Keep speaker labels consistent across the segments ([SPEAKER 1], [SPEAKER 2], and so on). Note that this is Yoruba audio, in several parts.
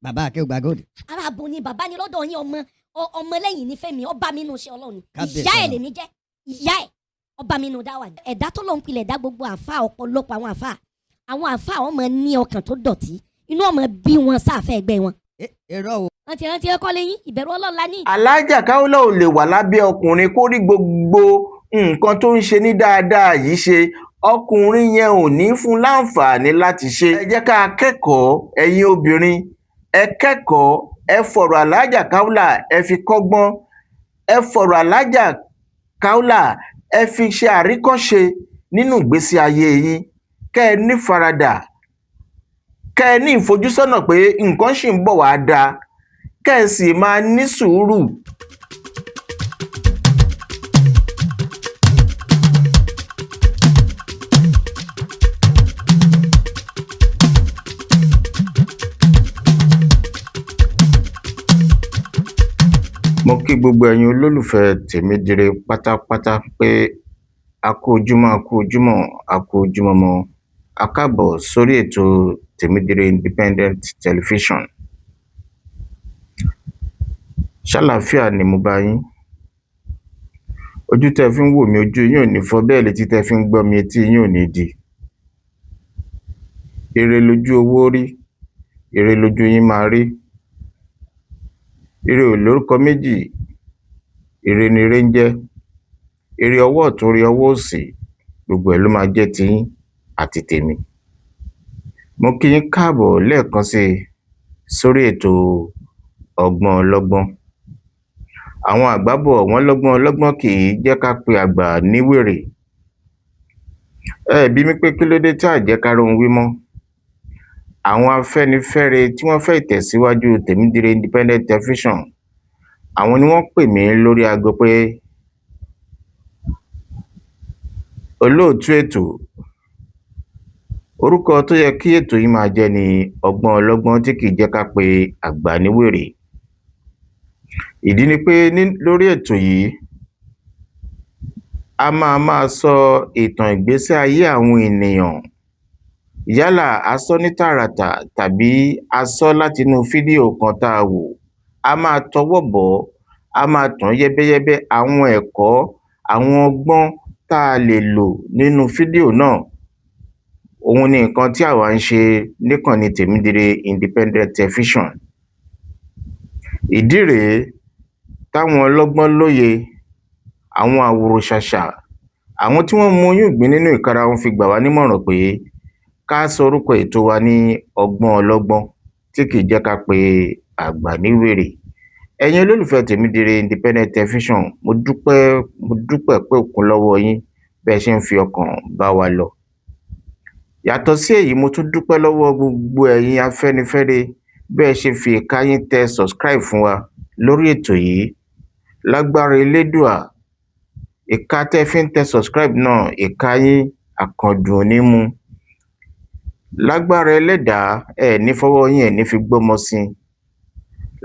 [SPEAKER 1] Bàbá Akéwùgbà Gold.
[SPEAKER 2] Ara abo ni bàbá ni lọ́dọ̀ yín, ọmọ ọmọ lẹ́yìn ní fẹ́mi ọba mi nù ṣe Ọlọ́run ni.
[SPEAKER 1] Kábíyèsí
[SPEAKER 2] Ìyá ẹ̀
[SPEAKER 1] Ọlọ́run.
[SPEAKER 2] Lèmi jẹ́ ìyá ẹ̀, ọba mi nù dá wà. Ẹ̀dá tó lọ́n pilẹ̀ dá gbogbo àfa, ọ̀pọ̀lọpọ̀ àwọn àfa, àwọn àfa ọmọ ní ọkàn tó dọ̀tí, inú ọmọ bí wọn sáfẹ́ ẹgbẹ́ wọn.
[SPEAKER 1] Irọ́ o.
[SPEAKER 2] Rántí rántí ẹkọ lẹ́yìn ìbẹ̀rù Ọlọ́run la ní.
[SPEAKER 3] Aláàjà Kaola ò lè wà lábẹ́ ọkùnrin kó rí gbogbo nǹkan tó ń ṣe ní dáadáa yìí ṣe, ọkùnrin yẹn ò ní fún láǹfààní láti ṣe. Ẹ jẹ́ ká kẹ́kọ̀ọ́, ẹ̀yin obìnrin, ẹ kẹ́kọ̀ọ́, ẹ fọ̀rọ̀ Aláàjà Kaola ẹ fi kọ́gbọ́n, ẹ fọ̀rọ̀ Aláàjà Kaola ẹ fi ṣe àríkọ́ṣe nínú ìgbésí ayé yín, kẹ́ ẹ ní faradà, kẹ́ ẹ ní ìfojúsọ́nà pé nǹkan ṣì ń bọ̀ wá dáa, kẹ́ ẹ sì máa ní sùúrù. Mo kí gbogbo ẹ̀yin olólùfẹ́ Tèmídire pátápátá pé a kú ojúmọ́, a kú ojúmọ́, a kú ojúmọmọ, a káàbọ̀ sórí ètò Tèmídire Independent Television. Ṣàlàáfíà ni mo bá yín. Ojú tẹ́ ẹ fi ń wò mí, ojú yín ò ní fọ́, bẹ́ẹ̀ létí tẹ́ ẹ fi ń gbọ́ mi, etí yín ò ní di. Ire lójú owó rí, ire lójú yín máa rí. Ire ò lórúkọ méjì, ire ni ire ń jẹ́. Ire ọwọ́ ọ̀tún, ire ọwọ́ òsì, gbogbo ẹ̀ ló máa jẹ́ tiyín àti tèmi. Mo kí yín káàbọ̀ lẹ́ẹ̀kan sí i sórí ètò Ọgbọ́n Ọlọ́gbọ́n. Àwọn àgbà bọ̀ wọ́n lọ́gbọ́n ọlọ́gbọ́n kì í jẹ́ ká pe àgbà ní wèrè. Ẹ ẹ̀ bi mí pé kí ló dé tá à jẹ́ ká róhun wí mọ́. Àwọn Afẹ́nifẹ́re tí wọ́n fẹ́ ìtẹ̀síwájú Tèmídire Independent Television, àwọn ni wọ́n pè mí lórí aago pé olóòtú ètò, orúkọ tó yẹ kí ètò yìí máa jẹ́ ni Ọgbọ́n Ọlọ́gbọ́n tí kì í jẹ́ ká pe àgbà ní wèrè. Ìdí ni pé ní lórí ètò yìí, a máa máa sọ ìtàn ìgbésí ayé àwọn ènìyàn, yálà a sọ́ ní tààràtà tàbí a sọ́ látinú fídíò kan tá a wò, a máa tọwọ́ bọ̀ ọ́, a máa tàn án yẹ́bẹ́yẹ́bẹ́, àwọn ẹ̀kọ́, àwọn ọgbọ́n tá a lè lò nínú fídíò náà. Òun ni nǹkan tí àwa ń ṣe níkànnì Tèmídire Independent Television. Ìdí rèé táwọn ọlọ́gbọ́n lóye, àwọn àwòròṣàṣà, àwọn tí wọ́n mu oyún ìgbín nínú ìkarahun fi gbà wá nímọ̀ràn pé ká sọ orúkọ ètò wa ní Ọgbọ́n Ọlọ́gbọ́n tí kì í jẹ́ ká pe àgbà ní wèrè. Ẹ̀yin olólùfẹ́ Tèmídire Independent Television, mo dúpẹ́, mo dúpẹ́ pẹ́ òkun lọ́wọ́ yín bẹ́ ẹ ṣe ń fi ọkàn bá wa lọ. Yàtọ̀ sí èyí, mo tún dúpẹ́ lọ́wọ́ gbogbo ẹ̀yin Afẹ́nifẹ́re bẹ́ ẹ ṣe fi ìka yín tẹ subscribe fún wa lórí ètò yìí. Lágbára Elédùà, ìka tẹ́ ẹ fi ń tẹ subscribe náà, ìka yín àkàndùn ò ní mú. Lágbára Ẹlẹ́dàá, ẹ ẹ̀ ní fọwọ́ yín, ẹ ẹ̀ ní fi gbọ́mọ sin.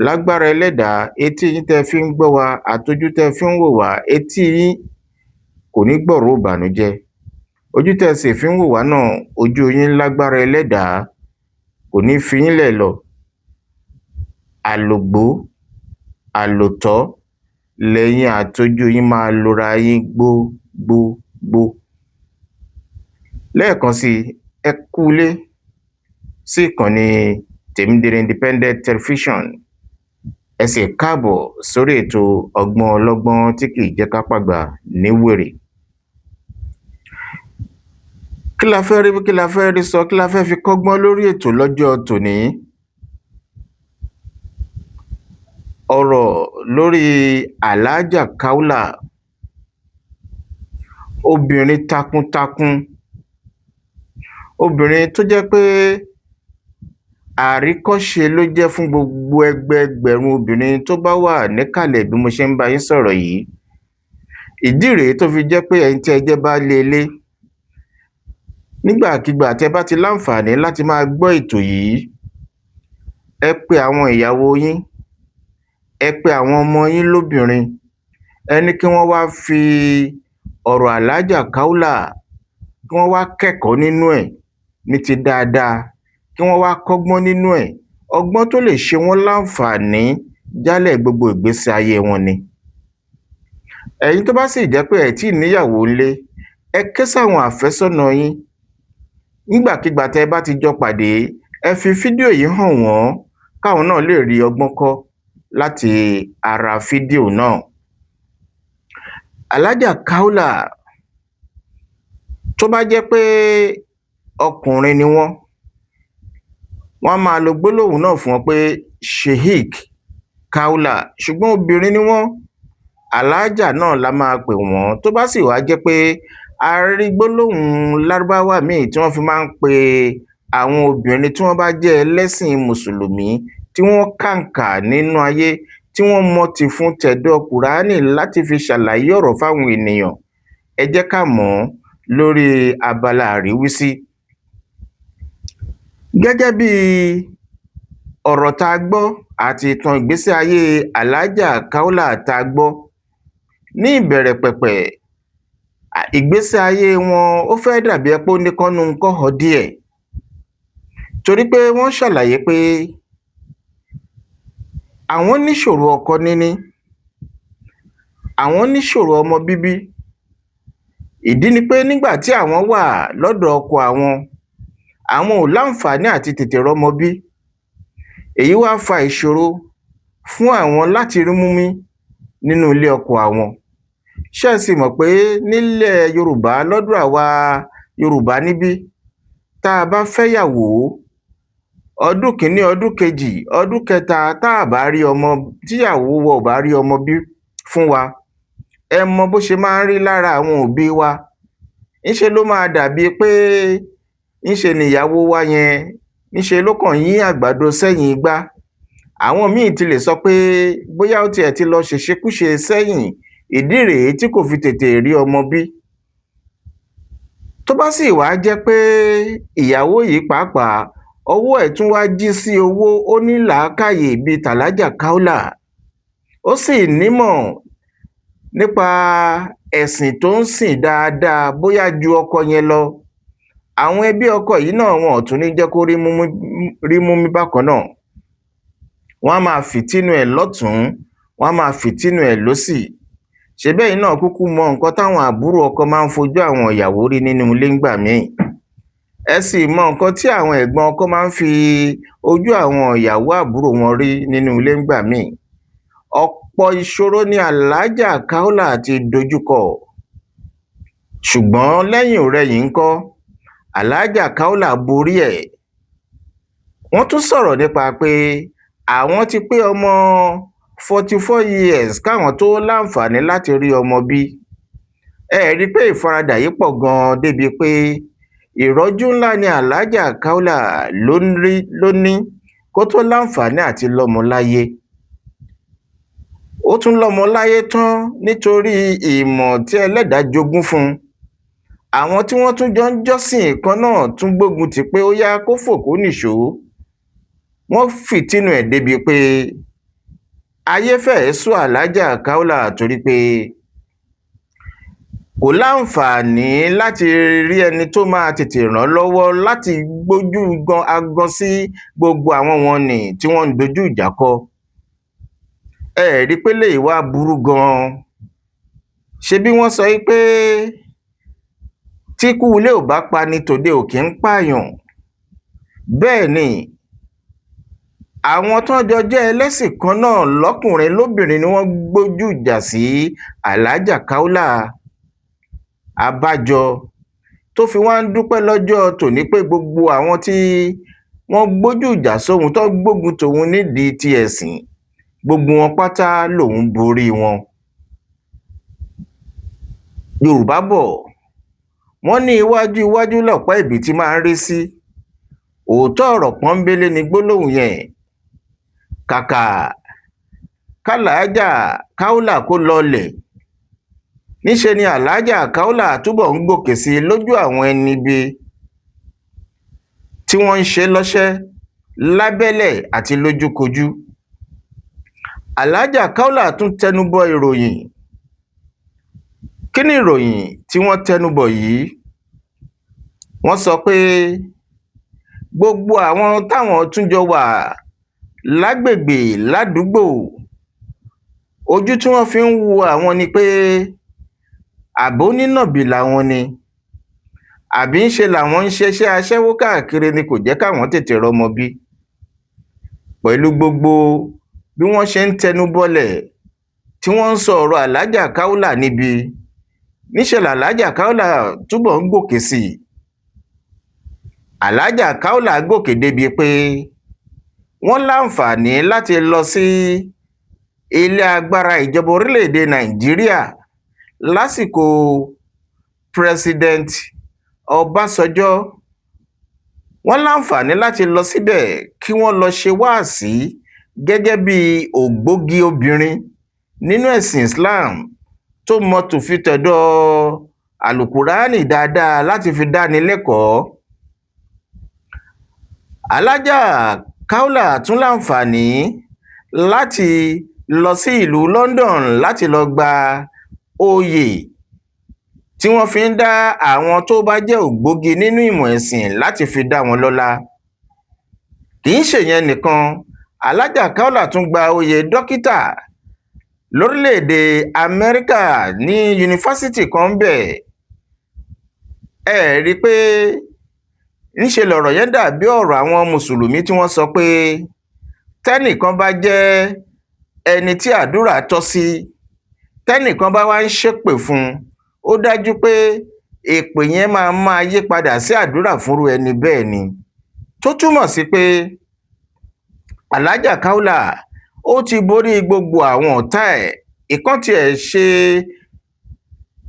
[SPEAKER 3] Lágbára Ẹlẹ́dàá, etí yín tẹ́ ẹ fi ń gbọ́ wa àtojú tẹ́ ẹ fi ń wò wá, etí yín kò ní gbọ́ròó ìbànújẹ́. Ojú tẹ́ ẹ sì fi ń wò wá náà, ojú yín lágbára Ẹlẹ́dàá kò ní fi yín lẹ̀ lọ. Àlògbó, àlòtọ́ lẹ̀yin àtojú yín máa lora yín gbó gbó gbó. Lẹ́ẹ̀kan sí i, ẹ kú ilé sí ìkànnì Tèmídire Independent Television. Ẹ sì káàbọ̀ sórí ètò Ọgbọ́n Ọlọ́gbọ́n tí kì í jẹ́ ká pàgbà ní wèrè. Kí la fẹ́ rí wí, kí la fẹ́ rí sọ, kí la fẹ́ fi kọ́gbọ́n lórí ètò lọ́jọ́ tòní? Ọ̀rọ̀ lórí Alhaja Kaola, obìnrin takuntakun, obìnrin tó jẹ́ pé àríkọ́ṣe ló jẹ́ fún gbogbo ẹgbẹẹgbẹ̀rún obìnrin tó bá wà níkàlẹ̀ bí mo ṣe ń bá yín sọ̀rọ̀ yìí. Ìdí rèé tó fi jẹ́ pé ẹ̀yin tí ẹ jẹ́ baálé ilé, nígbàkigbà tẹ́ bá ti láǹfààní láti máa gbọ́ ètò yìí, ẹ pe àwọn ìyàwó yín, ẹ pe àwọn ọmọ yín lóbìnrin, ẹ ní kí wọ́n wá fi ọ̀rọ̀ Alhaja Kaola, kí wọ́n wá kẹ́kọ̀ọ́ nínú ẹ̀ ní ti dáadáa, kí wọ́n wá kọ́gbọ́n nínú ẹ̀. Ọgbọ́n tó lè ṣe wọ́n láǹfààní jálẹ̀ gbogbo ìgbésí ayé wọn ni. Ẹ̀yin tó bá sì jẹ́ pé ẹ̀ tíì níyàwó ńlé, ẹ ké sáwọn àfẹ́sọ́nà yín nígbàkigbà tẹ́ ẹ bá ti jọ pàdé. Ẹ fi fídíò yìí hàn wọ́n káwọn náà lè rí ọgbọ́n kọ́ láti ara fídíò náà. Alhájà Kaola, tó bá jẹ́ pé ọkùnrin ni wọ́n, wọ́n á máa lo gbólóhùn náà fún wọn pé Sheik Kaola, ṣùgbọ́n obìnrin ni wọ́n, Alhájà náà la máa pè wọ́n. Tó bá sì wá jẹ́ pé a rí gbólóhùn lárúbáwá míì tí wọ́n fi máa ń pe àwọn obìnrin tí wọ́n bá jẹ́ ẹlẹ́sìn mùsùlùmí, tí wọ́n kàǹkà nínú ayé, tí wọ́n mọ tìfun tẹ̀dọ̀ kùránì láti fi ṣàlàyé ọ̀rọ̀ fáwọn ènìyàn, ẹ jẹ́ ká mọ̀ ọ́n lórí abala àríwísí. Gẹ́gẹ́ bí ọ̀rọ̀ tá a gbọ́ àti ìtàn ìgbésí ayé Alhájà Kaola tá a gbọ́ ní ìbẹ̀rẹ̀ pẹ̀pẹ̀, ìgbésí ayé wọn ó fẹ́ dàbí ẹ pé ó ní kọ́nu-ńkọ́họ díẹ̀, torí pé wọ́n ṣàlàyé pé àwọn níṣòro ọkọ níní, àwọn níṣòro ọmọ bíbí. Ìdí ni pé nígbà tí àwọn wà lọ́dọ̀ ọkọ àwọn, àwọn ò láǹfààní àti tètè rọ́mọ bí. Èyí wá fa ìṣòro fún àwọn láti rímú mí nínú ilé ọkọ àwọn. Ṣé ẹ sì mọ̀ pé nílẹ̀ Yorùbá, lọ́dọ̀ àwa Yorùbá níbí, tá a bá fẹ́yàwó ọdún kìíní, ọdún kejì, ọdún kẹta, tá a bá rí ọmọ, tíyàwó wa ò bá rí ọmọ bí fún wa, ẹ mọ bó ṣe máa ń rí lára àwọn òbí wa. Ńṣe ló máa dàbí pé ńṣe nìyàwó wa yẹn, ńṣe ló kàn yín àgbàdo sẹ́yìn igbá. Àwọn míì ti lè sọ pé bóyá ó tiẹ̀ ti lọ ṣèṣekúṣe sẹ́yìn, ìdí rèé tí kò fi tètè rí ọmọ bí. Tó bá sì wá jẹ́ pé ìyàwó yìí pàápàá ọwọ́ ẹ̀ tún wá jí sí owó, ó ní làákàyè bíi tàlájà Kaola, ó sì nímọ̀ nípa ẹ̀sìn tó ń sìn dáadáa bóyá ju ọkọ yẹn lọ, àwọn ẹbí ọkọ yìí náà wọn ò tún ní jẹ́ kó rímú mí bákan náà. Wọ́n á máa fìtínú ẹ̀ lọ́tùn-ún, wọ́n á máa fìtínú ẹ̀ lósì. Ṣebí ẹ̀yin náà kúkú mọ nǹkan táwọn àbúrò ọkọ máa ń fojú àwọn ìyàwó rí nínú ilé ńgbà míì. Ẹ sì mọ nǹkan tí àwọn ẹ̀gbọ́n ọkọ máa ń fi ojú àwọn ìyàwó àbúrò wọn rí nínú ilé ńgbà míì. Ọ̀pọ̀ ìṣòro ni Alhájà Kaola ti dojúkọ. Ṣùgbọ́n lẹ́yìn ò-rẹyìn ńkọ́, Alhájà Kaola borí ẹ̀. Wọ́n tún sọ̀rọ̀ nípa pé àwọn ti pé ọmọ 44 years káwọn tó láǹfààní láti rí ọmọ bí. Ẹ rí i pé ìfaradà yìí pọ̀ gan-an débi pé ìrọ́jú ńlá ni Alhájà Kaola ló ní kó tó láǹfààní àti lọ́mọ láyé. Ó tún lọ́mọ láyé tán nítorí ìmọ̀ tí ẹlẹ́dàá jogún fún un. Àwọn tí wọ́n tún jọ ń jọ́sìn kan náà tún gbógun tì pé ó yá kó fò kó nìṣó. Wọ́n fìtínú ẹ̀ débi pé ayé fẹ́ẹ̀ sú Alhájà Kaola torí pé kò láǹfààní láti rí ẹni tó máa tètè ràn lọ́wọ́ láti gbójú gan agan sí gbogbo àwọn wọn nì tí wọ́n ń dojú ìjà kọ. Ẹ rí i pé léyìí wá burú gan-an. Ṣebí wọ́n sọ pé tíkú ilé ò bá pani tòde ò kí ń pààyàn. Bẹ́ẹ̀ ni àwọn tó jọ jẹ́ ẹlẹ́sìn kan náà lọ́kùnrin lóbìnrin ni wọ́n gbójú ìjà sí Alhájà Kaola. Abájọ tó fi wá ń dúpẹ́ lọ́jọ́ tòní pé gbogbo àwọn tí wọ́n gbójú ìjà sóhun, tó gbógun tòun nídìí ti ẹ̀sìn, gbogbo wọn pátá lòun borí wọn. Yorùbá bọ̀, wọ́n ní iwájú iwájú lọ̀pá ẹ̀bìtì máa ń rí sí. Òótọ́ ọ̀rọ̀ pọ́nbélé ni gbólóhùn yẹn. Kàkà kàlàájà Kaola kó lọlẹ̀, níṣe ni Alhájà Kaola túbọ̀ ń gòkè sí i lójú àwọn ẹni ibi tí wọ́n ń ṣe lọ́ṣẹ́ lábẹ́lẹ̀ àti lójúkojú. Alhájà Kaola tún tẹnubọ ìròyìn. Kí ni ìròyìn tí wọ́n tẹnubọ̀ yìí? Wọ́n sọ pé gbogbo àwọn táwọn tún jọ wà Lágbègbè, ládùúgbò, ojú tí wọ́n fi ń wo àwọn ni pé àbí onínàbì làwọn ni, àbí ńṣe làwọn ń ṣeṣẹ́ aṣẹ́wó káàkiri ni kò jẹ́ káwọn tètè rọ́mọ bí. Pẹ̀lú gbogbo bí wọ́n ṣe ń tẹnu bọlẹ̀ tí wọ́n ń sọ ọ̀rọ̀ Alhaja Kaola níbi, níṣẹ́ làlájà Kaola túbọ̀ ń gòkè sí i. Alhaja Kaola gòkè débi pé wọ́n láǹfààní láti lọ sí ilé agbára ìjọba orílẹ̀-èdè Nàìjíríà lásìkò President Ọbásanjọ́. Wọ́n láǹfààní láti lọ síbẹ̀ kí wọ́n lọ ṣe wáàsí gẹ́gẹ́ bí ògbógi obìnrin nínú ẹ̀sìn Islam tó mọ tòfin-tẹ̀dọ̀ Àlùkùránì dáadáa láti fi dáni lẹ́kọ̀ọ́. Alhaja Kaola tún láǹfààní láti lọ sí ìlú London láti lọ gba oyè tí wọ́n fi ń dá àwọn tó bá jẹ́ ògbógi nínú ìmọ̀ ẹ̀sìn láti fi dá wọn lọ́lá. Kì í ṣèyẹn nìkan, Alhaja Kaola tún gba oyè dókítà lórílẹ̀-èdè Amẹ́ríkà ní yunifásitì kan ńbẹ̀. Ẹ rí i pé ńṣe lọ̀rọ̀ yẹn dàbí ọ̀rọ̀ àwọn mùsùlùmí tí wọ́n sọ pé tẹ́nìkan bá jẹ́ ẹni tí àdúrà tọ́ sí, tẹ́nìkan bá wá ń ṣépè fún un, ó dájú pé èpè yẹn máa máa yí padà sí àdúrà fúnrú ẹni bẹ́ẹ̀ ni. Tó túmọ̀ sí pé Alhaja Kaola ó ti borí gbogbo àwọn ọ̀tá ẹ̀. Ìkan tiẹ̀ ṣe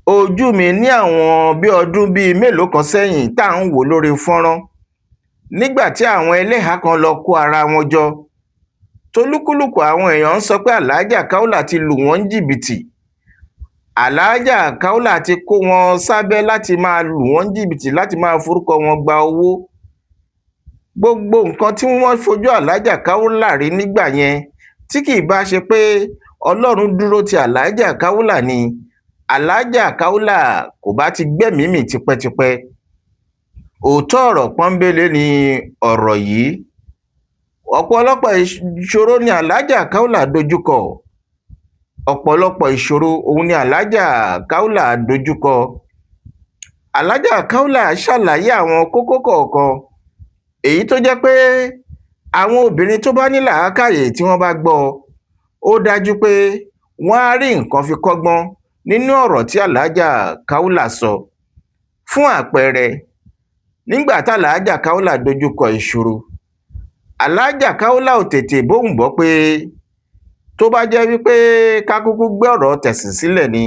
[SPEAKER 3] ojú mi ní àwọn bíi ọdún bíi mélòó kan sẹ́yìn tá à ń wò lórí fọ́nrán nígbà tí àwọn ẹlẹ́hàá kan lọ kó ara wọn jọ, tolúkúlùkù àwọn èèyàn ń sọ pé Alhaja Kaola ti lù wọ́n ní jìbìtì, Alhaja Kaola ti kó wọn sábẹ́ láti máa lù wọ́n ní jìbìtì, láti máa forúkọ wọn gba owó. Gbogbo nǹkan tí wọ́n fojú Alhaja Kaola rí nígbà yẹn, tí kì í bá ṣe pé Ọlọ́run dúró ti Alhaja Kaola ni, Alhaja Kaola kò bá ti gbẹ́mìí mì tipẹ́tipẹ́. Òótọ́ ọ̀rọ̀ pọ́nbélé ni ọ̀rọ̀ yìí. Ọ̀pọ̀lọpọ̀ ìṣòro ni Alhaja Kaola dojúkọ. Ọ̀pọ̀lọpọ̀ ìṣòro òun ni Alhaja Kaola dojúkọ. Alhaja Kaola ṣàlàyé àwọn kókó kọ̀ọ̀kan èyí tó jẹ́ pé àwọn obìnrin tó bá ní làákàyè tí wọ́n bá gbọ́, ó dájú pé wọ́n á rí nǹkan fi kọ́gbọ́n nínú ọ̀rọ̀ tí Alhaja Kaola sọ. Fún àpẹẹrẹ, nígbà tàlàájá Kaola dojúkọ ìṣòro, Alhaja Kaola ò tètè bóun gbọ́ pé tó bá jẹ́ wípé ká kúkú gbé ọ̀rọ̀ tẹ̀sìn sílẹ̀ ni,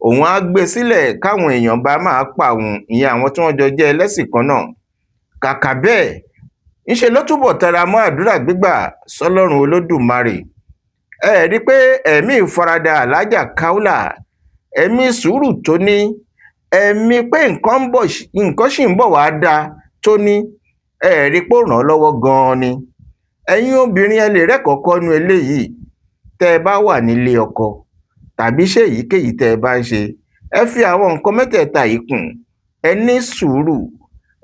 [SPEAKER 3] òun á gbé e sílẹ̀ káwọn èèyàn bá máa pa òun, ìyẹn àwọn tí wọ́n jọ jẹ́ ẹlẹ́sìn kan náà. Kàkà bẹ́ẹ̀, ńṣe ló túbọ̀ tẹra mọ́ àdúrà gbígbà sọlọ́run Olódùmarè. Ẹ rí i pé ẹ̀mí ìfaradà Alhaja Kaola, ẹ̀mí sùúrù tó ní, ẹ̀mí pé nǹkan ń bọ̀, nǹkan sì ń bọ̀ wá dáa tó ní, ẹ rí i pé ó ràn án lọ́wọ́ gan-an ni. Ẹ̀yin obìnrin, ẹ lè rẹ́kọ̀ọ́ kọ́ nú eléyìí. Tẹ́ ẹ bá wà nílé ọkọ tàbí ṣé èyíkéyìí tẹ́ ẹ bá ń ṣe, ẹ fi àwọn nǹkan mẹ́tẹ̀ẹ̀ta yìí kún: ẹ ní sùúrù,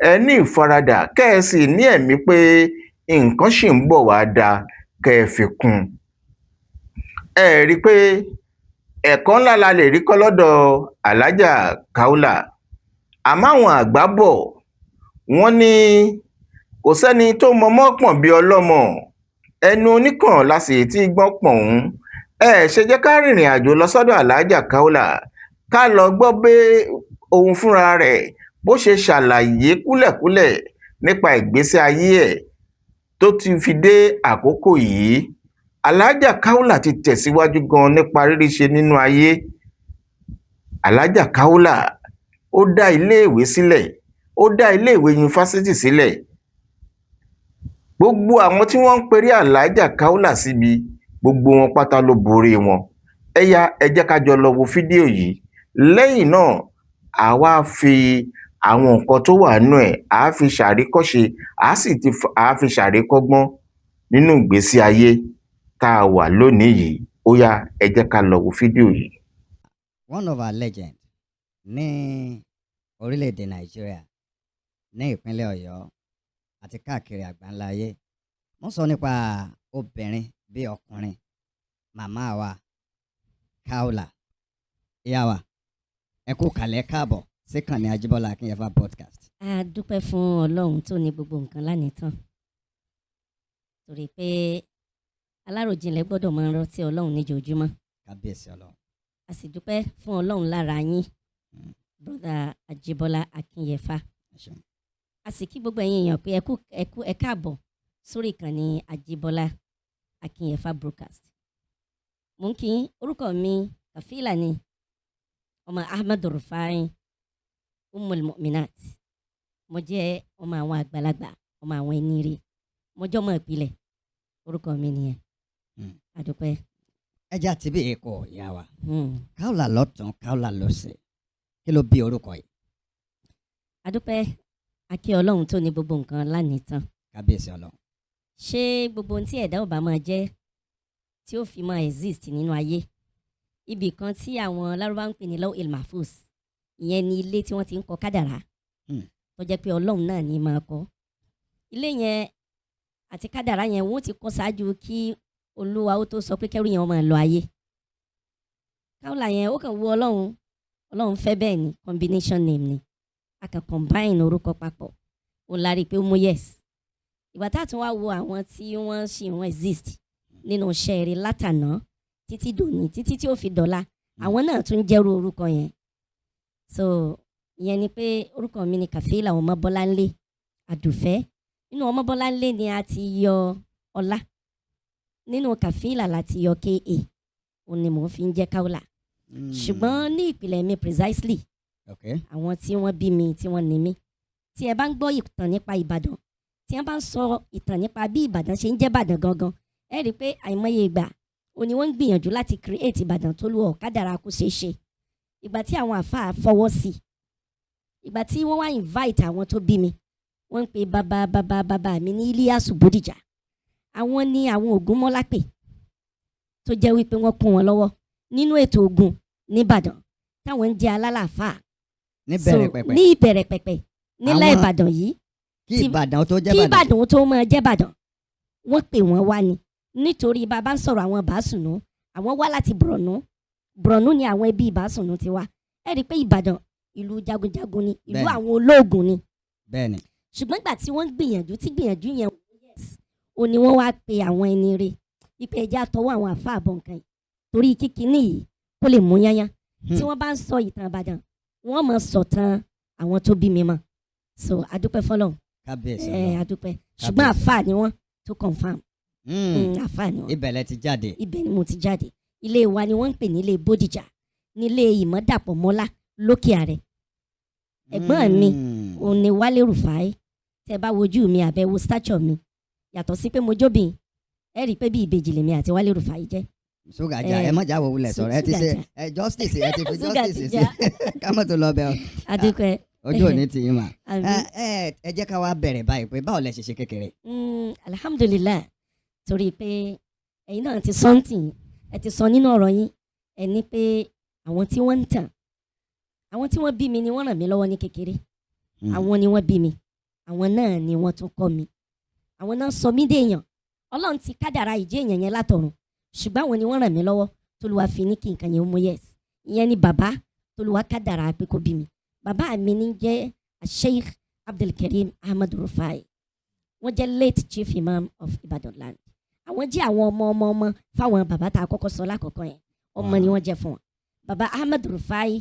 [SPEAKER 3] ẹ ní ìfaradà, kẹ́ ẹ sì ní ẹ̀mí pé nǹkan ṣì ń bọ̀ wá dáa, kẹ́ ẹ fi kún un. Ẹ rí i pé ẹ̀kọ́ ńlá la lè rí kọ́ lọ́dọ̀ Alhaja Kaola. Àmọ́ àwọn àgbà bọ̀, wọ́n ní kò sẹ́ni tó mọmọ́ pọ̀n bí ọlọ́mọ, ẹnu oníkàn la sì ti gbọ́ pọ̀n. Ẹ ṣe jẹ́ ká rìnrìn àjò lọ sọ́dọ̀ Alhaja Kaola, ká lọ gbọ́ bí òun fúnra rẹ̀ bó ṣe ṣàlàyé kúlẹ̀kúlẹ̀ nípa ìgbésí ayé ẹ̀ tó ti fi dé àkókò yìí. Alhaja Kaola ti tẹ̀síwájú gan nípa rírí ṣe nínú ayé. Alhaja Kaola ó dá iléèwé sílẹ̀, ó dá iléèwé yunifásítì sílẹ̀. Gbogbo àwọn tí wọ́n ń perí Alhaja Kaola síbi, gbogbo wọn pátá ló borí wọn. Ẹ yá, ẹ jẹ́ ká jọ lọ wo fídíò yìí. Lẹ́yìn náà, àá wá fi àwọn nǹkan tó wà nínú ẹ̀, àá fi ṣàríkọ́ṣe, àá sì ti àá fi ṣàríkọ́gbọ́n nínú ìgbésí ayé tá a wà lónìí yìí. Ó yá, ẹ jẹ́ ká lọ wo fídíò yìí.
[SPEAKER 1] One of our legend ní orílẹ̀-èdè Nàìjíríà, ní ìpínlẹ̀ Ọ̀yọ́ àti káàkiri àgbáńlá ayé. Mo ń sọ nípa Obìnrin bí ọkùnrin, màmá wa Kaola. Ìyá wa, ẹ kú kàlẹ́, káàbọ̀ sí kànnì Ajíbọ́lá Akínyẹfà podcast.
[SPEAKER 2] A dúpẹ́ fún Ọlọ́run tó ní gbogbo nǹkan lánìí tán, torí pé aláròjinlẹ̀ gbọ́dọ̀ máa rántí Ọlọ́run níjoojúmọ́.
[SPEAKER 1] Kábíyèsí Ọlọ́run.
[SPEAKER 2] A sì dúpẹ́ fún Ọlọ́run lára yín, Brother Ajíbọ́lá Akínyẹfà.
[SPEAKER 1] Ẹ ṣeun.
[SPEAKER 2] A sì kí gbogbo ẹ̀yin èèyàn pé ẹ kú, ẹ kú, ẹ káàbọ̀ sórí ìkànnì Ajíbọ́lá Akínyẹfà broadcast. Mò ń kí yín. Orúkọ mi Kàfílà ni ọmọ Ahmed Rufai Ummul Mu'minat. Mo jẹ́ ọmọ àwọn àgbàlagbà, ọmọ àwọn ẹni ire, mo jẹ́ ọmọ ìpìlẹ̀. Orúkọ mi nìyẹn. Àdúpẹ́.
[SPEAKER 1] Ẹ jẹ́ àti bí èkó, ìyá wa. Kaola lọ́tún, Kaola lọ́sẹ̀, kí ló bí orúkọ yìí?
[SPEAKER 2] Àdúpẹ́, akí Ọlọ́run tó ní gbogbo nǹkan lánìí tán.
[SPEAKER 1] Kábíyèsí Ọlọ́run.
[SPEAKER 2] Ṣé gbogbo ohun tí ẹ̀dá ò bá máa jẹ́ tí ó fi máa exist nínú ayé, ibì kan tí àwọn Lárúbá ń pè ní Lawhil Mahfuz, ìyẹn ni ilé tí wọ́n ti ń kọ kádàrá, tó jẹ́ pé Ọlọ́run náà ní máa kọ ilé yẹn àti kádàrá yẹn, wọ́n ti kọ ṣáájú kí Olúwa ó tó sọ pé kẹ́rù yẹn wọ́n máa lọ ayé. Kaola yẹn, ó kàn wú Ọlọ́run, Ọlọ́run fẹ́ bẹ́ẹ̀ ni. Combination name ni, a kàn combine orúkọ papọ̀, ó la rí i pé ó mú yes. Ìgbà tá a tún wá wo àwọn tí wọ́n ṣì ń exist nínú iṣẹ́ rẹ̀ látàná títí dòní, títí tí ó fi dọ̀la, àwọn náà tún jẹ́rú orúkọ yẹn. So ìyẹn ni pé orúkọ mi ni Kàfílà Ọmọbọ́láńlé Àdùfẹ́. Nínú Ọmọbọ́láńlé ni a ti yọ ọlá, nínú Kàfílà la ti yọ ka, òun ni mò ń fi ń jẹ́ Kaola. Ṣùgbọ́n ní ìpìlẹ̀ mi precisely, àwọn tí wọ́n bí mi, tí wọ́n ní mi, tí ẹ bá ń gbọ́ ìtàn nípa Ìbàdàn, tí wọ́n bá ń sọ ìtàn nípa bí Ìbàdàn ṣe ń jẹ́ Ìbàdàn gangan, ẹ rí i pé àìmọye ìgbà ó ní wọ́n ń gbìyànjú láti create Ìbàdàn tó lù ọ́ kádàrá kó ṣeé ṣe. Ìgbà tí àwọn àfáà fọwọ́ sí i, ìgbà tí wọ́n wá invite àwọn tó bí mi, wọ́n ń pe bàbá bàbá bàbá mi ní Iliasu Bódìjà. Àwọn ní àwọn Ògúnmọ́lá pè, tó jẹ́ wípé wọ́n kún wọn lọ́wọ́ nínú ètò ogun nìbàdàn, táwọn ń jẹ́ alálàáfáà.
[SPEAKER 1] Ní bẹ̀rẹ̀
[SPEAKER 2] So,
[SPEAKER 1] pẹ̀pẹ̀.
[SPEAKER 2] Ní ìbẹ̀rẹ̀ pẹ̀pẹ̀ nílẹ̀ Ìbàdàn yìí.
[SPEAKER 1] Kí Ìbàdàn tó jẹ́
[SPEAKER 2] Kí
[SPEAKER 1] Ìbàdàn.
[SPEAKER 2] Ìbàdàn tó máa jẹ́ Ìbàdàn, wọ́n pè wọ́n wá ni, nítorí bàbá ń sọ̀rọ̀ àwọn Bàásùnú, àwọn wá láti Bùrọ̀nú. Bùrọ̀nú ni àwọn ẹbí Bàásùnú ti wá. Ẹ rí i pé Ìbàdàn, ìlú jagunjagun ni, ìlú àwọn ológun ni. Ṣùgbọ́n ìgbà tí wọ́n ń gbìyànjú, tí gbìyànjú yẹn yes, ó ní wọ́n wá pe àwọn ẹni rè wípé ẹjẹ́ àtọwọ́ àwọn àfáà bọ̀ nǹkan yìí, torí kíkiní yìí kó lè mú yányá. Tí wọ́n bá ń sọ ìtàn Ìbàdàn, wọ́n mọ̀ sọ̀tàn àwọn tó bí mi mọ̀. So adúpẹ́ fọlọ́run.
[SPEAKER 1] Kábíyèsí
[SPEAKER 2] Ẹ
[SPEAKER 1] Ọlọ́run.
[SPEAKER 2] adúpẹ́, ṣùgbọ́n àfáà ni wọ́n tó confirm. Àfáà ni wọ́n.
[SPEAKER 1] Ibẹ̀ lẹ ti jáde.
[SPEAKER 2] Ibẹ̀ ni mo ti jáde. Ilé wa ni wọ́n ń pè nílé Bódìjà, nílé Ìmọ̀dàpọ̀ Mọ́lá lókè àrẹ. Ẹ̀gbọ́n mi, òun ni Wálé Rufai. Tẹ́ bá wojú mi àbẹ̀wò stature mi, yàtọ̀ sí pé mo jóbìn, ẹ rí i pé bí ìbejì lèmi àti Wálé Rufai jẹ́.
[SPEAKER 1] Ṣúgà já, ẹ má jáwọ́ wulẹ̀ sọ̀rọ̀, ẹ ti ṣe
[SPEAKER 2] Ṣúgà já.
[SPEAKER 1] ẹ justice, ẹ ti fi
[SPEAKER 2] Ṣúgà ti
[SPEAKER 1] justice sí
[SPEAKER 2] já.
[SPEAKER 1] ká mọ̀ tó lọ bẹ̀ ọ́.
[SPEAKER 2] Adúpẹ́.
[SPEAKER 1] Ojú òní ti yín mà.
[SPEAKER 2] Àmín.
[SPEAKER 1] Ẹ jẹ́ ká wá bẹ̀rẹ̀ báyìí pé báwo lẹ ṣe ṣe kékeré?
[SPEAKER 2] Alhamdulilayi, torí pé ẹ̀yin náà ti sọ ń tì yín, ẹ ti sọ nínú ọ̀rọ̀ yín, ẹ ní pé àwọn tí wọ́n ń tàn, àwọn tí wọ́n bí mi ni wọ́n ràn mí lọ́wọ́ ní kékeré. Àwọn ni wọ́n bí mi, àwọn náà ni wọ́n tún kọ́ mi, àwọn náà sọ mí déèyàn. Ọlọ́run ti kádàrá ìjẹ́ èèyàn yẹn látọ̀run, ṣùgbọ́n àwọn ni wọ́n ràn mí lọ́wọ́ tólúwa fi ní kí nǹkan yẹn ó mú yes. Ìyẹn ni bàbá tólúwa kádàrá pé kó bí mi. Bàbá mi ní jẹ́ Sheikh Abdulkareem Ahmad Rufai. Wọ́n jẹ́ late chief imam of Ibadan land. Àwọn jẹ́ àwọn ọmọ ọmọ ọmọ fáwọn bàbá tá a kọ́kọ́ sọ lákọ̀ọ́kọ́ yẹn. Ọmọ ni wọ́n jẹ́ fún wọn. Bàbá Ahmad Rufai,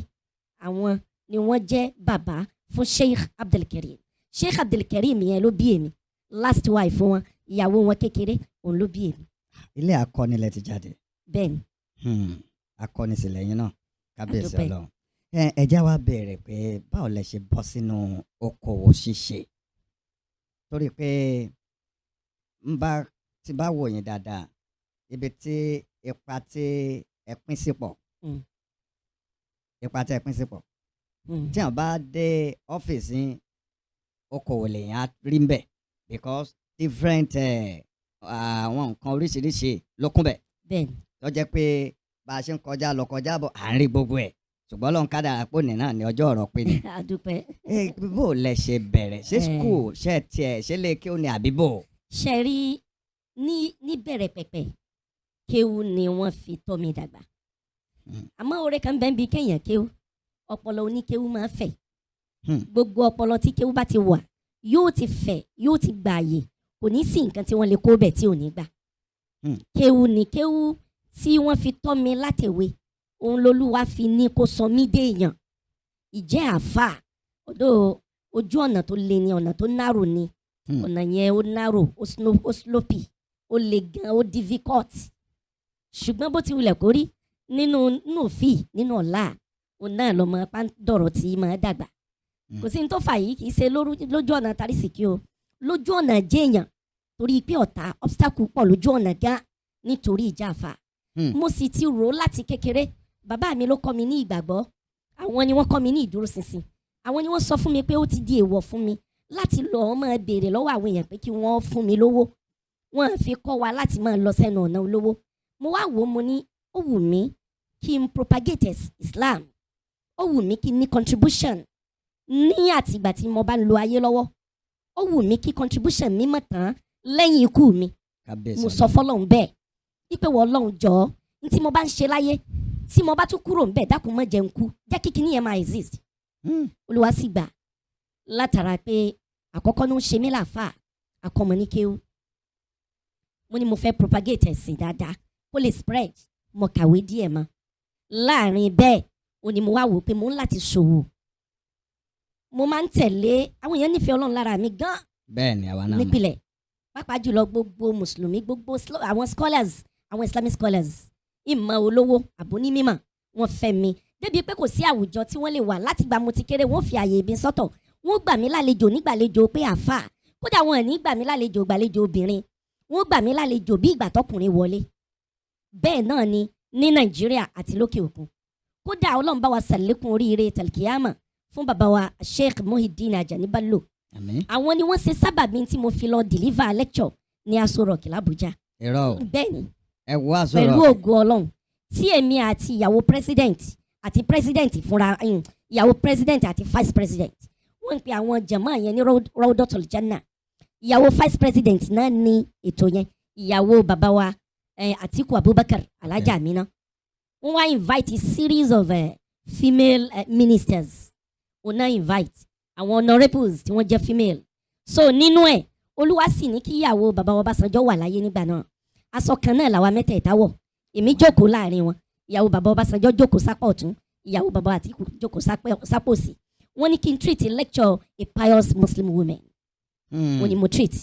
[SPEAKER 2] àwọn ni wọ́n jẹ́ bàbá fún Sheikh Abdulkareem. Sheikh Abdulkareem yẹn ló bí èmi. Last wife wọn, ìyàwó wọn kékeré, òun ló bí èmi.
[SPEAKER 1] Ilé akọni lẹ ti jáde.
[SPEAKER 2] Bẹ́ẹ̀ ni.
[SPEAKER 1] Akọni sì lẹ́yìn náà, kábíyèsí
[SPEAKER 2] Adúpẹ́.
[SPEAKER 1] Ọlọ́run. Ẹ jẹ́ wá bẹ̀rẹ̀ pé báwo lẹ ṣe bọ́ sínú okòwò ṣíṣe, torí pé ń bá tí bá wò yín dáadáa, ibi tí ipa tí ẹ pín sí pọ̀, ipa tí ẹ pín sí pọ̀. Tí àwọn bá dé ọ́fíìsì yín, okòwò lèyàn á rí ń bẹ̀, because different àwọn nǹkan oríṣiríṣi ló kún bẹ̀,
[SPEAKER 2] Bẹ́ẹ̀ ni.
[SPEAKER 1] tó jẹ́ pé bá a ṣe ń kọjá lọ kọjá bọ̀, à ń rí gbogbo ẹ̀, ṣùgbọ́n Ọlọ́run kádàrá pò ní náà ní ọjọ́ ọ̀rọ̀ pé ni.
[SPEAKER 2] Adúpẹ́.
[SPEAKER 1] Ẹ bó lẹ ṣe bẹ̀rẹ̀? Ṣé school ṣe tiẹ̀ ṣe lè kí ó ní àbí bò?
[SPEAKER 2] Ṣe rí. Ní níbẹ̀rẹ̀ pẹ̀pẹ̀, kéwú ni wọ́n fi tọ́ mi dàgbà. Àmọ́ oore kan bẹ́ẹ̀ bí kéèyàn kéwú, ọpọlọ oníkéwú máa fẹ̀. Gbogbo ọpọlọ tí kéwú bá ti wà yóò ti fẹ̀, yóò ti gbà àyè, kò ní sí nǹkan tí wọ́n lè kó bẹ̀ tí ò ní gbà. Kéwú ni kéwú tí wọ́n fi tọ́ mi látẹ̀wé, òun lolúwa fi ní kó sọ mí déèyàn ìjẹ́ àáfàá. Ọ̀dọ̀ ojú ọ̀nà tó le ni, ọ̀nà tó narrow ni. Ọ̀nà yẹn ó narrow, ó slopy, ó le gan, ó difficult. Ṣùgbọ́n bó ti wulẹ̀ kó rí, nínú nùfì nínú ọ̀la, òun náà lọ́mọ pàǹdọ̀rọ̀ tí máa dàgbà. Kò sí ní tó fà yìí, kì í ṣe lójú ọ̀nà tarísìkí o, lójú ọ̀nà jẹ́yàn, torí pé ọ̀tá, obstacle pọ̀ lójú ọ̀nà gan nítorí ìjà àfà. Mo sì ti rò ó láti kékeré. Bàbá mi ló kọ́ mi ní ìgbàgbọ́, àwọn ni wọ́n kọ́ mi ní ìdúróṣinṣin, àwọn ni wọ́n sọ fún mi pé ó ti di èèwọ̀ fún mi láti lọ máa béèrè lọ́wọ́ àwọn èèyàn pé kí wọ́n fún mi lówó. Wọ́n fi kọ́ wa láti máa lọ sẹ́nu ọ̀nà olówó. Mo wá wò ó, mo ní ó wù mí kí n propagate Islam, ó wù mí kí n ní contribution ní àtìgbà tí mo bá ń lo ayé lọ́wọ́, ó wù mí kí contribution mi mọ̀ tán lẹ́yìn ikú mi.
[SPEAKER 1] Kábíyèsí.
[SPEAKER 2] Mo sọ fọlọ́run bẹ́ẹ̀ wípé wọ́n Ọlọ́run, jọ̀ọ́, ní tí mo bá ń ṣe láyé, tí mo bá tún kúrò ńbẹ̀, dákun, má jẹ́ n kú, jẹ́ kí kinní yẹn máa exist. Olúwa sì gbà látara pé àkọ́kọ́ ló ń ṣe mí láàfà akọ́mọ ní kéwú. Mo ní mo fẹ́ propagate ẹ̀sìn dáadáa kó lè spread. Mo kàwé díẹ̀ mọ́ láàrin bẹ́ẹ̀, ó ní mo wá wò ó pé mo ń láti ṣòwò. Mo máa ń tẹ̀lé àwọn èèyàn, nífẹ̀ẹ́ Ọlọ́run lára mi gan
[SPEAKER 1] Bẹ́ẹ̀ ni, àwa náà mọ̀.
[SPEAKER 2] nípìnlẹ̀, pàápàá jùlọ gbogbo mùsùlùmí, gbogbo àwọn scholars, àwọn Islamic scholars, ìmọ̀ olówó àbónímímọ̀, wọ́n fẹ́ mi débi pé kò sí àwùjọ tí wọ́n lè wà láti gbà mo ti kéré, wọ́n fi àyè ibi sọ́tọ̀, wọ́n gbà mí lálejò nígbàlejò pé àáfà. Kódà wọn ò ní gbà mí lálejò gbàlejò obìnrin, wọ́n gbà mí lálejò bí ìgbà tọkùnrin wọlé. Bẹ́ẹ̀ náà ni ní Nàìjíríà àti lókè òkun. Kódà Ọlọ́run bá wa sàlékún oríire tàlkìyàmà fún bàbá wa Sheikh Muhyiddin Ajani Bello.
[SPEAKER 1] Àmín.
[SPEAKER 2] Àwọn ni wọ́n ṣe sábàbí tí mo fi lọ deliver lecture ní Aso Rock l'Abuja.
[SPEAKER 1] Irọ́ o.
[SPEAKER 2] Bẹ́ẹ̀ ni.
[SPEAKER 1] Ẹ wo aṣọ
[SPEAKER 2] Pẹ̀lú
[SPEAKER 1] rọ.
[SPEAKER 2] ògo Ọlọ́run, tí èmi àti ìyàwó president àti president fúnra, ìyàwó president àti vice president, wọ́n ń pe àwọn jàmáà yẹn ní Raudatul Jannah. Ìyàwó vice president náà ní ètò yẹn, ìyàwó bàbá wa Atiku Abubakar, Alhaja Amina. Wọ́n wá invite a series of female ministers, wọ́n náà invite àwọn honourables tí wọ́n jẹ́ female. So nínú ẹ̀, Olúwa sì ní kí ìyàwó bàbá wa Ọbásanjọ́ wà láyé nígbà náà. Aṣọ kan náà làwa mẹ́tẹ̀ẹ̀ta wọ̀. Èmi jókòó láàrin wọn, ìyàwó bàbá Ọbásanjọ́ jókòó sápá ọ̀tún, ìyàwó bàbá Àtìkù jókòó sápá òsì. Wọ́n ní kí n treat lecture "A Pious Muslim Woman". Wọ́n ní mo treat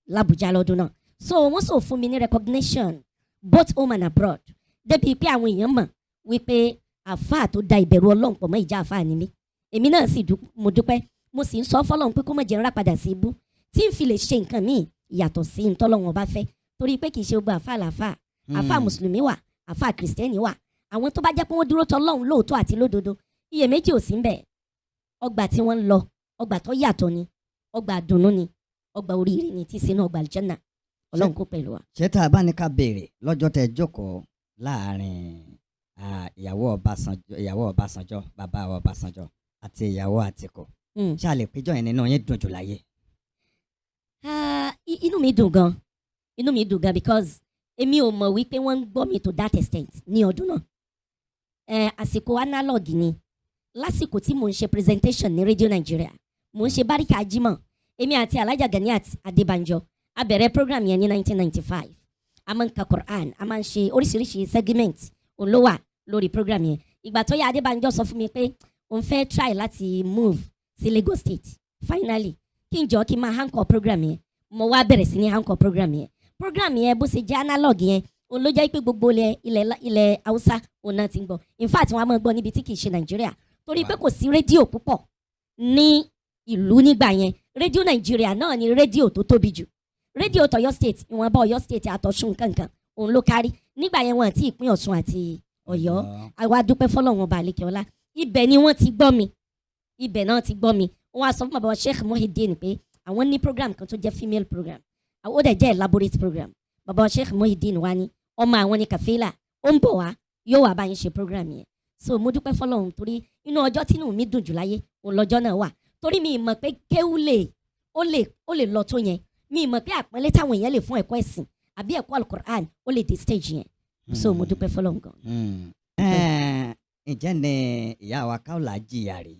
[SPEAKER 2] l'Abuja lọ́dún náà. So wọ́n sọ fún mi ní recognition both home and abroad, débi pé àwọn èèyàn mọ̀ wípé àáfàá tó da ìbẹ̀rù Ọlọ́run pọ̀ mọ́ ìjà àáfàá ni mí. Èmi náà sì mo dúpẹ́, mo sì ń sọ fọlọ́run pé kó má jẹ́ ńlá padà sí ibú tí n fi lè ṣe nǹkan míì yàtọ̀ sí ntọ́lọ́run ọba fẹ́, torí pé kì í ṣe gbogbo àáfàá làáfàá. Àáfàá mùsùlùmí wà, àáfàá kìrìsìtẹ́nì wà. Àwọn tó bá jẹ́ pé wọ́n dúró tọ́lọ́run lóòótọ́ àti lódodo, iyèméjì ò sí ń bẹ̀. Ọgbà tí wọ́n ń lọ, ọgbà tó yàtọ̀ ni, ọgbà àdùnnú ni, ọgbà oríire ni, tí sínú ọgbà àlùjánnà. Ọlọ́run kó pẹ̀lú wa.
[SPEAKER 1] Ṣé tá a bá ní ká béèrè, lọ́jọ́ tẹ́ jókòó láàrin ìyàwó Ọbásanjọ́, bàbá Ọbásanjọ́ àti ìyàwó Àtìkù, ṣá lè péjọ yẹn nínú yín dùn jù láyé?
[SPEAKER 2] Ah, inú mi dùn gan, inú mi dùn gan, because èmi ò mọ̀ wípé wọ́n ń gbọ́ mi to that extent ní ọdún náà. Àsìkò analog ni, lásìkò tí mò ń ṣe presentation ní Radio Nigeria, mò ń ṣe Báríkà Jímọ̀, èmi àti Alhaja Ganiat Adébánjọ. A bẹ̀rẹ̀ program yẹn ní 1995. A máa ń ka Quran, a máa ń ṣe oríṣiríṣi segment, òun ló wà lórí program yẹn. Ìgbà tó yá, Adébánjọ sọ fún mi pé òun fẹ́ try láti move sí Lagos State finally, kí n jọ kí n máa anchor program yẹn. Mo wá bẹ̀rẹ̀ sí ní anchor program yẹn. Program yẹn, bó ṣe jẹ́ analog yẹn, òun ló jẹ́ pé gbogbo ilẹ̀ Haúsá òun náà ti ń gbọ́. In fact, wọ́n á máa gbọ́ níbi tí kì í ṣe Nàìjíríà, torí pé kò sí rédíò púpọ̀ ní ìlú nígbà yẹn. Rédíò Nàìjíríà náà ni rédíò tó tóbi jù. Rédíò tọ̀yọ́ State, ìwọ̀nba Ọ̀yọ́ State àtọ̀ṣun kankan òun ló kárí nígbà yẹn. Wọn àti ìpín Ọ̀ṣun àti Ọ̀yọ́. Àwa dúpẹ́ fọlọ́run ọba àlekè ọlá, ibẹ̀ ni wọ́n ti gbọ́ mi, ibẹ̀ náà ti gbọ́ mi. Wọ́n á sọ fún bàbá wa Sheikh Muhyiddin pé àwọn ní program kan tó jẹ́ female program, ó dẹ̀ jẹ́ elaborate program. Bàbá wa Sheikh Muhyiddin wa ní ọmọ àwọn ní kàfílà, ó ń bọ̀ wá, yóò wá bá yín ṣe program yẹn. So mo dúpẹ́ fọlọ́run, torí inú ọjọ́ tínú mi dùn jù láyé òun lọ́jọ́ náà wà, torí mi mọ̀ pé kéwú lè ó lè ó lè lọ tó yẹn. Mi mọ̀ pé àpọ́nlé táwọn èèyàn lè fún ẹ̀kọ́ ẹ̀sìn. àbí ẹ̀kọ́ alukur'an, ó lè dé stage yẹn. So mo dúpẹ́ fọlọ́run gan.
[SPEAKER 1] Ǹjẹ́ ni ìyá wa Kaola jìyà rí?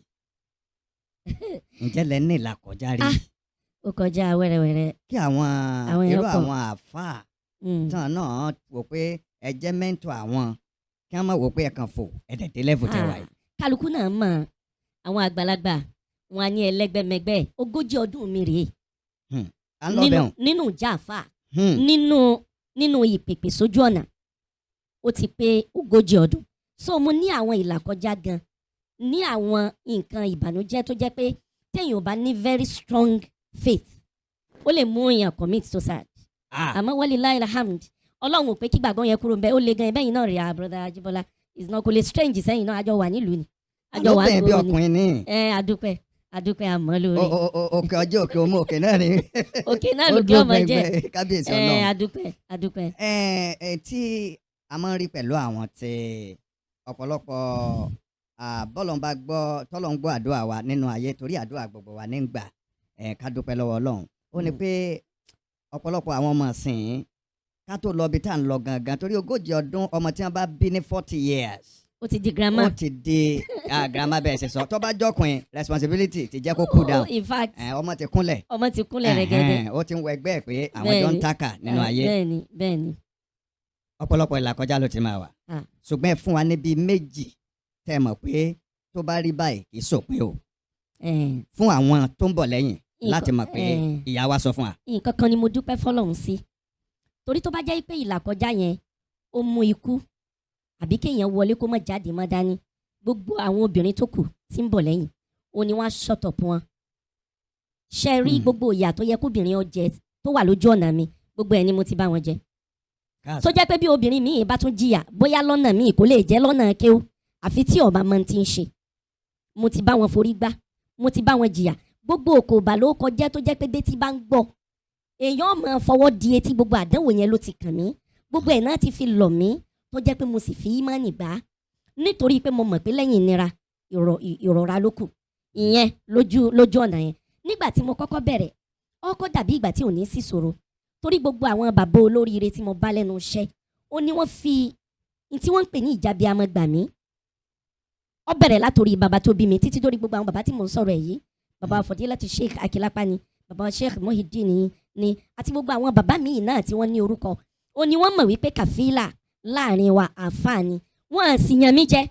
[SPEAKER 1] Ǹjẹ́ lẹ ní ìlàkọjá rí?
[SPEAKER 2] Ah. Ó kọjá wẹ́rẹ́wẹ́rẹ́.
[SPEAKER 1] Kí àwọn
[SPEAKER 2] Àwọn èèyàn
[SPEAKER 1] irú
[SPEAKER 2] pọ̀.
[SPEAKER 1] àwọn àáfàá tán náà wò pé ẹ jẹ́ mentor àwọn, kí wọ́n má wò pé ẹ kàn fò ẹ dẹ̀ dé level tẹ wáyé.
[SPEAKER 2] Kálukú náà mọ̀, àwọn àgbàlagbà wọn á ní ẹlẹ́gbẹ́mẹgbẹ́. 40 ọdún mi rèé
[SPEAKER 1] À ń lọ
[SPEAKER 2] nínú
[SPEAKER 1] bẹ̀rùn.
[SPEAKER 2] nínú ìjà àfà, nínú ìpèpè sójú ọ̀nà, ó ti pé 40 ọdún. So mo ní àwọn ìlàkọjá gan, ní àwọn nǹkan ìbànújẹ́ tó jẹ́ pé téèyàn ò bá ní very strong faith, ó lè mú èèyàn commit suicide. Àmọ́ walillahi alhamd, Ọlọ́run ò pé kí gbàgbọ́ yẹn kúrò ń bẹ́. Ó le gan ẹbẹ́ yìí náà rí. Ah, brother Ajibola is not, kò lè strange sẹ́yìn náà. Àjọ wà nílùú ni, àjọ wà
[SPEAKER 1] Lóbìnrin bí
[SPEAKER 2] gbòòrò ni.
[SPEAKER 1] ọkùnrin ní.
[SPEAKER 2] Ẹ adúpẹ́, adúpẹ́, àmọ́ lórí.
[SPEAKER 1] Òkè ọjọ́, òkè òmù, òkè náà ni.
[SPEAKER 2] Òkè náà
[SPEAKER 1] Ó
[SPEAKER 2] lókè
[SPEAKER 1] dúró
[SPEAKER 2] ọmọ jẹ.
[SPEAKER 1] gbẹngbẹ, kábíyèsí
[SPEAKER 2] Ẹ
[SPEAKER 1] Ọlọ́run.
[SPEAKER 2] adúpẹ́, adúpẹ́.
[SPEAKER 1] Ẹ ẹ tí a máa ń rí pẹ̀lú àwọn tí ọ̀pọ̀lọpọ̀ bọ́lọ̀ ń bá gbọ́, tọ́lọ̀ ń gbọ́ àdúrà wa nínú ayé, torí àdúrà gbogbo wa ní ń gbà, ẹ ká dúpẹ́ lọ́wọ́ Ọlọ́run. Ó ní pé ọ̀pọ̀lọpọ̀ àwọn ọmọ sìn ká tó lọ ibi tá à ń lọ gangan, torí 40 ọdún, ọmọ tí wọ́n bá bí ní 40 years,
[SPEAKER 2] Ó ti di grandma.
[SPEAKER 1] Ó ti di grandma. Bẹ́ẹ̀ ṣe sọ, tó bá jọkùnrin, responsibility ti jẹ́ kó cool down.
[SPEAKER 2] Oh, in fact,
[SPEAKER 1] Ọmọ ti kúnlẹ̀.
[SPEAKER 2] Ọmọ ti kúnlẹ̀ rẹ̀gẹ̀dẹ̀.
[SPEAKER 1] Ẹ̀hẹ́n, ó ti ń wọ ẹgbẹ́ ẹ̀ pé àwọn jọ ń tákà nínú ayé.
[SPEAKER 2] Bẹ́ẹ̀ni bẹ́ẹ̀ni.
[SPEAKER 1] Ọ̀pọ̀lọpọ̀ ìlàkọjá ló ti máa wà, ṣùgbọ́n ẹ fún wa níbi méjì tẹ́ ẹ mọ̀ pé tó bá rí báyìí, kì í sòpin o, fún àwọn tó ń bọ̀ lẹ́yìn láti mọ̀ pé ìyá wa sọ fún wa.
[SPEAKER 2] Nǹkan kan ni mo dúpẹ́ fọlọ́run sí, torí tó bá jẹ́ pé ìlàkọjá yẹn ó mú ikú àbí kéèyàn wọlé kó má jáde má dání, gbogbo àwọn obìnrin tó kù tí ń bọ̀ lẹ́yìn, ó ní wọ́n á shut up wọn ṣe rí. Gbogbo ìyà tó yẹ kóbìnrin ó jẹ tó wà lójú ọ̀nà mi, gbogbo ẹ̀ ni mo ti bá wọn jẹ, tó jẹ́ pé bí obìnrin míì bá tún jìyà, bóyá lọ́nà míì, kò lè jẹ́ lọ́nà kéwú, àfi tí ọba máa ti ń ṣe. Mo ti bá wọn forí gbá, mo ti bá wọn jìyà, gbogbo òkò òbà ló kọjá, tó jẹ́ pé bétí bá ń gbọ́, èèyàn máa fọwọ́ di etí. Gbogbo àdánwò yẹn ló ti kàn mí, gbogbo ẹ̀ náà ti fi lọ̀ mí, tó jẹ́ pé mo sì fi ímánì gbà á, nítorí pé mo mọ̀ pé lẹ́yìn ìnira, ìrọ̀ra ló kù. Ìyẹn lójú ọ̀nà yẹn. Nígbà tí mo kọ́kọ́ bẹ̀rẹ̀, ọkọ̀ dàbí ìgbà tí ò ní sí ṣòro, torí gbogbo àwọn bàbá olóríire tí mo bá lẹ́nu iṣẹ́, ó ní wọ́n fi ní tí wọ́n ń pè ní ìjàbí gbà mí. Ó bẹ̀rẹ̀ látòrí bàbá tó bí mi títí dórí gbogbo àwọn bàbá tí mò ń sọ̀rọ̀ ẹ̀ yìí, bàbá Fọdílátù Sheikh Akilapa ni, bàbá Sheikh Muhyiddin ni, àti gbogbo àwọn bàbá míì náà tí wọ́n ní orúkọ. Ó ní wọ́n mọ̀ wípé kàfílà láàrin wa, àáfàá ni. Wọ́n á sì yan mí jẹ,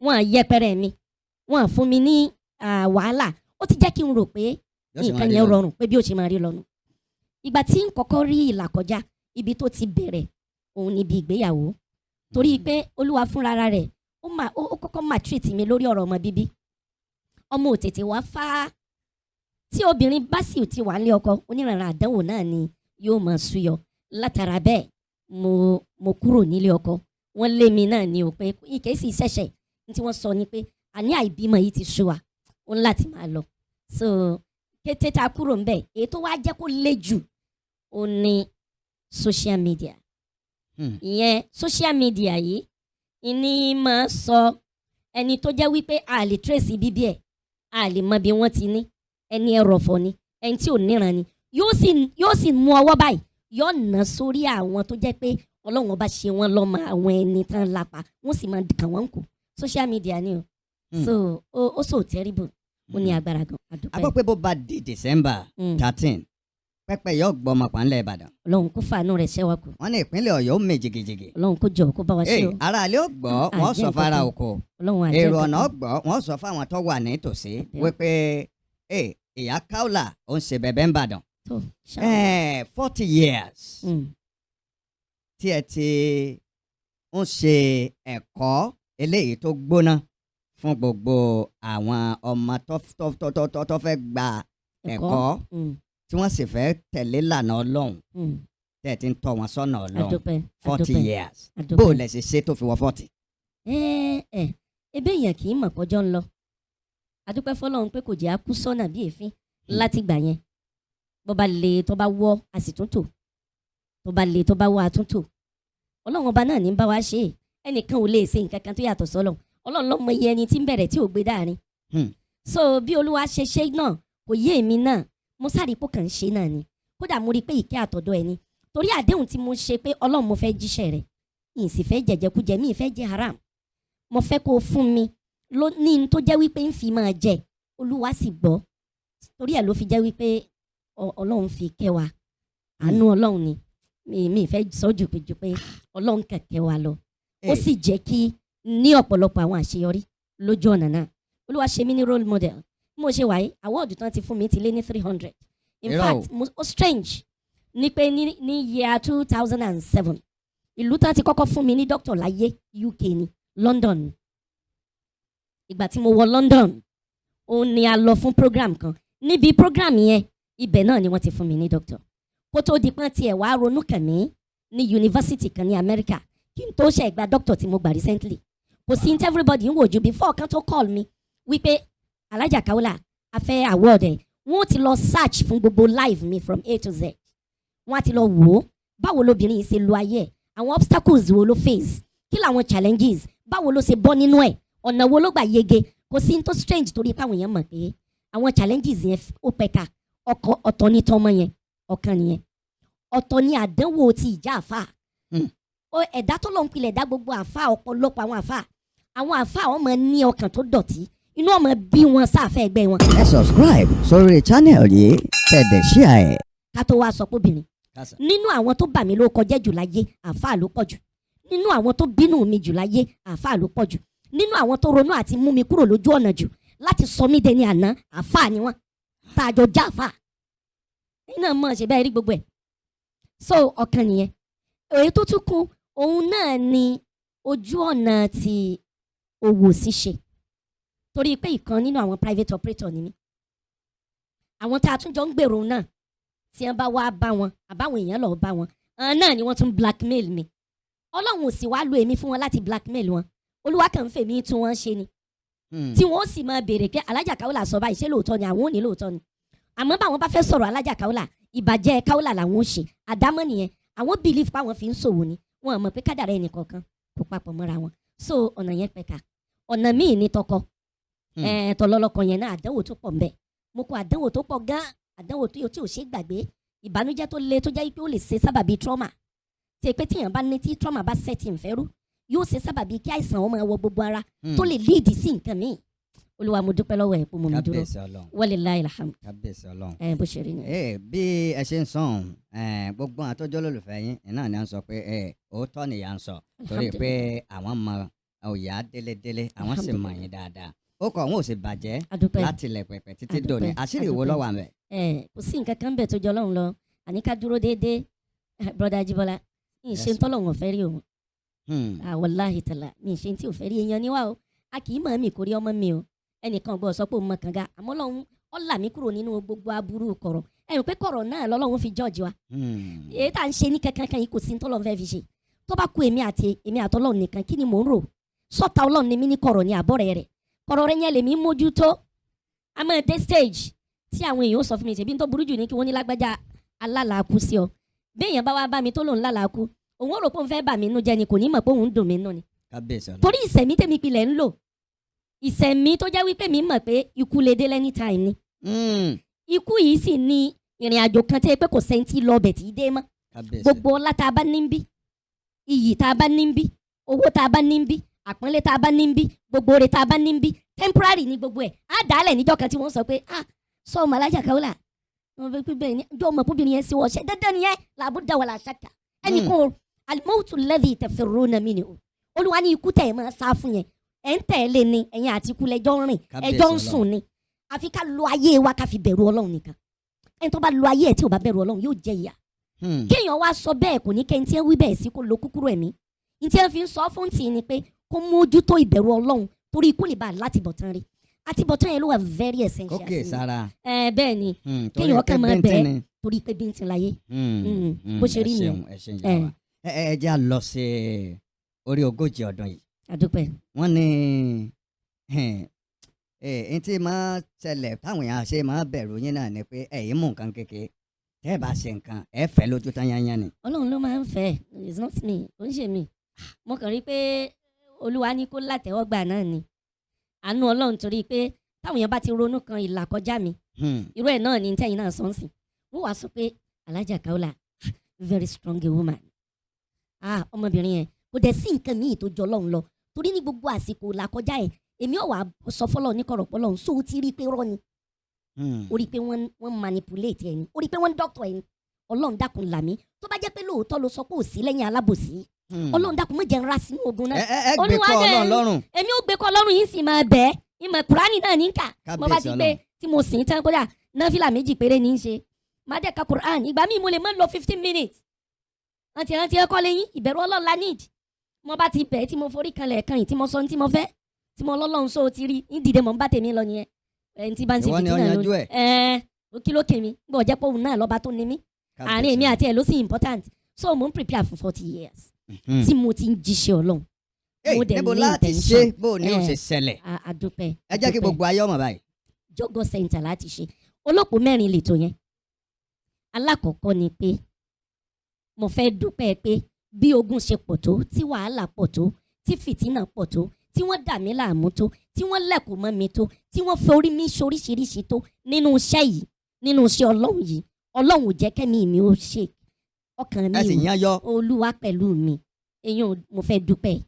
[SPEAKER 2] wọ́n á yẹpẹrẹ mi, wọ́n á fún mi ní wàhálà. Ó ti jẹ́ kí n rò pé
[SPEAKER 1] Yóò ṣe máa
[SPEAKER 2] nǹkan
[SPEAKER 1] rí
[SPEAKER 2] yẹn
[SPEAKER 1] lọ.
[SPEAKER 2] rọrùn, pé bí ó ṣe máa rí lọ́nu. Ìgbà tí n kọ́kọ́ rí ìlàkọjá, ibi tó ti bẹ̀rẹ̀ òun níbi ìgbéyàwó, torí pé Olúwa fúnra rẹ̀ ó mà ó kọ́kọ́ maltreat mi lórí ọ̀rọ̀ ọmọ bíbí. Ọmọ ò tètè wá fá. Tí obìnrin bá sì ti wà nílé ọkọ, onírànràn àdánwò náà ni yóò máa súyọ látara bẹ́ẹ̀. Mo kúrò nílé ọkọ, wọ́n lé mi náà ní o, pé ìkẹ́ sì ṣẹ̀ṣẹ̀ ní tí wọ́n sọ ni pé àní àìbímọ yìí ti sú wa, ó ń láti máa lọ. So kété tá a kúrò ń bẹ̀, èyí tó wá jẹ́ kó le jù, ó ní social media. Ìyẹn social media yìí ní máa sọ ẹni tó jẹ́ wípé a lè trace bíbí ẹ̀, a lè mọ bí wọ́n ti ní ẹni ẹrọ̀fọ̀ ni, ẹni tí ò níran ni, yóò sì mú ọwọ́ báyìí, yóò nà sórí àwọn tó jẹ́ pé Ọlọ́run ọba ṣe wọ́n lọ́mọ, àwọn ẹni tán lápá, wọ́n sì máa kàn wọ́n kù. Social media ni o. So ó so terrible, ó ní agbára gan.
[SPEAKER 1] A
[SPEAKER 2] Àdúpẹ́.
[SPEAKER 1] gbọ́ pé bó bá di December 13, pẹ́pẹ́ yóò gbọ́mọ pàǹlẹ̀ Ìbàdàn.
[SPEAKER 2] Ọlọ́run kó fàánú rẹ̀ ṣẹ́wà kù.
[SPEAKER 1] Wọ́n ní ìpínlẹ̀ Ọ̀yọ́ ó mì jìgìjìgì.
[SPEAKER 2] Ọlọ́run kó jọ kó bá wa ṣe
[SPEAKER 1] Ee,
[SPEAKER 2] o.
[SPEAKER 1] ará ilé ó gbọ́, wọ́n
[SPEAKER 2] Àjẹ́
[SPEAKER 1] sọ fara
[SPEAKER 2] nǹkan.
[SPEAKER 1] oko.
[SPEAKER 2] Ọlọ́run àjẹ́
[SPEAKER 1] Èrò ọ̀nà ó
[SPEAKER 2] nǹkan.
[SPEAKER 1] gbọ́, wọ́n sọ fáwọn tó wà nítòsí wípé ee, ìyá Kaola ó ń ṣe bẹ̀bẹ̀ ń Bàdàn.
[SPEAKER 2] Tó ṣáà.
[SPEAKER 1] 40 years tí ẹ ti ń ṣe ẹ̀kọ́ eléyìí tó gbóná fún gbogbo àwọn ọmọ tó fẹ́ gba ẹ̀kọ́, tí wọ́n sì fẹ́ tẹ̀lé lànà Ọlọ́run, tẹ́ ẹ ti ń tọ́ wọn sọ́nà Ọlọ́run.
[SPEAKER 2] Àdúpẹ́.
[SPEAKER 1] 40
[SPEAKER 2] Àdúpẹ́.
[SPEAKER 1] years,
[SPEAKER 2] Àdúpẹ́.
[SPEAKER 1] bó o lẹ ṣe ṣe tó fi wọ 40?
[SPEAKER 2] Ẹ ẹ ebe èèyàn kì í mọ̀ kọjọ́ ń lọ. Àdúpẹ́ fọlọ́run pé kò jẹ́ á kú sọ́nà bí èéfín láti gbà yẹn. Bó bá le, tó bá wọ́, a sì tún tò. Tó bá le, tó bá wọ́, a tún tò. Ọlọ́run ọba náà ní bá wa ṣe é. Ẹnìkan ò lè ṣe nǹkan kan tó yàtọ̀ sọ́lọ̀. Ọlọ́run ló mọ iye ẹni tí ń bẹ̀rẹ̀ tí ò gbé dáàrin. So bí Olúwa ṣe ṣe náà kò yé èmi náà. Mo sáré pò kàn ń ṣe náà ni. Kódà mo rí i pé ìkẹ́ àtọ̀dọ̀ ẹni. Torí àdéhùn tí mo ṣe pé Ọlọ́run, mo fẹ́ jíṣẹ́ rẹ̀, mi sì fẹ́ jẹ̀jẹ̀kújẹ, mi ì fẹ́ jẹ haram, mo fẹ́ kó o fún mi ló ní n tó jẹ́ wípé ń fi máa jẹ. Olúwa sì gbọ́, torí ẹ̀ ló fi jẹ́ wípé Ọlọ́run fi kẹ́ wa. Àánú Ọlọ́run ni. Mi ì fẹ́ sọ jù pé ju pé Ọlọ́run kẹ̀kẹ́ wa lọ, ó sì jẹ́ kí ní ọ̀pọ̀lọpọ̀ àwọn àṣeyọrí lójú ọ̀nà náà. Olúwa ṣe mí ní role model. Bí mo ṣe wà yìí, award tán ti fún mi ti lé ní 300. In
[SPEAKER 1] Irọ́ o.
[SPEAKER 2] fact, ó strange ní pé ní year 2007, ìlú tán ti kọ́kọ́ fún mi ní doctor láyé, UK ní London. Ìgbà tí mo wọ London, òun ni a lọ fún program kan. Níbi program yẹn, ibẹ̀ náà ni wọ́n ti fún mi ní doctor. Kó tó di pọ́n tiẹ̀ wá ronú kàn mí ní yunifásitì kan ní Amẹ́ríkà, kí n tó ṣe gba doctor tí mo gbà recently, kò sí ní everybody ń wò ju before kan tó call mi wípé Alhaja Kaola, a fẹ́ award ẹ̀. Wọ́n ti lọ search fún gbogbo life mi from A to Z. Wọ́n á ti lọ wò ó, báwo lobìnrin yìí ṣe lo ayé ẹ̀, àwọn obstacles wo ló face, kí làwọn challenges, báwo ló ṣe bọ́ nínú ẹ̀, ọ̀nà wo ló gbà yege. Kò sí ní tó strange, torí pé àwọn èèyàn mọ̀ pé àwọn challenges yẹn ó pẹ̀ka. Ọkọ ọ̀tọ̀ ní tọmọ yẹn, ọ̀kan nìyẹn. Ọ̀tọ̀ ní àdánwò ti ìjà àfà. Ó ẹ̀dá tó lọ́n pilẹ̀ dá gbogbo àfà, ọ̀pọ̀lọpọ̀ àwọn àfà wọn máa ní ọkàn tó dọ̀tí, inú ọmọ bí wọn sáfẹ́ ẹgbẹ́ wọn.
[SPEAKER 1] Ẹ subscribe sórí channel yìí, kẹ́ dẹ̀ share ẹ̀.
[SPEAKER 2] Ká tó wá sọ pé obìnrin, nínú àwọn tó bà mí ló kọjá jù láyé, àfà ló pọ̀ jù. Nínú àwọn tó bínú mi jù láyé, àfà ló pọ̀ jù. Nínú àwọn tó ronú àti mú mi kúrò lójú ọ̀nà jù, láti sọ mí dẹni àná, àfà ni wọ́n tá a jọ já àfà. Ẹ̀yin náà mọ̀ ṣe bẹ́ẹ̀ rí gbogbo ẹ̀. So ọ̀kan nìyẹn. Èyí tó tún kù, òun náà ni ojú ọ̀nà ti òwò ṣíṣe, torí pé ìkan nínú àwọn private operator ni mí. Àwọn tá a tún jọ ń gbèrò náà, tí wọ́n bá wá bá wọn, àbáwọn èèyàn lọ́ọ́ bá wọn, àwọn náà ni wọ́n tún blackmail mi. Ọlọ́run ò sì wá lo èmi fún wọn láti blackmail wọn. Olúwa kàn ń fèmí tún wọn ṣe ni, tí wọ́n sì máa béèrè pé Alhaja Kaola sọ báyìí, ṣé lóòótọ́ ni? Àwọn ò ní lóòótọ́ ni, àmọ́ báwọn bá fẹ́ sọ̀rọ̀ Alhaja Kaola, ìbàjẹ́ Kaola làwọn ò ṣe. Àdámọ́ nìyẹn. Àwọn believe pé àwọn fi ń ṣòwò ni. Wọn mọ̀ pé kádàrá ẹnì kọ̀ọ̀kan kò papọ̀ mọ́ra wọn. So ọ̀nà yẹn pẹ̀ka. Ọ̀nà míì ní tọkọ tọlọ́lọ́kọ yẹn náà, àdánwò tó pọ̀ ńbẹ. Mo kọ àdánwò tó pọ̀ gan, àdánwò tó tí ò ṣe é gbàgbé, ìbànújẹ́ tó le, tó jẹ́ pé ó lè ṣe sábàbí trauma, tí pé tíyàn bá ní, tí trauma bá set ìfẹ́ rú, yóò ṣe sábàbí kí àìsàn ó máa wọ gbogbo ara, tó lè lead sí nǹkan míì. Olúwa, mo dúpẹ́ lọ́wọ́ ẹ̀ pé mo mi dúró.
[SPEAKER 1] Kábíyèsí Ọlọ́run.
[SPEAKER 2] Walillahil hamd.
[SPEAKER 1] Kábíyèsí Ọlọ́run.
[SPEAKER 2] Ẹ bó ṣe rí ni.
[SPEAKER 1] Ee, bí ẹ ṣe ń sọ̀hún, gbogbo àwọn tó jẹ́ olólùfẹ́ yín náà ni à ń sọ pé òótọ́ nìyà ń sọ, torí pé àwọn mọ òyà délédélé, àwọn sì mọ yín dáadáa. Ó kọ òun ò sì bàjẹ́
[SPEAKER 2] Adúpẹ́.
[SPEAKER 1] láti ilẹ̀ pẹ̀pẹ̀ títí
[SPEAKER 2] Adúpẹ́,
[SPEAKER 1] dòní. Àṣírí wo
[SPEAKER 2] adúpẹ́.
[SPEAKER 1] ló wà ńbẹ̀?
[SPEAKER 2] Ẹ kò sí nǹkan kan bẹ̀ tó jọ Ọlọ́run lọ. Àní ká dúró déédéé. Brother Ajíbọ́lá, mi ì ṣe ń tọ́lọ́run ọ̀fẹ́ rí o. Wàláhì tàlà, mi ì ṣe tí ò fẹ́ rí. Èèyàn níwá o, a kì í mọ̀ mí kò rí ọmọ mi o. Ẹnìkan gbọ́ sọ pé òun mọ kànga, àmọ́ Ọlọ́run ó là mí kúrò nínú gbogbo aburú kọ̀rọ̀. Ẹ rò pé kọ̀rọ̀ náà lọ́lọ́run fi judge wa. Èyí tá à ń ṣe ní kankan kan yìí, kò sí ní tọ́lọ́run fẹ́ fi ṣe. Tó bá kú èmi àti èmi àtọ́lọ́run nìkan, kí ni mò ń rò? Sọ́ta Ọlọ́run ni mí ní kọ̀rọ̀ ní àbọ̀rẹ̀ rẹ̀. Kọ̀rọ̀ rẹ̀ yẹn lèmi mójútó. A máa dé stage tí àwọn èèyàn ó sọ fún mi, ṣèbí tó burú jù ní kí wọ́n ní lágbájá alálàákú sí ọ. Béèyàn bá wá bá mi tó lòun lálàákú, òun ó rò pé òun fẹ́ bà mí nú jẹ́ ni, kò ní mọ̀ pé òun ń dùn mí nú ni.
[SPEAKER 1] Kábíyèsí Ọlọ́run.
[SPEAKER 2] Torí ìsẹ̀mí tèmi pilẹ̀ ń lò, ìsẹ̀mí tó jẹ́ wípé mi mọ̀ pé ikú lè dé any time ni. Ikú yìí sì ni ìrìn àjò kan tẹ́ pé kò sẹ́ńtì lọ bẹ̀ tí ì dé mọ́.
[SPEAKER 1] Kábíyèsí.
[SPEAKER 2] Gbogbo ọlá tá a bá ní ń bí, iyì tá a bá ní ń bí, owó tá a bá ní ń bí, àpọ́nlé tá a bá ní ń bí, gbogbo oore tá a bá ní ń bí, temporary ní gbogbo ẹ̀. Á dàálẹ̀ níjọ́ kan tí wọ́n sọ pé, "Ah, sọ ọmọ Alhaja Kaola wọn fẹ́ pé bẹ́ẹ̀ ni jọ́ ọmọ kóbìnrin yẹn sí wọ́n ṣe dandan nìyẹn." Làbúdà wàlà ṣàkà ẹnì kan, al-mawtu alladhi tafirruna minhu. Olúwa ní ikú tẹ̀ ẹ̀ máa sá fún yẹn, ẹ̀ ń tẹ̀lé ni. Ẹ̀yin àti ikú lẹ́jọ́ ń rìn, ẹjọ́ ń sùn ni. Àfi ká lo ayé wa, ká fi bẹ̀rù Ọlọ́run nìkan. Ẹni tó bá lo ayé ẹ̀ tí ò bá bẹ̀rù Ọlọ́run, yóò jẹ ìyà. Kéèyàn wá sọ bẹ́ẹ̀, kò ní kẹ́ ní tí ń wí bẹ́ẹ̀ sí kó lo kúkúrú ẹ̀mí. Ní tí wọ́n fi ń sọ fún tì í ni pé kó mójútó ìbẹ̀rù Ọlọ́run, torí ikú lè bá a láti bọ̀ tán rí. Àti bọ̀ tán yẹn ló wà very essential
[SPEAKER 1] Kókè
[SPEAKER 2] sí mi.
[SPEAKER 1] sára.
[SPEAKER 2] Ẹ bẹ́ẹ̀ ni.
[SPEAKER 1] Torí
[SPEAKER 2] Kéèyàn
[SPEAKER 1] pé
[SPEAKER 2] kàn máa
[SPEAKER 1] bíntín
[SPEAKER 2] bẹ́ẹ̀
[SPEAKER 1] ni.
[SPEAKER 2] Torí pé bíntín láyé. Bó ṣe rí
[SPEAKER 1] Ẹ
[SPEAKER 2] nìyẹn.
[SPEAKER 1] ṣeun, ẹ ṣeun ìyá wa. Ẹ jẹ́ à lọ sí orí 40 ọdún yìí.
[SPEAKER 2] Àdúpẹ́.
[SPEAKER 1] Wọ́n ní ẹ n tí máa ṣẹlẹ̀ táwọn èèyàn ṣe máa bẹ̀rù yín náà ni pé ẹ̀yin mú nǹkan kékeré, tẹ́ ẹ bá ṣe nǹkan, ẹ fẹ́ lójú tán yányán ni.
[SPEAKER 2] Ọlọ́run ló máa ń fẹ́. It's not me, kò ń ṣe mi. Mo kàn rí pé Olúwa ní kó látẹ̀wọ́gbà náà ni, àánú Ọlọ́run, torí pé táwọn èèyàn bá ti ronú kan ìlà kọjá mi, irú ẹ̀ náà ni tẹ́yìn náà sọ ń sìn, wọ́n wàá sọ pé Alhaja Kaola very strong woman. Ah, ọmọbìnrin yẹn kò dẹ̀ sí nǹkan míì tó jọ Ọlọ́run lọ, torí ní gbogbo àsìkò làkọjá ẹ̀, èmi ò wá sọ fọlọ́ ní kọ̀rọ̀ pọ́lọ́run sóò ti rí i pé rọ́ ni. Ó rí i pé wọ́n manipulate ẹ̀ ni, ó rí i pé wọ́n doctor ẹ̀ ni. Ọlọ́run dákun là mí, tó bá jẹ́ pé lóòótọ́ ló sọ pé ò sí lẹ́yìn alábòsí, Ọlọ́run dákun má jẹ́ n rá sínú ogun náà.
[SPEAKER 1] Ẹ ẹ ẹ gbé
[SPEAKER 2] Olúwa
[SPEAKER 1] kọ́
[SPEAKER 2] dẹ̀
[SPEAKER 1] Ọlọ́run lọ́rùn.
[SPEAKER 2] Èmi ò gbé kọ́ Ọlọ́run yìí sì máa bẹ́ẹ̀ ìmọ̀ Kùránì náà ní kà. Mo bá
[SPEAKER 1] Kábíyèsí
[SPEAKER 2] ti gbé
[SPEAKER 1] Ọlọ́run.
[SPEAKER 2] tí mo sìn tán, kódà náfìlà méjì péré ní í ṣe, má dẹ̀ ka Kùránì. Ìgbà míì mo lè má lọ 15 minutes. Àti rántí ẹ̀kọ́ lẹ́yìn ìbẹ̀rù Ọlọ́run la need. Mo bá ti bẹ̀ tí mo forí kanlẹ̀ kan yìí, tí mo sọ ní tí mo fẹ́, tí mo lọ́lọ́run sọ ti rí ní dìde, mọ̀ ń bá tèmi lọ nìyẹn. Ẹni tí bá ń ṣe
[SPEAKER 1] Ìwọ ni
[SPEAKER 2] fìtínà
[SPEAKER 1] ó yanjú
[SPEAKER 2] lónìí
[SPEAKER 1] ẹ̀.
[SPEAKER 2] Ẹ̀ ó kí ló kè mí gbọ́ jẹ́ pé òun náà lọ́ba tó ní mí, àárín èmi àti ẹ̀ ló sì important. So mo ń prepare for 40 years tí mo ti ń jíṣẹ́ Ọlọ́run. Mo dẹ̀
[SPEAKER 1] níbo
[SPEAKER 2] ní
[SPEAKER 1] láti
[SPEAKER 2] intention.
[SPEAKER 1] ṣe, bó ní o ṣe ṣẹlẹ̀?
[SPEAKER 2] A dúpẹ́.
[SPEAKER 1] Ẹ jẹ́ kí
[SPEAKER 2] A dúpẹ́.
[SPEAKER 1] gbogbo ayé ọmọ báyìí.
[SPEAKER 2] Jọgọ Center láti ṣe. Olóko mẹ́rin lètò yẹn. Alákọ̀ọ́kọ́ ni pé mo fẹ́ dúpẹ́ pé bí ogun ṣe pọ̀ tó, tí wàhálà pọ̀ tó, tí fìtínà pọ̀ tó, tí wọ́n dà mí láàmú tó, tí wọ́n lẹ̀kùn mọ́ mi tó, tí wọ́n forí mi ṣoríṣiríṣi tó nínú iṣẹ́ yìí, nínú iṣẹ́ Ọlọ́run yìí, Ọlọ́run ò jẹ́ kẹ́mi mi ó ṣe ọkàn mi
[SPEAKER 1] Ẹ sì
[SPEAKER 2] ò
[SPEAKER 1] yan yọ.
[SPEAKER 2] Olúwa pẹ̀lú mi. Èyàn mo fẹ́ dúpẹ́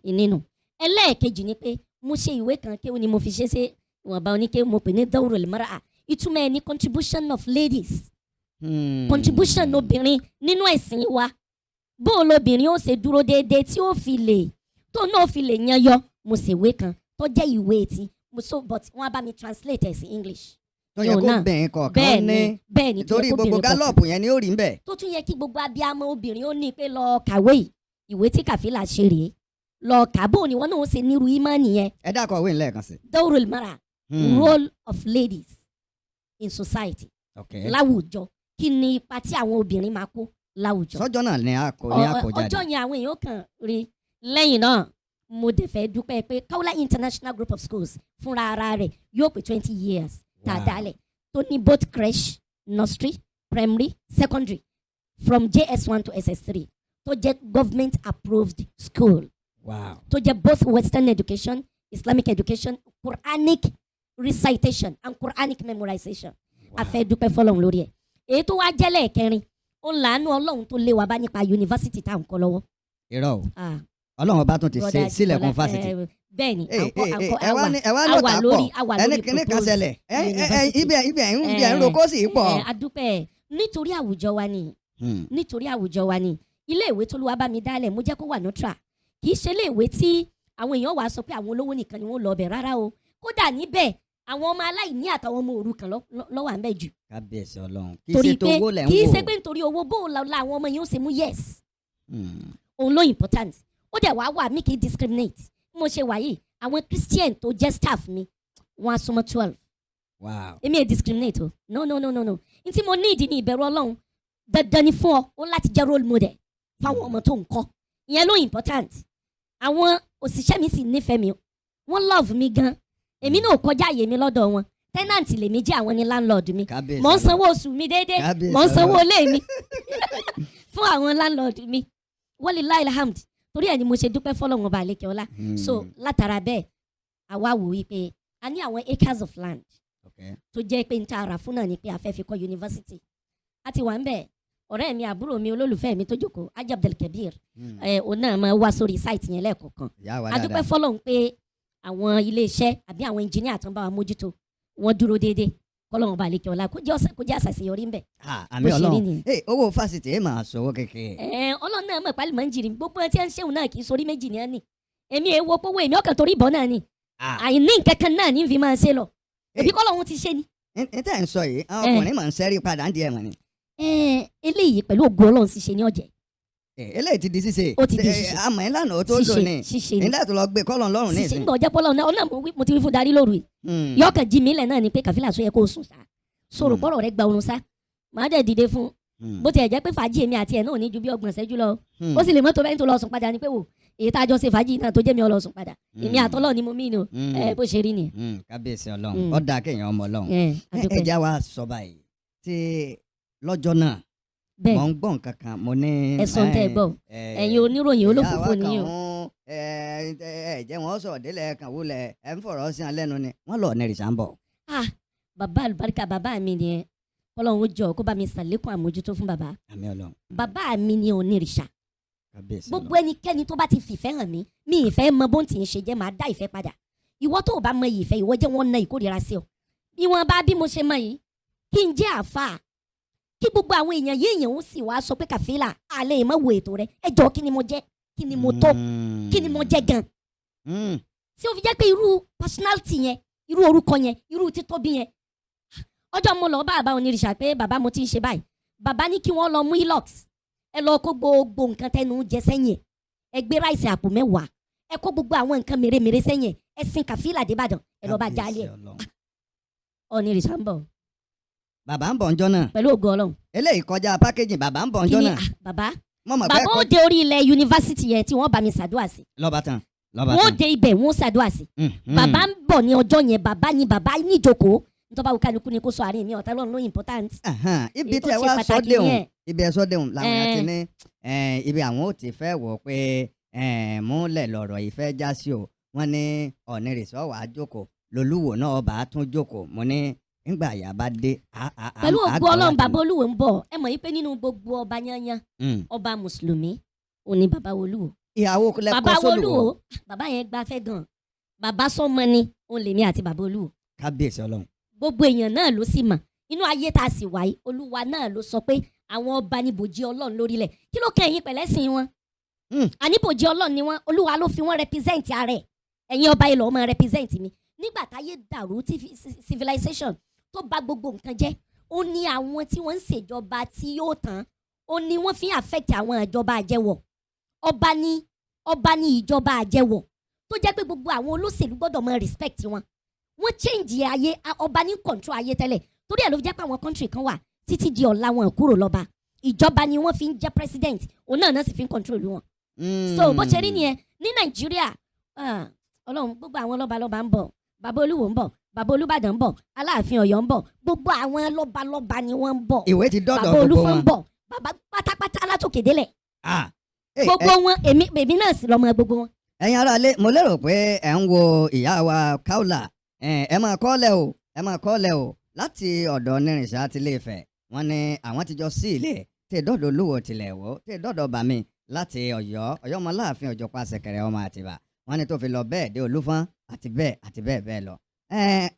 [SPEAKER 2] nínú. Ẹlẹ́ẹ̀kejì ni pé mo ṣe ìwé kan, kéwù ni mo fi ṣe ṣe ìwọ̀nba oníké, mo pè ní Dawrul Mar'a. Ìtumọ̀ ẹ̀ ní contribution of ladies, contribution obìnrin nínú ẹ̀sìn wa, bó o lobìnrin ó ṣe dúró déédéé tí ó fi lè tó náà fi lè yan yọ. Mo ṣèwé kan tó jẹ́ ìwé tí mo so, but wọ́n á bá mi translate ẹ̀ sí English.
[SPEAKER 1] Tó yẹ
[SPEAKER 2] Yóò
[SPEAKER 1] kó
[SPEAKER 2] náà.
[SPEAKER 1] bẹ̀rẹ̀ kọ̀ọ̀kan
[SPEAKER 2] Bẹ́ẹ̀
[SPEAKER 1] ní
[SPEAKER 2] ni, bẹ́ẹ̀ ni, tó yẹ
[SPEAKER 1] torí
[SPEAKER 2] kó
[SPEAKER 1] gbogbo
[SPEAKER 2] obìnrin kọ̀ọ̀kan
[SPEAKER 1] gallop yẹn ni ó rí ń bẹ̀.
[SPEAKER 2] tó tún yẹ kí gbogbo abiyamọ obìnrin ó ní pé lọ kàwé yìí, ìwé tí Kàfílà ṣe rèé, lọ kà bó ni wọn náà ó ṣe nírú ìmánì yẹn.
[SPEAKER 1] Ẹ dákọ̀ òwe ńlẹ̀ kan sí.
[SPEAKER 2] Dawrul Mara, role of ladies in society. Láwùjọ, kí ni ipa tí àwọn obìnrin máa kó láwùjọ?
[SPEAKER 1] Sọ́jọ́ náà ni a kò ní a kò jáde.
[SPEAKER 2] Ọjọ́ yẹn àwọn èèyàn kàn rí. Lẹ́yìn náà, mo dẹ̀ fẹ́ dúpẹ́ pé Kaula International Group of Schools fúnra ara rẹ̀ yóò pé 20 years tá a dálẹ̀, tó ní both crèche, nursery, primary, secondary, from JS1 to SS3, tó jẹ́ government approved school, tó jẹ́ both western education, Islamic education, Quranic recitation and Quranic memorization. A fẹ́ dúpẹ́ fọlọ́run lórí ẹ̀. Èyí tó wá jẹ́ lẹ́ẹ̀kẹrin, ó làánú Ọlọ́run tó lé wa bá nípa yunifásitì tá à ń kọ́ lọ́wọ́.
[SPEAKER 1] Irọ́ o.
[SPEAKER 2] Ah,
[SPEAKER 1] Ọlọ́run ọba tún ti ṣe
[SPEAKER 2] brother
[SPEAKER 1] sílẹ̀kùn
[SPEAKER 2] Jibola,
[SPEAKER 1] fásitì.
[SPEAKER 2] Bẹ́ẹ̀ ni,
[SPEAKER 1] Ẹ
[SPEAKER 2] à ń kọ́
[SPEAKER 1] ẹ wá ní ẹ wá
[SPEAKER 2] a wà
[SPEAKER 1] lọ́ta
[SPEAKER 2] lórí
[SPEAKER 1] pọ̀
[SPEAKER 2] a wà
[SPEAKER 1] ẹni
[SPEAKER 2] lórí
[SPEAKER 1] kíní kan
[SPEAKER 2] proposed
[SPEAKER 1] ṣẹlẹ̀ ẹ ẹ ẹ
[SPEAKER 2] university.
[SPEAKER 1] Ibẹ̀ ń roko sí pọ̀.
[SPEAKER 2] A dúpẹ́ nítorí àwùjọ wa ni, nítorí àwùjọ wa ni. Ilé ìwé tó lùwà bá mi dálẹ̀, mo jẹ́ kó wà neutral. Kì í ṣe ilé ìwé tí àwọn èèyàn wàá sọ pé àwọn olówó nìkan ni wọ́n lọ bẹ̀, rárá o. Kódà níbẹ̀, àwọn ọmọ aláìní àtàwọn ọmọ òrukàn ló wà ńbẹ̀ jù.
[SPEAKER 1] Kábíyèsí Ọlọ́run, kì í
[SPEAKER 2] Torí
[SPEAKER 1] ṣe tó
[SPEAKER 2] pé
[SPEAKER 1] owó lẹ̀ ń wò.
[SPEAKER 2] kì í ṣe pé nítorí owó, bó la àwọn ọmọ yẹn ó ṣe mú yes, òun ló important. Ó dẹ̀ wá wà mí kì í discriminate. Bí mo ṣe wà yìí, àwọn Christian tó jẹ́ staff mi, wọ́n á súnmọ́ 12. Èmi ò discriminate o, no, no, no, no, no. N tí mo ní ìdí ní ìbẹ̀rù Ọlọ́run. Dandan ni fún ọ ó láti jẹ́ role model fáwọn ọmọ tó ń kọ́. Ìyẹn ló important. Àwọn òṣìṣẹ́ mi sì nífẹ̀ẹ́ mi, wọ́n love mi gan. Èmi náà ò kọjá àyè mi lọ́dọ̀ wọn. Tenant lèmi jẹ́, àwọn ni landlord mi.
[SPEAKER 1] Kábíyèsí
[SPEAKER 2] Mò ń
[SPEAKER 1] Ọlọ́run.
[SPEAKER 2] sanwó oṣù mi déédéé.
[SPEAKER 1] Kábíyèsí
[SPEAKER 2] Mò ń sanwó
[SPEAKER 1] Ọlọ́run.
[SPEAKER 2] ilé mi fún àwọn landlord mi. Walillahi alhamd. Torí ẹ̀ ni mo ṣe dúpẹ́ fọlọ́run ọba àlekè ọlá. So látara bẹ́ẹ̀, àwa wò wípé a ní àwọn acres of land tó jẹ́ pé n ta ara fún náà ni pé a fẹ́ fi kọ́ yunifásitì. A ti wà ń bẹ̀. Ọ̀rẹ́ mi, àbúrò mi, olólùfẹ́ mi tó jókòó, Haji Abdulkabir, ẹ òun náà máa wá sórí site yẹn lẹ́ẹ̀kọ̀ọ̀kan.
[SPEAKER 1] Ìyá wa
[SPEAKER 2] A dúpẹ́
[SPEAKER 1] dáadáa.
[SPEAKER 2] fọlọ́run pé àwọn iléeṣẹ́ àbí àwọn engineer tó ń bá wa mójútó, wọ́n dúró déédéé. Kọ́lọ́run bá lè kí ọlá kó jẹ́ ọ̀sẹ̀, kó jẹ́ àṣàṣeyọrí ń bẹ̀.
[SPEAKER 1] Ah, àmì
[SPEAKER 2] Bó ṣe rí
[SPEAKER 1] Ọlọ́run.
[SPEAKER 2] nìyẹn.
[SPEAKER 1] Ee, owó fásitì ẹ máa sọwọ́ kékeré.
[SPEAKER 2] Ẹ Ọlọ́run náà mọ̀ pálí mọ̀ ń jìrì. Gbogbo ẹ tí ń ṣéun náà kì í sorí méjì ní ẹ ní. Èmi èèwọ̀ pówó èmi ọkàn torí ìbọn náà ni. Àìní nǹkan kan náà ní fi máa ṣe lọ. Èbí kọ́lọ́run ti ṣe ni.
[SPEAKER 1] N tẹ́ ń sọ yìí, àwọn ọkùnrin máa ń sẹ́rí padà ń di ẹ̀mọ̀ ni.
[SPEAKER 2] Ẹ eléyìí pẹ̀lú ògo Ọlọ́run, ṣíṣe ní ọ̀jẹ̀.
[SPEAKER 1] Eléyìí ti di ṣíṣe.
[SPEAKER 2] Ó ti di ṣíṣe.
[SPEAKER 1] Àmọ́ ìlànà ó tó
[SPEAKER 2] Ṣíṣe
[SPEAKER 1] dùn ní.
[SPEAKER 2] ṣíṣe ni.
[SPEAKER 1] Nígbà tó lọ gbé kọ́lọ̀ lọ́rùn ní
[SPEAKER 2] Ṣíṣe
[SPEAKER 1] ìsìn.
[SPEAKER 2] ń bọ̀ jẹ́ pọ́lọ́ náà ọ̀nà mo ti wí fún darí lóru yìí. Yọkàn jí mi lẹ̀ náà ni pé Kàfílà, sọ yẹ kó o sùn sá, sọ̀rọ̀ pọ̀rọ̀ rẹ gba oorun sá, màá dẹ̀ dìde fún. Bó tiẹ̀ jẹ́ pé fàájì èmi àti ẹ̀ náà ò ní ju bí 30 ìṣẹ́jú lọ, ó sì lè mọ́tò bẹ́ẹ̀ tó lọ sùn padà ni pé wò èyí tá a jọ ṣe fàájì náà tó jẹ́ mi ọ lọ sùn padà. Èmi àtọ́lọ́ ni mo mí ni o. Ẹ bó ṣe rí nìyẹn.
[SPEAKER 1] Kábíyèsí Ọlọ́run. Ó dáa kéèyàn ọmọ Ọlọ́run.
[SPEAKER 2] Ẹ
[SPEAKER 1] Ẹ
[SPEAKER 2] adúpẹ́.
[SPEAKER 1] Já wa sọ báyìí tí lọ́jọ́ náà
[SPEAKER 2] Bẹ́ẹ̀.
[SPEAKER 1] mò ń gbọ́ nǹkan kan, mo ní.
[SPEAKER 2] Ẹ sọ ń tẹ́ ẹ gbọ́. Ẹ̀yin oníròyìn olófòfò nìyí o.
[SPEAKER 1] Ẹ ẹ jẹ́ wọ́n sọ̀rọ̀ délẹ̀ kan wúlẹ̀ ẹ ń fọ̀rọ̀ sí wọn lẹ́nu ni wọ́n lọ ní rìsà ń bọ̀.
[SPEAKER 2] Ah, bàbá àlùbáríkà, bàbá mi nìyẹn. Kọ́lọ́run ó jọ kó bá mi ṣàlékún àmójútó fún bàbá.
[SPEAKER 1] Àmín Ọlọ́run.
[SPEAKER 2] Bàbá mi ni onírìṣà.
[SPEAKER 1] Kábíyèsí.
[SPEAKER 2] Gbogbo ẹnikẹ́ni tó bá ti fìfẹ́ hàn mí, mi ìfẹ́ mọ bó ń tì í ṣe jẹ́, máa dá ìfẹ́ padà. Ìwọ tó o bá mọ iyì ìfẹ́, ìwọ jẹ́ wọ́n na ìkórìíra sí ọ. Bí wọ́n bá bí mo ṣe mọ yìí, kí n jẹ́ àáfàá, kí gbogbo àwọn èèyàn yìí, èèyàn ó sì wá sọ pé kàfílà àlẹ́ ìmọ̀ wo ètò rẹ. Ẹ jọ, kí ni mo jẹ́? Kí ni mo tó? Kí ni mo jẹ́ gan tí ó fi jẹ́ pé irú personality yẹn, irú orúkọ yẹn, irú títóbi yẹn? Ọjọ́ mo lọ bá bàbá onírìṣà pé bàbá, mo ti ń ṣe báyìí, bàbá ní kí wọ́n lọ mú Hilux, ẹ lọ kó gbogbo nǹkan tẹnu jẹ sẹ́yìn ẹ̀, ẹ gbé rice àpò 10, ẹ kó gbogbo àwọn nǹkan mèremère sẹ́yìn ẹ̀, ẹ sin kàfílà débàdàn, ẹ lọ bá jálẹ̀ ẹ̀. Onírìṣà ń bọ̀.
[SPEAKER 1] Bàbá ń bọ̀ ńjọ́ náà.
[SPEAKER 2] Pẹ̀lú ògo Ọlọ́run.
[SPEAKER 1] Eléyìí kọjá pákéjì, bàbá ń bọ̀
[SPEAKER 2] Kí
[SPEAKER 1] ńjọ́
[SPEAKER 2] ni
[SPEAKER 1] náà.
[SPEAKER 2] Ah, bàbá
[SPEAKER 1] Mo mọ̀ pé
[SPEAKER 2] bàbá ó dé orí ilẹ̀ yunifásitì yẹn tí wọ́n bá mi ṣàdúrà sí.
[SPEAKER 1] Lọ́ba tán, lọ́ba
[SPEAKER 2] Wọ́n
[SPEAKER 1] tán.
[SPEAKER 2] dé ibẹ̀, wọ́n ṣàdúrà sí. Bàbá ń bọ̀ ní ọjọ́ yẹn. Bàbá ni bàbá níjókòó ntọ́ba wo kálukú ni kó sọ àárín mi ọ̀tá lọ́run ló important.
[SPEAKER 1] Ahan, ibi
[SPEAKER 2] Èyí tó
[SPEAKER 1] tí ẹ
[SPEAKER 2] ṣe
[SPEAKER 1] wá sọ
[SPEAKER 2] pàtàkì
[SPEAKER 1] déhùn
[SPEAKER 2] nìyẹn.
[SPEAKER 1] Ibi ẹ sọ déhùn làwọn èèyàn ti
[SPEAKER 2] Eh.
[SPEAKER 1] ní ibi àwọn ò ti fẹ́ wọ̀ pé múlẹ̀ lọ̀rọ̀ ìfẹ́ já sí o. Wọ́n ní ọ̀nìrìsọ́ wàá jókòó, lolúwo náà bá tún jókòó. Mo ní ńgbà yà bá dé
[SPEAKER 2] Pẹ̀lú
[SPEAKER 1] á
[SPEAKER 2] ògo
[SPEAKER 1] gbọ́
[SPEAKER 2] Ọlọ́run,
[SPEAKER 1] láti
[SPEAKER 2] bàbá olúwo ń bọ̀. Ẹ mọ̀ yí pé nínú gbogbo ọba yanyan, ọba mùsùlùmí òun ni bàbá olúwo.
[SPEAKER 1] Ìyàwó lẹ́kọ́
[SPEAKER 2] Bàbá
[SPEAKER 1] sólùwọ̀.
[SPEAKER 2] olúwo, bàbá yẹn gbafẹ́ gan, bàbá sọmọ ni òun lèmi àti bàbá olúwo.
[SPEAKER 1] Kábíyèsí Ọlọ́run.
[SPEAKER 2] Gbogbo èèyàn náà ló sì mọ̀ inú ayé tá a sì wáyé, Olúwa náà ló sọ pé àwọn ọba ní bòjí Ọlọ́run lórílẹ̀. Kí ló kẹ́yìn pẹ̀lẹ́sìn wọn? Àní bòjí Ọlọ́run ni wọ́n. Olúwa ló fi wọ́n represent ara ẹ̀. Ẹ̀yin ọba ilẹ̀ ọmọ represent mi. Nígbà táyé dàrú, tí civilization tó bà gbogbo nǹkan jẹ́, ó ní àwọn tí wọ́n ń ṣèjọba tí yóò tán, ó ní wọ́n fi ń affect àwọn ìjọba àjẹwọ̀. Ọba ní, ọba ní ìjọba àjẹwọ̀ tó jẹ́ pé gbogbo àwọn olóṣèlú gbọ́dọ̀ mọ respect wọn. Wọ́n change ayé, ọba ní control ayé tẹ́lẹ̀. Torí ẹ̀ ló fi jẹ́ pé àwọn country kan wà títí di ọ̀la, wọn kúrò lọ́ba. Ìjọba ni wọ́n fi ń jẹ́ president, òun náà náà sì fi ń control wọn. So bó ṣe rí nìyẹn ní Nàìjíríà. Ah, Ọlọ́run, gbogbo àwọn lọ́balọ́ba ń bọ̀. Bàbá olúwo ń bọ̀, bàbá Olúbàdàn ń bọ̀, Aláàfin Ọ̀yọ́ ń bọ̀, gbogbo àwọn lọ́balọ́ba ni wọ́n ń bọ̀.
[SPEAKER 1] Ìwé ti dọ́dọ̀
[SPEAKER 2] Bàbá
[SPEAKER 1] gbogbo
[SPEAKER 2] Olúfọ́n ń
[SPEAKER 1] wọn.
[SPEAKER 2] bọ̀, bàbá pátápátá látòkè délẹ̀.
[SPEAKER 1] Ah, eh,
[SPEAKER 2] Gbogbo wọn, èmi náà sì lọ́mọ gbogbo wọn.
[SPEAKER 1] Ẹ̀yin ará ilé, mo lérò pé ẹ̀ ń wo ìyá wa Kaula. Ẹ máa kọ́lẹ̀ o, ẹ máa kọ́lẹ̀ o. Láti ọ̀dọ̀ Nírìnsà ti lè fẹ̀, wọ́n ní àwọn ti jọ sí ilé tí dọ́dọ̀ olúwo tilẹ̀ wò, tí dọ́dọ̀ bàmí láti Ọ̀yọ́, Ọ̀yọ́ ọmọ láàfin Ọ̀jọ̀pá ṣẹ̀kẹ̀rẹ̀ ọmọ Àtìbà. Wọ́n ní tó fi lọ bẹ́ẹ̀ dé Olúfọ́n àti bẹ́ẹ̀ àti bẹ́ẹ̀ bẹ́ẹ̀ lọ.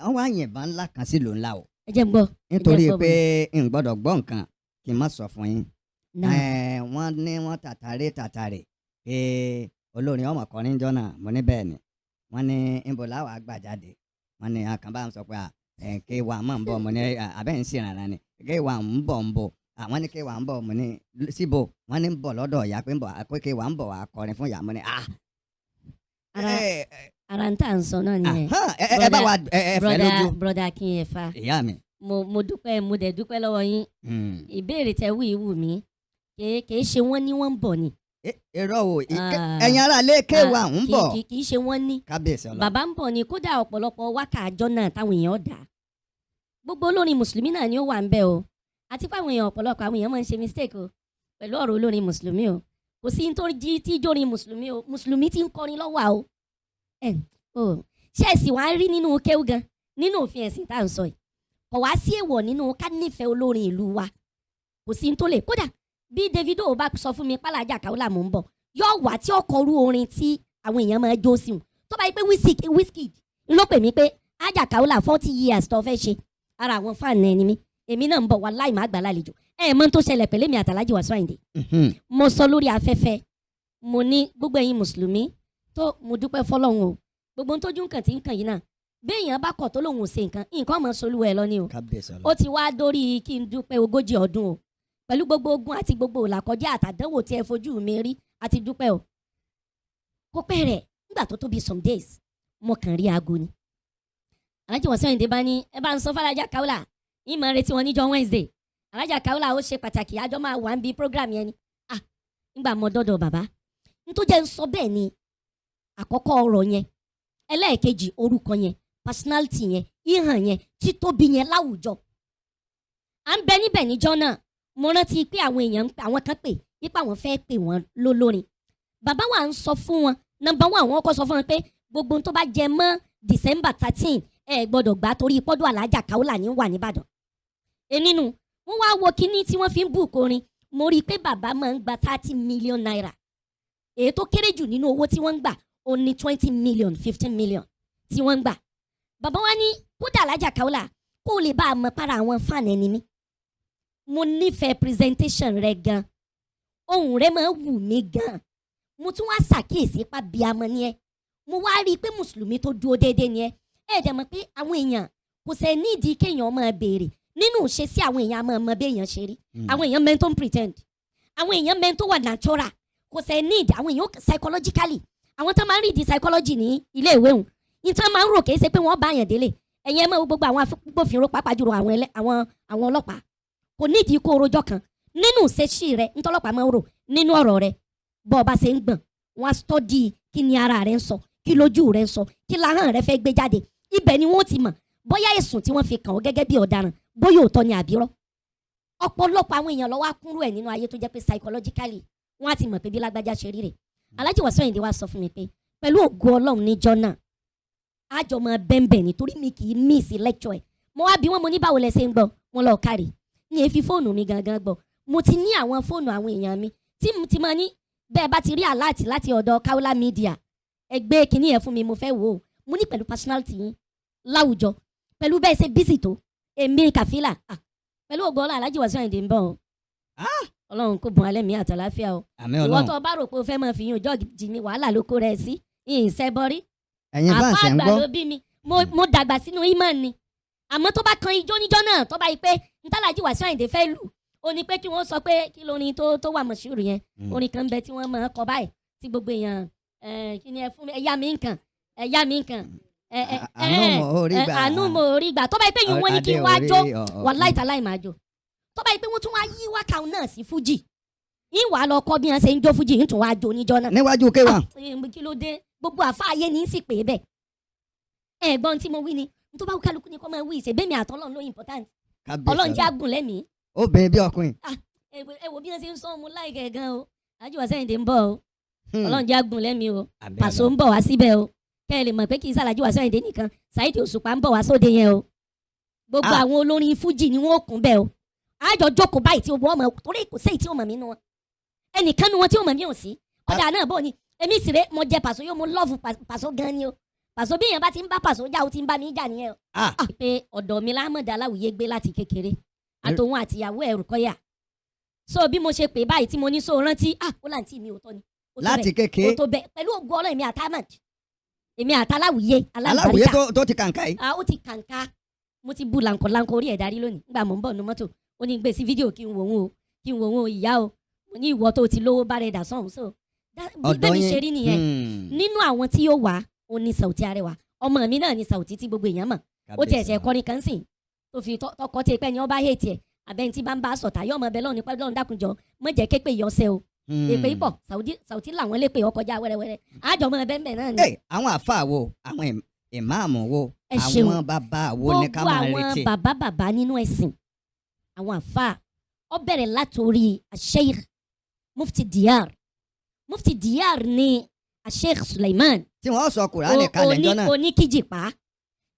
[SPEAKER 1] Wọ́n wá yìnbọn ńlá kan sílùú ńlá o.
[SPEAKER 2] Ẹ jẹ́ n gbọ́, ẹ jẹ́ n
[SPEAKER 1] Nítorí
[SPEAKER 2] gbọ́.
[SPEAKER 1] pé n gbọ́dọ̀ gbọ́ nǹkan kí n má sọ fún yín.
[SPEAKER 2] Náà.
[SPEAKER 1] Wọ́n ní wọ́n tàtàrí tàtàrí pé olórin ọmọ kọrin jọ́nà. Mo ní bẹ́ẹ̀ ni. Wọ́n ní nbọ láwàá gbà jáde. Wọ́n ní àkànbá ń sọ pé kéwà máa ń bọ̀. Mo ní abẹ́ ń ṣèrànà ni kéwà ń bọ̀ ń bọ̀. Àwọn ní kéwà ń bọ̀. Mo ní síbo? Wọ́n ní ń bọ̀ lọ́dọ̀ ìyá pé ń bọ̀, pé kéwà ń bọ̀ wá kọrin fún ìyá. Mo ní ah.
[SPEAKER 2] Ara ara ń tà ń sọ náà nìyẹn.
[SPEAKER 1] Ẹ bá wa ẹ fẹ́ lójú.
[SPEAKER 2] Brother Akínyẹ̀fà.
[SPEAKER 1] Ìyá mi.
[SPEAKER 2] Mo dúpẹ́, mo dẹ̀ dúpẹ́ lọ́wọ́ yín. Ìbéèrè tẹ wí wù mí. Kìí ṣe wọ́n ní wọ́n ń bọ̀ ni.
[SPEAKER 1] Irọ́ o.
[SPEAKER 2] Ah.
[SPEAKER 1] Ẹ̀yin ará ilé, kéwà ń bọ̀.
[SPEAKER 2] Kìí ṣe wọ́n ní.
[SPEAKER 1] Kábíyèsí Ọlọ́run.
[SPEAKER 2] Bàbá ń bọ̀ ni. Kódà ọ̀pọ̀lọpọ̀ wákà àjọ náà táwọn èèyàn dà, gbogbo olórin mùsùlùmí náà ni ó wà ń bẹ̀ o. Àti pé àwọn èèyàn, ọ̀pọ̀lọpọ̀ àwọn èèyàn máa ń ṣe mistake o pẹ̀lú ọ̀rọ̀ olórin mùsùlùmí o. Kò sí ní tó jí tí jórin mùsùlùmí o. Mùsùlùmí tí ń kọrin lọ́wọ́ o. Ẹ̀ o ṣé ẹ̀sìn wàá rí nínú kéwú gan nínú òfin ẹ̀sìn tá à ń sọ yìí, kò wá sí èèwọ̀ nínú ká nífẹ̀ẹ́ olórin ìlú wa. Kò sí ní tó lè. Kódà bí Davido bá sọ fún mi pàlàjà Kaula mò ń bọ̀, yóò wá tí ó kọrú orin tí àwọn èèyàn máa jó sí wọn. Tó bá yẹ pé Wizkid ló pè mí pé Ájà Kaula, 40 years tó fẹ́ ṣe, ara àwọn fan ẹni mi, èmi náà ń bọ̀ wá láì má gbà lálejò. Ẹ mọ̀ tó ṣẹlẹ̀ pẹ̀lú èmi àtàlájì Wasiu Ayinde. Mo sọ lórí afẹ́fẹ́, mo ní gbogbo ẹ̀yin mùsùlùmí tó, mo dúpẹ́ fọlọ́run o. Gbogbo ohun tójú nǹkan tí ń kàn yìí náà, béèyàn bá kọ̀ tó lòun ò ṣe nǹkan, nǹkan ọmọ solúwa ẹ lọ ni o.
[SPEAKER 1] Kábíyèsí
[SPEAKER 2] Ó
[SPEAKER 1] Ọlọ́run.
[SPEAKER 2] ti wá dórí kí n dúpẹ́ 40 ọdún o pẹ̀lú gbogbo ogun àti gbogbo òlàkọjá àtàdánwò tí ẹ fojú mi rí, àti dúpẹ́ o. Kó pẹ́ rẹ̀ nígbà tó tóbi some days, mo kàn rí aago ni. Alhaji Wasiu Ayinde bá ní ẹ bá ń sọ fàlàjà Kaula, ìmọ̀ retí wọn níjọ́ Wednesday. Alhaja Kaula ó ṣe pàtàkì, àjọ máa wà ń bi program yẹn ni. Ah, nígbà mo dọ́dọ̀ bàbá, n tó jẹ́ ń sọ bẹ́ẹ̀ ni àkọ́kọ́ ọ̀rọ̀ yẹn, ẹlẹ́ẹ̀kejì orúkọ yẹn, personality yẹn, ìhàn yẹn, títóbi yẹn láwùjọ. À ń bẹ níbẹ̀ níjọ́ náà. Mo rántí pé àwọn èèyàn àwọn kan pè nípa àwọn fẹ́ pè wọ́n lólórin. Bàbá wa ń sọ fún wọn, number one, àwọn kọ́ sọ fún wọn pé gbogbo ohun tó bá jẹ mọ́ December 13, ẹ gbọ́dọ̀ gbà torí pọ́dọ̀ Alájà Kaula ní wà nìbàdàn. Enínú Wọ́n wá wo kinní tí wọ́n fi ń book orin. Mo rí i pé bàbá máa ń gba ₦30 million. Èyí tó kéré jù nínú owó tí wọ́n ń gbà ó ní 20 million, 15 million tí wọ́n ń gbà. Bàbá wa ní kódà, Alájà Kaola, kó o lè bá a mọ para àwọn fan ẹni mi, mo nífẹ̀ẹ́ presentation rẹ gan, ohùn rẹ máa ń wù mí gan. Mo tún wá ṣàkíyèsí pa bíamọ ni ẹ. Mo wá rí i pé mùsùlùmí tó dúró déédéé ni ẹ. Ẹ dẹ̀ mọ̀ pé àwọn èèyàn kò sẹ́ nídìí kéèyàn máa béèrè nínú ìṣesí àwọn èèyàn, máa mọ béèyàn ṣe rí. Àwọn èèyàn mẹ́ni tó ń pretend, àwọn èèyàn mẹ́ni tó wà natural. Kò sẹ́ nídìí àwọn èèyàn psychologically. Àwọn tó máa ń read psychology ní ilé ìwé hùn ní tí wọ́n máa ń rò, kìí ṣe pé wọ́n bá yàn délé. Ẹ̀yin ẹ máa wo gbogbo àwọn agbófinró, pàápàá jùlọ àwọn ọlọ́pàá. Kò nídìí kó rojọ́ kan nínú ìṣesí rẹ, ntọ́lọ́pàá máa ń rò nínú ọ̀rọ̀ rẹ. Bọ́ ọ bá ṣe ń gbọ̀n, wọ́n á study kí ni ara rẹ ń sọ, kí lójú rẹ ń sọ, kí lahọ́n rẹ fẹ́ gbé jáde. Ibẹ̀ ni wọ́n ti mọ̀ bóyá ẹ̀sùn tí wọ́n fi kàn ọ́ gẹ́gẹ́ bí ọ̀daràn, bóyá òótọ́ ni àbírọ́. Ọ̀pọ̀lọpọ̀ àwọn èèyàn ló wá kúrú ẹ̀ nínú ayé tó jẹ́ pé psychologically wọ́n á ti mọ̀ pé bí lágbájá ṣe rí rè. Alhaji Wasiu Ayinde wá sọ fún mi pé pẹ̀lú ògo Ọlọ́run, níjọ́ náà àjọ mọ bẹ́ńbẹ̀, nítorí mi kì í miss lecture ẹ̀. Mo wá bí wọ́n, mo ní báwo lẹ ṣe ń gbọ́? Wọn lọ kárì ní èéfi fóònù mi gangan gbọ́. Mo ti ní àwọn fóònù àwọn èèyàn mi tí mo ti máa ní bẹ́ẹ̀ bá ti rí alert láti ọ̀dọ̀ Kaola Media, ẹ gbé kinní yẹn fún mi, mo fẹ́ wò ó. Mo ní pẹ̀lú personality yín láwùjọ, pẹ̀lú bẹ́ẹ̀ ṣe busy tó, èmi kàfílà, pẹ̀lú ògo Ọlọ́run, Alhaji Wasiu Ayinde ń bọ̀ o. Ọlọ́run kò bùn alẹ́ mi àtàláfíà o.
[SPEAKER 1] Àmín.
[SPEAKER 2] Ìwọ
[SPEAKER 1] Ọlọ́run.
[SPEAKER 2] tó o bá rò pé o fẹ́ máa fi yín òjọ́ jì mí, wàhálà ló kó rẹ sí ìṣẹ́ bọ́rí.
[SPEAKER 1] Ẹ̀yin fans ẹ̀ ń
[SPEAKER 2] Àfa àgbà
[SPEAKER 1] gbọ́.
[SPEAKER 2] ló bí mi. Mo dàgbà sínú ìmọ̀ ni, àmọ́ tó bá kan ijó níjọ́ náà, tó bá yí pé ntàlájì Wasiu Ayinde fẹ́ lù ó ní pé kí wọ́n sọ pé kí lórin tó wà mọ̀ṣúrù yẹn. Orin kan bẹ tí wọ́n máa kọ báyìí tí gbogbo èèyàn kí ni ẹ fún mi, ẹ yá mi nǹkan, ẹ yá mi nǹkan, ẹ ẹ
[SPEAKER 1] Àánú mo rí gbà.
[SPEAKER 2] Àánú mo rí gbà. Tó bá yí pé yìí wọ́n ní kí n wá
[SPEAKER 1] Adé
[SPEAKER 2] jó,
[SPEAKER 1] orí,
[SPEAKER 2] wàláì tàláì máa jó. Tó bá yí pé wọ́n tún wá yí wákà náà sí fújì, yín wàá lọ kọ́ bí wọ́n ṣe ń jó fújì, yín tún wá jó níjọ́ náà.
[SPEAKER 1] Níwájú kéwà.
[SPEAKER 2] Kí ló dé? Gbogbo àfáàyè ní í sì pè é bẹ́ẹ̀. Ẹ̀gbọ́n tí mo wí ni tó bá wù kálukú ni kó máa wí. Ìṣèbémi àtọ́lọ́run ló important.
[SPEAKER 1] Kábíyèsí.
[SPEAKER 2] Ọlọ́run jẹ́ àgùn lẹ́mìí.
[SPEAKER 1] Obìnrin bí ọkùnrin.
[SPEAKER 2] Ẹ wo bí wọ́n ṣe ń sọ ọmọ láìkẹ́ gan o. Alhaji Wasiu Ayinde ń bọ̀ o. Ọlọ́run jẹ́ àgùn lẹ́mìí o.
[SPEAKER 1] Àmín.
[SPEAKER 2] Pàṣọ
[SPEAKER 1] Ọlọ́run.
[SPEAKER 2] ń bọ̀ wá síbẹ̀ o. Kẹ́ ẹ lè mọ̀ pé kì í sàlájì Wasiu Ayinde nìkan, Saheed Òṣùpá ń bọ̀ wá sóde yẹn o. Gbogbo àwọn olórin fújì ni wọ́n kún bẹ́ẹ̀ o. Àjọ jókòó báyìí tí wọ́n mọ̀, torí kò séyìí tí ó mọ̀ mí nù wọn, ẹnìkan nu wọn tí ó mọ̀ mí ò sí. Ọ̀dà náà bò ní èmi sì rè. Mo jẹ Pàṣọ yóò, mo love Pàṣọ gan ni o. Pàṣọ, bí èèyàn bá ti ń bá Pàṣọ jà, ó ti ń bá mi jà nìyẹn o. Pé ọ̀dọ̀ mi lámọ̀dá aláwìyé gbé láti kékeré, àtòun àtìyàwó ẹ̀ Rùkọ́yà. So bí mo ṣe pè báyìí tí mo ní so rántí, ah, ó láǹtí mi ò tọ́ ni. Ó tó
[SPEAKER 1] Láti
[SPEAKER 2] bẹ́ẹ̀,
[SPEAKER 1] kékeré.
[SPEAKER 2] Ó tó bẹ́ẹ̀. Pẹ̀lú ògo Ọlọ́run, èmi àtàmàd, èmi àtàláwìyé
[SPEAKER 1] Aláwìyé
[SPEAKER 2] alábàríkà.
[SPEAKER 1] tó ti kàǹkà yìí.
[SPEAKER 2] Ah, ó ti kàǹkà. Mo ti bu làǹkọ̀làǹkọ̀ orí ẹ̀ darí lónìí. Nígbà mò ń bọ̀ nu mọ́tò, ó ní gbé sí fídíò kí n wò ó o, kí n wò ó ìyá o. Mo ní ìwọ tó ti lówó bá rẹ̀ dà sọ̀hún so bí
[SPEAKER 1] Ọ̀dọ́
[SPEAKER 2] bẹ́ẹ̀ mi
[SPEAKER 1] yín.
[SPEAKER 2] ṣe rí nìyẹn. Nínú àwọn tí yóò wá, ó ní Sauty Arẹwà. Ọmọ mi náà ní Sauty tí gbogbo èèyàn mọ̀. Ó tiẹ̀ ṣe kọrin kan sìn tó fi tọkọ tí pẹ́ ni ọba hate ẹ̀, àbẹ́ni tí bá ń bá sọ̀tà yọ̀ ọmọ ọbẹ̀ lọ́wọ́ nípa lọ́run dákunjọ mọ̀ jẹ́ képe yọ̀ọ́sẹ́ o. Èpè pọ̀. Sauty, Sauty làwọn lè pè ọkọjá wẹ́rẹ́wẹ́rẹ́ àjọ mọ́ ẹbẹ̀ ńbẹ̀ náà ni.
[SPEAKER 1] Ẹ àwọn àfa wo, àwọn ìmáàmù wo,
[SPEAKER 2] Ẹ ṣeun.
[SPEAKER 1] àwọn bàbá wo ni ká
[SPEAKER 2] Gbogbo
[SPEAKER 1] máa
[SPEAKER 2] àwọn
[SPEAKER 1] retí?
[SPEAKER 2] bàbá bàbá nínú ẹ̀sìn, àwọn àfa, ó bẹ̀rẹ̀ látòrí Sheikh Mufti Diyar. Mufti Diyar ni Sheikh Suleiman
[SPEAKER 1] Tí wọ́n sọ Kùránì kalẹ̀ ńjọ́ náà.
[SPEAKER 2] Oníkíjìpá.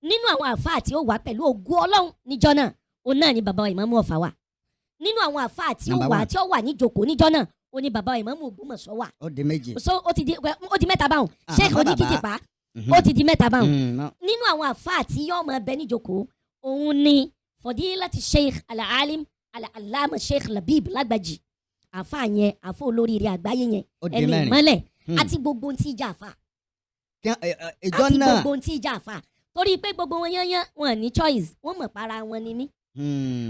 [SPEAKER 2] Nínú àwọn àfa tí ó wà pẹ̀lú ògo Ọlọ́run níjọ́ náà, òun náà ni bàbá wa Ìmáàmù Ọ̀fà wà. Nínú àwọn àfa tí ó
[SPEAKER 1] Number
[SPEAKER 2] wà
[SPEAKER 1] one.
[SPEAKER 2] tí ó wà níjòkó níjọ́ náà, ó ní bàbá wa Ìmáàmù Ògbómọ̀ṣọ́ wà.
[SPEAKER 1] Ó di méjì.
[SPEAKER 2] So ó di mẹ́ta báwọn. Sheikh
[SPEAKER 1] bàbá.
[SPEAKER 2] Oníkíjìpá, ó ti di mẹ́ta báwọn.
[SPEAKER 1] No.
[SPEAKER 2] Nínú àwọn àfáà tí yóò máa bẹ níjókòó, òun ni Fadilati Sheikh Al-Alim Al-Allama Sheikh Labib Lágbàjì, àfáà yẹn, àfáà olóríire àgbáyé yẹn,
[SPEAKER 1] Ó di
[SPEAKER 2] ẹni
[SPEAKER 1] mẹ́rin.
[SPEAKER 2] ìmọ́lẹ̀, àti gbogbo ohun tí ìjà àfáà
[SPEAKER 1] Ìjọ
[SPEAKER 2] àti
[SPEAKER 1] náà.
[SPEAKER 2] gbogbo ohun tí ìjà àfáà, torí pé gbogbo wọn yányán wọn ní choice, wọn mọ̀ para wọn ni mí.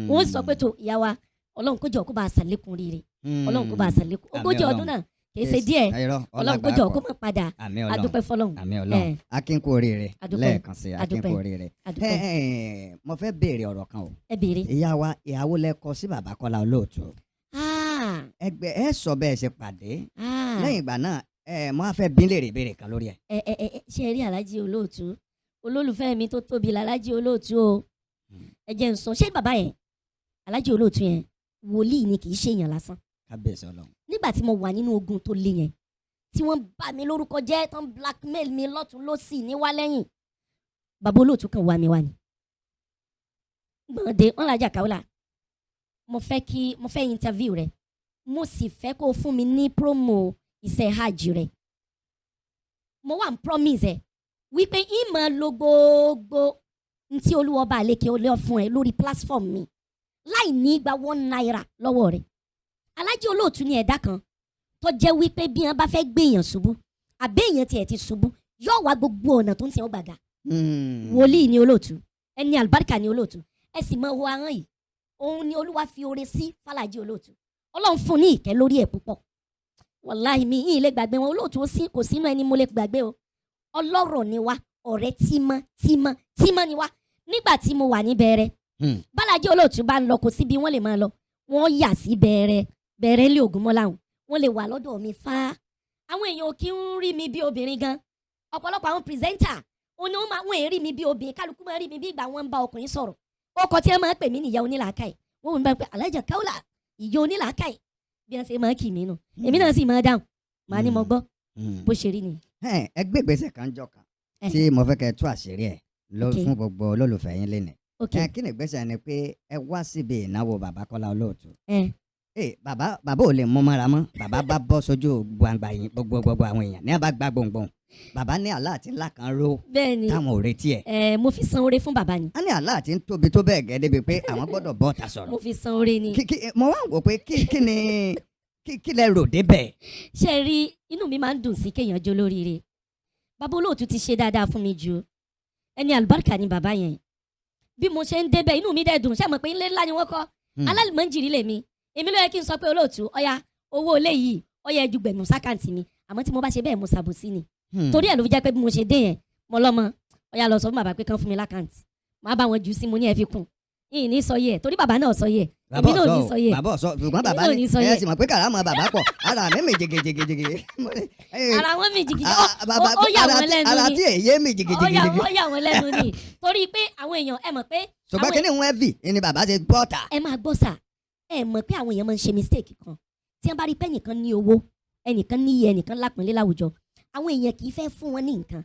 [SPEAKER 2] Wọn sọ pé tó ìyá wa, Ọlọ́run kó jọ kó bá a ṣàlékún rere. Ọlọ́run kó bá a ṣàlékún.
[SPEAKER 1] Àmín.
[SPEAKER 2] 40 ọdún
[SPEAKER 1] Ọlọ́run.
[SPEAKER 2] náà kì í ṣe díẹ̀.
[SPEAKER 1] Irọ́,
[SPEAKER 2] Ọlọ́run kó
[SPEAKER 1] ọlágbà
[SPEAKER 2] jọ kó
[SPEAKER 1] pọ̀.
[SPEAKER 2] mọ̀ padà.
[SPEAKER 1] Àmín Ọlọ́run.
[SPEAKER 2] Adúpẹ́ fọlọ́run.
[SPEAKER 1] Àmín Ọlọ́run. Akínkù oríire.
[SPEAKER 2] Adúpẹ́.
[SPEAKER 1] Lẹ́ẹ̀kan sí, akínkù
[SPEAKER 2] Adúpẹ́.
[SPEAKER 1] oríire.
[SPEAKER 2] Adúpẹ́.
[SPEAKER 1] Mo fẹ́ béèrè ọ̀rọ̀ kan o.
[SPEAKER 2] Ẹ béèrè.
[SPEAKER 1] Ìyá wa, ìyàwó lẹ kọ sí bàbá Kọ́lá Olóòtú. Ẹgbẹ́ ẹ sọ bẹ́ẹ̀ ṣe pàdé. Lẹ́yìn ìgbà náà, ẹ mo á fẹ́ bí léèrè ìbéèrè kan lórí ẹ̀.
[SPEAKER 2] Ẹ ẹ ẹ ṣe rí Aláàjì Olóòtú, olólùfẹ́ mi tó tóbi làlájì Olóòtú o. Ẹ jẹ́ n sọ, ṣé bàbá yẹn, Aláàjì Olóòtú yẹn, wòlíì ni, kì í ṣèyàn lásán.
[SPEAKER 1] Kábíyèsí Ọlọ́run.
[SPEAKER 2] Nígbà tí mo wà nínú ogun tó le yẹn, tí wọ́n bà mí lórúkọ jẹ́, tán blackmail mi lọ́tún lọ́sì ní wá lẹ́yìn, bàbá Olóòtú kan wá mi wá ni gbọ̀ndé wọn làjà Kaola. Mo fẹ́ kí mo fẹ́ interview rẹ, mo sì fẹ́ kó o fún mi ní promo iṣẹ́ hajj rẹ. Mo wà ń promise ẹ wípé ìmọ̀ lo gbogbo ntí Olúwa àlékè olè fún ẹ lórí platform mi láì ní gba ₦1 lọ́wọ́ rẹ̀. Alájí Olóòtú ní ẹ̀dá kan tó jẹ́ wípé bí wọ́n bá fẹ́ gbé èèyàn ṣubú, àbí èèyàn tiẹ̀ ti ṣubú, yóò wá gbogbo ọ̀nà tó ń tiẹ̀ ó gbàgà. Wòlíì ni Olóòtú, ẹni àlùbáríkà ni Olóòtú. Ẹ sì mọ owó ahọ́n yìí, òun ni Olúwa fi oore sí fàlàjì Olóòtú. Ọlọ́run fún ní ìkẹ́ lórí ẹ̀ púpọ̀. Wàláhì, mi yìí lè gbàgbé wọn. Olóòtú ó sí kò sínú ẹni mo lè gbàgbé o. Ọlọ́rọ̀ ni wá, ọ̀rẹ́ tímọ́ tímọ́ tímọ́ ni wá. Nígbà tí mo wà ní Bẹ̀rẹ̀, bálàjì Olóòtú bá ń lọ, kò sí bí wọ́n lè máa lọ, wọ́n yà sí Bẹ̀rẹ̀, Bẹ̀rẹ̀ lé Ògúnmọ́lá, wọ́n lè wà lọ́dọ̀ mi fá. Àwọn èèyàn ò kí ń rí mi bí obìnrin gan. Ọ̀pọ̀lọpọ̀ àwọn presenter òun ni wọ́n máa wọ́n rí mi bí obìnrin. Kálukú máa rí mi bí ìgbà wọn ń bá ọkùnrin sọ̀rọ̀. Ọkọ tí wọ́n máa ń pè mí nìyá onílàákàyè. Wọ́n mú mi pé Alájà Kaola, ìyá onílàákàyè, bí wọ́n ṣe máa ń kì mí nù. Èmi náà sì máa dáhùn, màá ní mo gbọ́. Bó ṣe rí nìyí.
[SPEAKER 1] Ẹ gbé ìgbésẹ̀ kan jọ kan tí mo fẹ́ kẹ́ ẹ tú àṣírí ẹ̀ lọ fún gbogbo olólùfẹ́ yín lénìí. Kí ni ìgbésẹ̀? Ni pé ẹ wá síbi ìnáwó bàbá Kọ́lá Olóòtú. Bàbá, bàbá ò lè mú mọ́ra mọ́. Bàbá bá bọ́ sójú gbangba yìí, gbogbo gbogbo àwọn èèyàn ní a bá gba gbòǹgbòǹ. Bàbá ní àlá àti ńlá kan ró
[SPEAKER 2] Bẹ́ẹ̀ni.
[SPEAKER 1] táwọn ò retí ẹ̀.
[SPEAKER 2] Mo fi san oore fún bàbá ni.
[SPEAKER 1] A ní àlá àti ń tóbi tó bẹ́ẹ̀ gẹ́ débi pé àwọn gbọ́dọ̀ bọ́ ta sọ̀rọ̀.
[SPEAKER 2] Mo fi san oore ni.
[SPEAKER 1] Kí mo wá wò pé kí ni kí lẹ rò débẹ̀?
[SPEAKER 2] Ṣe rí, inú mi máa ń dùn sí kéèyàn jó lóríire. Bàbá Olóòtú ti ṣe dáadáa fún mi jù. Ẹni àlùbáríkà ni bàbá yẹn. Bí mo ṣe ń débẹ̀, inú mi dẹ̀ dùn. Ṣé mọ̀ pé ilé ńlá ni wọ́n kọ́? Alálùmọ́njìrì lèmi. Èmi ló yẹ kí n sọ pé, "Olóòtú, ọ̀ya, owó ilé yìí, ọ̀ya, ẹjú gbẹ̀mú s'account mi." Àmọ́ tí mo bá ṣe bẹ́ẹ̀, mo ṣàbòsí ni. Torí ẹ̀ ló fi jẹ́ pé bí mo ṣe dé yẹn, mo lọ́mọ, ọ̀ya, lọ sọ fún bàbá pé kán fún mi l'account, máa bá wọn jù sí. Mo ní ẹ fi kún yìí ní sọ yẹ, torí bàbá náà sọ yẹ.
[SPEAKER 1] Bàbá
[SPEAKER 2] Èmi náà ò ní
[SPEAKER 1] ọ̀sọ́
[SPEAKER 2] sọ yẹ.
[SPEAKER 1] Bàbá ọ̀sọ́, ṣùgbọ́n bàbá
[SPEAKER 2] Èmi náà ò
[SPEAKER 1] ní
[SPEAKER 2] ní sọ
[SPEAKER 1] ẹ
[SPEAKER 2] yẹ.
[SPEAKER 1] sì mọ̀ pé kàrámọ̀ bàbá pọ̀, ara mi mi jìgìjìgìjìgì.
[SPEAKER 2] Ara wọn mi jìgìjì, ó yà
[SPEAKER 1] Ara
[SPEAKER 2] wọ́n lẹ́nu
[SPEAKER 1] ara
[SPEAKER 2] ni.
[SPEAKER 1] tí èyí mi
[SPEAKER 2] Ó yà
[SPEAKER 1] jìgìjìgìjì.
[SPEAKER 2] Ó yà wọ́n lẹ́nu ni, torí pé àwọn èèyàn, ẹ mọ̀ pé
[SPEAKER 1] Ṣùgbọ́n
[SPEAKER 2] àwọn
[SPEAKER 1] kí ni wọ́n fi ni bàbá ṣe bọ́ta?
[SPEAKER 2] Ẹ máa gbọ́ sà, ẹ mọ̀ pé àwọn èèyàn máa ń ṣe mistake kan. Tí wọ́n bá rí pé ẹnìkan ní owó, ẹnìkan níyì, ẹnìkan lápọ̀nlé láwùjọ, àwọn èèyàn kì í fẹ́ fún wọn ní nǹkan.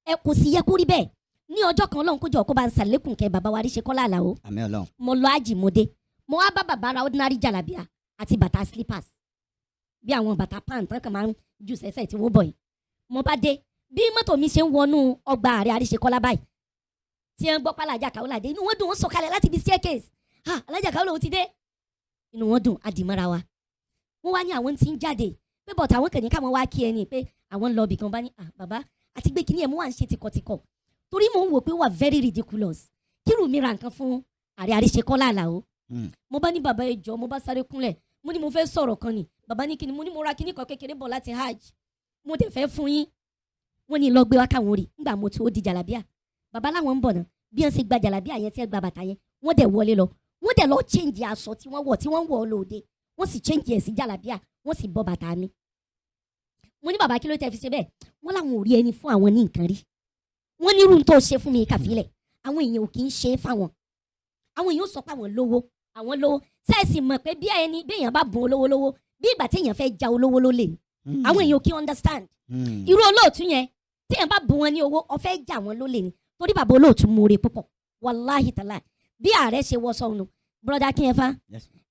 [SPEAKER 2] Ẹ kò sì yẹ kó rí bẹ́ẹ̀. Ní ọjọ́ kan, Ọlọ́run kójọ kó bá ń sàlékùn kẹ bàbá wa Ríṣe Kọ́lá Àlàó.
[SPEAKER 1] Àmín Ọlọ́run.
[SPEAKER 2] Mo lọ àjìmọ̀dé, mo wá bá bàbá ra ordinary jàlábíà àti bàtà slippers, bí àwọn bàtà pant tán kàn máa ń jù sẹ́sẹ̀ tí wọ́n bọ̀ yìí. Mo bá dé, bí mọ́tò mi ṣe ń wọnú ọgbà ààrẹ Àríṣekọ́lá báyìí, tí wọ́n gbọ́ pálá Kaola dé, inú wọn dùn, wọ́n sọ̀kalẹ̀ láti ibi staircase. "Ah, Alájà Kaola ó ti dé!" Inú wọn dùn, àdìmọ́ra wa. Wọ́n wá ní àwọn tí ń jáde pé bọ̀tà àwọn kàn ní káwọn wá kí ẹni pé àwọn ń lọ ibì kan. Bá ní, "Ah, bàbá," àti gbé kíní ẹ̀ mú wà ń ṣe tìkọ̀tìkọ̀, torí mò ń wò pé wà very ridiculous kírù mi ra nǹkan fún ààrẹ Àríṣekọ́lá Àlàó. Mo bá ní, "Bàbá, ẹ jọ̀ọ́." Mo bá sáré kúnlẹ̀, mo ní mo fẹ́ sọ̀rọ̀ kan ni. Bàbá ní, "Kíni?" Mo ní mo ra kíní kan kékeré bọ̀ láti hajj, mo dẹ̀ fẹ́ fún yín. Wọ́n ní lọ gbé wá káwọn rí. Nígbà mo tó di jàlábíà, bàbá láwọn ń bọ̀ náà. Bí wọ́n ṣe gba jàlábíà yẹn, tí wọ́n gba bàtà yẹn, wọ́n dẹ̀ wọlé lọ, wọ́n dẹ̀ lọ change aṣọ tí wọ́n wọ̀, tí wọ́n wọ̀ lóde, wọ́n sì change ẹ̀ sí jàlábíà, wọ́n sì bọ́ bàtà mi. Mo ní, "Bàbá, kí ló tẹ́ fi ṣe bẹ́ẹ̀?" Wọ́n láwọn ò rí ẹni fún àwọn ní nǹkan rí. Wọ́n ní irú tó ṣe fún mi kàfílẹ̀, àwọn èèyàn ò kì í ṣe é fáwọn. Àwọn èèyàn sọ pé àwọn lówó, àwọn lówó. Sẹ́ẹ̀sì mọ̀ pé bí ẹni bí èèyàn bá bùn olówó lówó, bí ìgbà téèyàn fẹ́ ja olówó lólè ni. Àwọn èèyàn ò kí understand. Irú Olóòtú yẹn, téèyàn bá bùn wọn ní owó, ó fẹ́ jà wọn lólè ni, torí bàbá Olóòtú múre púpọ̀. Wàláhì tàlá, bí ààrẹ ṣe wọ sọnù, brother Kínẹfà,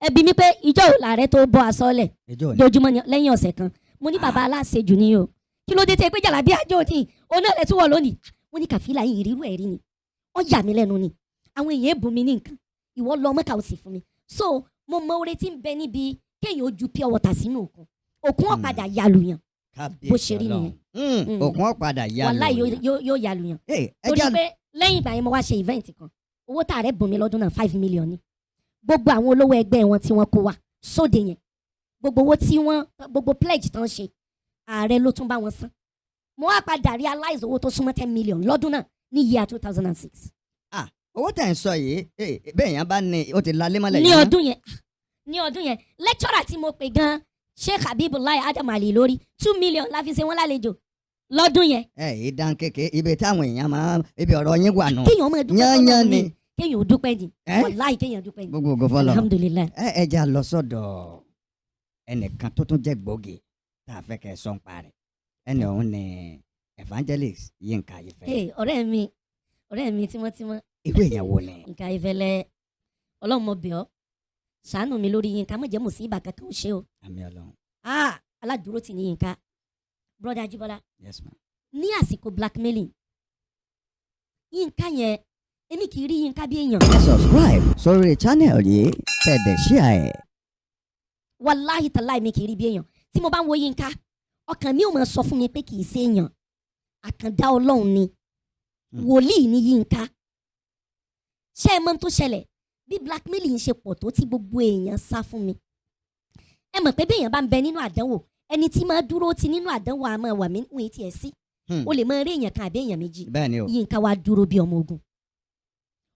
[SPEAKER 2] ẹbí mi pé ìjọ ò làárẹ̀ tó bọ́ aṣọ lẹ̀?
[SPEAKER 1] Ìjọ ni.
[SPEAKER 2] Jojúmọ́ ni. Lẹ́yìn ọ̀sẹ̀ kan, mo ní, "Bàbá, aláṣejù ni o. Kí ló dé tẹ́ pé jàlábí àjò ní òun náà lẹ tún wọ̀ lónìí?" Wọ́n ní, "Kàfílà yìí, ìrírú ẹ̀ rí ni ó yà mí lẹ́nu ni. Àwọn èèyàn bùn mi ní nǹkan, ìwọ lọ Mọ́kà, ó sì fún mi." So mo mọ oore tí ń bẹ níbi kéèyàn ó ju pure water sínú òkun, òkun ó padà yalùyàn. Bó ṣe rí nìyẹn.
[SPEAKER 1] Òkun ó padà yalù.
[SPEAKER 2] Wàláhì, yóò yalùyàn. Torí pé lẹ́yìn ìgbà yẹn, mo wá ṣe event kan. Owó tá ààrẹ bùn mi lọ́dún náà, 5 million ni. Gbogbo àwọn olówó ẹgbẹ́ wọn tí wọ́n kó wa sóde yẹn, gbogbo owó tí wọ́n, gbogbo pledge tán ṣe, ààrẹ ló tún bá wọn san. Mo wá padà realize owó tó súnmọ́ 10 million lọ́dún náà ní year 2006.
[SPEAKER 1] Ah, owó tẹ̀ ń sọ yìí, bẹ́ẹ̀ yẹn bá ní o ti lalé mọ́lẹ̀
[SPEAKER 2] Ní
[SPEAKER 1] yìí ná.
[SPEAKER 2] ọdún yẹn, ní ọdún yẹn, lecturer tí mo pè gan, Sheikh Habibullah Adam Ali lórí, 2 million la fi ṣe wọ́n lálejò lọ́dún yẹn.
[SPEAKER 1] Ẹ yìí dán kéke ibi táwọn èèyàn máa ibi ọ̀rọ̀ yín wà nù.
[SPEAKER 2] Kéèyàn máa dúpẹ́
[SPEAKER 1] Yányán
[SPEAKER 2] fọ́lọ́run
[SPEAKER 1] ni.
[SPEAKER 2] ni. Kéèyàn ò dúpẹ́ ni.
[SPEAKER 1] Ẹ́?
[SPEAKER 2] Wàláhì, kéèyàn dúpẹ́ ni.
[SPEAKER 1] Gbogbo ògo fọlọ́.
[SPEAKER 2] Alhamdulillahi.
[SPEAKER 1] Ẹ já lọ sọ́dọ̀ ẹnìkan tó tún jẹ́ gbòógì tá a fẹ́ kẹ́ ẹ sọ ń pa rẹ̀. Ẹnì ọ̀hún ni Evangelist Yínká Ayéfẹ́lẹ́.
[SPEAKER 2] Hey, ọ̀rẹ́ mi, ọ̀rẹ́ mi tímọ́tímọ́.
[SPEAKER 1] Irú èèyàn wo ni?
[SPEAKER 2] Yínká Ayéfẹ́lẹ́. Ọlọ́run mo bẹ̀ ọ́, ṣàánú mi lórí Yínká, má jẹ́ mùsíbà kankan ó ṣe o.
[SPEAKER 1] Àmín Ọlọ́run.
[SPEAKER 2] Ah, aládùúró tì ní Yínká. Brother Ajíbọ́lá,
[SPEAKER 1] Yes ma.
[SPEAKER 2] ní àsìkò blackmailing Yínká yẹn, èmi kì í rí Yínká bí èèyàn.
[SPEAKER 1] Ẹ subscribe sórí channel yìí, tẹ̀dẹ̀ share ẹ̀.
[SPEAKER 2] Wàláhì tàláì, mi kì í rí bí èèyàn. Tí mo bá ń wo Yínká, ọkàn mi ò máa sọ fún mi pé kì í ṣe èèyàn, àkàndá Ọlọ́run ni. Wòlíì ni Yínká. Ṣé ẹ mọ̀ ohun tó ṣẹlẹ̀? Bí blackmailing ṣe pọ̀ tó, tí gbogbo èèyàn sá fún mi, ẹ mọ̀ pé bí èèyàn bá ń bẹ nínú àdánwò, ẹni tí máa dúró ti nínú àdánwò àmọ́ wà mí wọ́n tiẹ̀ sí. O lè máa rí èèyàn kan àbí èèyàn méjì.
[SPEAKER 1] Bẹ́ẹ̀ ni o.
[SPEAKER 2] Yínká wá dúró bí ọmọ ogun.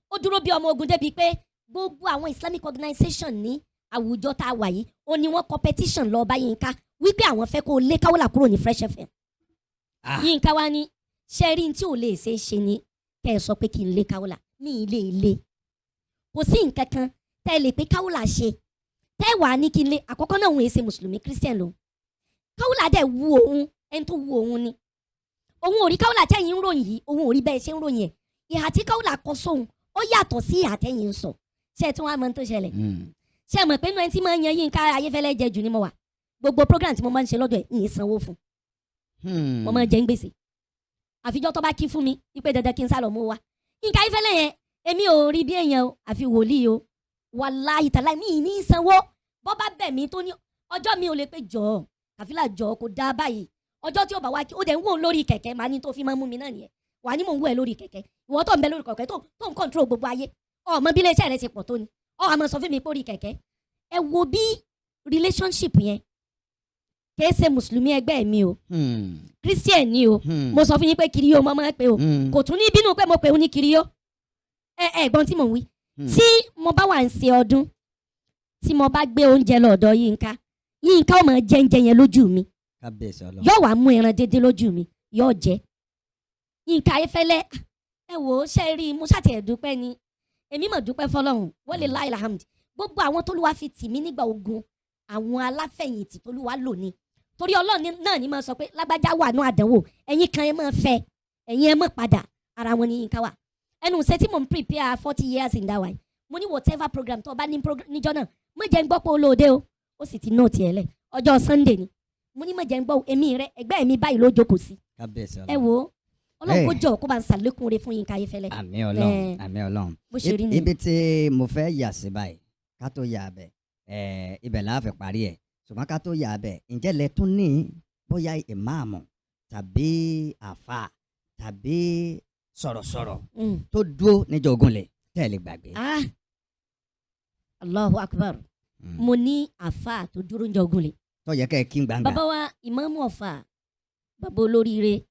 [SPEAKER 2] Ó dúró bí ọmọ ogun débi pé gbogbo àwọn Islamic organization ní àwùjọ tá a wà yìí, ó ní wọ́n competition lọ bá Yínká wípé àwọn fẹ́ kó lé Káwọ́là kúrò ní Fresh FM.
[SPEAKER 1] Ah.
[SPEAKER 2] Yínká wá ní, ṣe rí n tí ò lè ṣe é ṣe ni kẹ́ ẹ sọ pé kí n lé Káwọ́là ní ilé ilé. Kò sí nǹkan kan tẹ́ ẹ lè pé Káwọ́là ṣe tẹ́ ẹ wà ní kí n lé. Àkọ́kọ́ náà, òun èsè mùsùlùmí, Christian lòun. Káwọ́là dẹ̀ wu òun, ẹni tó wu òun ni. Òun ò rí Káwọ́là tẹ́yìn ń ròyìn yìí, òun ò rí bẹ́ẹ̀ ṣe ń ròyìn ẹ̀. Ìhà tí Káwọ́là kọ sóhun, ó yàtọ̀ sí ìhà tẹ́yìn ń sọ. Ṣé ẹ tún wá mọ ohun tó ṣẹlẹ̀? Ṣé ẹ mọ̀ pé inú ẹni tí máa ń yan Yínká Ayéfẹ́lẹ́ jẹ jù ni mo wà? Gbogbo program tí mo máa ń ṣe lọ́dọ̀ ẹ̀, ń sanwó fún. Mo máa ń jẹ ń gbèsè, àfijọ́ tó bá kí fún mi wípé dandan kí n sálọ mú wa. Yínká Ayéfẹ́lẹ́ yẹn, èmi ò rí bí èèyàn o, àfi wòlíì o. Wàláhì tàláhì, mi ì ní sanwó. Bọ́ bá bẹ̀ mí tó ní ọjọ́ mi ò lè pé jọ̀ọ́ Kàfílà, jọ̀ọ́, kò dáa báyìí. Ọjọ́ tí ó bá wá kí ó dẹ̀ ń wò ó lórí kẹ̀kẹ́, màá ní tó fi máa ń mú mi náà nìyẹn. Wà ní mò ń wò ẹ́ lórí kẹ̀kẹ́, ìwọ tó ń bẹ lórí kẹ̀kẹ́ tó ń control gbogbo ayé, ọmọ bí iléeṣẹ́ rẹ ṣe pọ̀ tó ni ọ àmọ́ sọ fún mi pé orí kẹ̀kẹ́. Ẹ wo bí relationship yẹn, kìí ṣe mùsùlùmí ẹgbẹ́ mi o, Christian ni o. Mo sọ fún yín pé kiriyó mo máa ń pè o. Kò tún ní bínú pé mo pè ó ní kiriyó. Ẹ ẹ gbọ́n tí mò ń wí. Tí mo bá wà ń ṣe ọdún, tí mo bá gbé oúnjẹ lọ ọ̀dọ̀ Yínká, Yínká ó máa jẹ oúnjẹ yẹn lójú mi.
[SPEAKER 1] Kábíyèsí Ọlọ́run.
[SPEAKER 2] Yóò wá mú ẹran dédé lójú mi, yóò jẹ. Yínká Ayéfẹ́lẹ́, ẹ wò ó, ṣe rí i, mo ṣàtì dúpẹ́ ni. Èmi mọ̀ dúpẹ́ fọlọ́run, walillahi alhamd. Gbogbo àwọn tólúwa fi tì mí nígbà ogun, àwọn aláfẹ̀yìntì tólúwa lò ní, torí Ọlọ́run náà ní máa sọ pé lágbájá wà ní àdánwò, ẹ̀yin kan ẹ máa fẹ́, ẹ̀yin ẹ máa padà. Ara wọn ní Yínká wà. Ẹnu ṣe tí mò ń prepare 40 years in that way, mo ní whatever program tó o bá ní níjọ́ náà, mo jẹ́ ń gbọ́ pé olóde o, ó sì ti note ẹ̀ lẹ̀. Ọjọ́ Sunday ni mo ní mo jẹ́ ń gbọ́, èmi rẹ ẹgbẹ́ mi báyìí ló jókòó sí.
[SPEAKER 1] Kábíyèsí
[SPEAKER 2] Ẹ
[SPEAKER 1] Ọlọ́run.
[SPEAKER 2] wo, Ọlọ́run kó
[SPEAKER 1] Ẹ.
[SPEAKER 2] jọ kó bá ń ṣàlékún rẹ fún Yínká Ayéfẹ́lẹ́.
[SPEAKER 1] Àmín Ọlọ́run.
[SPEAKER 2] Ẹ.
[SPEAKER 1] Àmín Ọlọ́run.
[SPEAKER 2] Bó ṣe rí nìyẹn.
[SPEAKER 1] Ibi tí mo fẹ́ yà sí báyìí, ká tó yà bẹ̀ ẹ̀, ibẹ̀ la fẹ́ parí ẹ̀, ṣùgbọ́n ká tó yà bẹ̀, ǹjẹ́ lẹ tún ní bóyá ìmáàmù tàbí àfà tàbí sọ̀rọ̀sọ̀rọ̀ tó dúró níjọ́ ogun lè tẹ́ ẹ lè gbàgbé?
[SPEAKER 2] Ah, Allahu Akbar. Mo ní àfáà tó dúró ń jọ ogun lè.
[SPEAKER 1] Tó yẹ kẹ́ ẹ kí n gbangba.
[SPEAKER 2] Bàbá wa ìmáàmù Ọ̀fà, bàbá olóríire,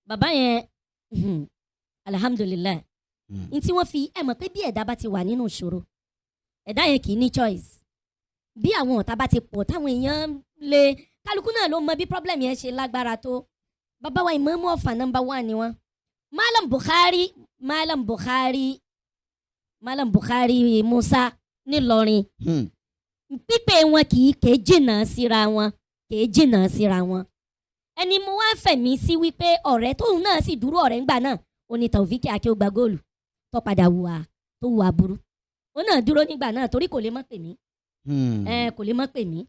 [SPEAKER 2] bàbá yẹn, alhamdulillahi. N tí wọ́n fi ẹ mọ̀ pé bí ẹ̀dá bá ti wà nínú ìṣòro, ẹ̀dá yẹn kì í ní choice. Bí àwọn ọ̀tá bá ti pọ̀, táwọn èèyàn lè, kálukú náà ló mọ bí problem yẹn ṣe lágbára tó. Bàbá wa ìmáàmù Ọ̀fà, number one ni wọ́n. Malam Bukhari, Malam Bukhari, Malam Bukhari Musa nílọrin. Pípé wọn kì í kéé jìnnà síra wọn, kì í jìnnà síra wọn. Ẹni mo wá fẹ̀mí sí wípé ọ̀rẹ́ tóun náà sì dúró ọ̀rẹ́ ńgbà náà, ó ní Taofiki Akéwùgbà góòlù tó padà hùwà tó hùwà burú. Ó náà dúró nígbà náà torí kò lè mọ́ pè mí. Ẹ kò lè mọ́ pè mí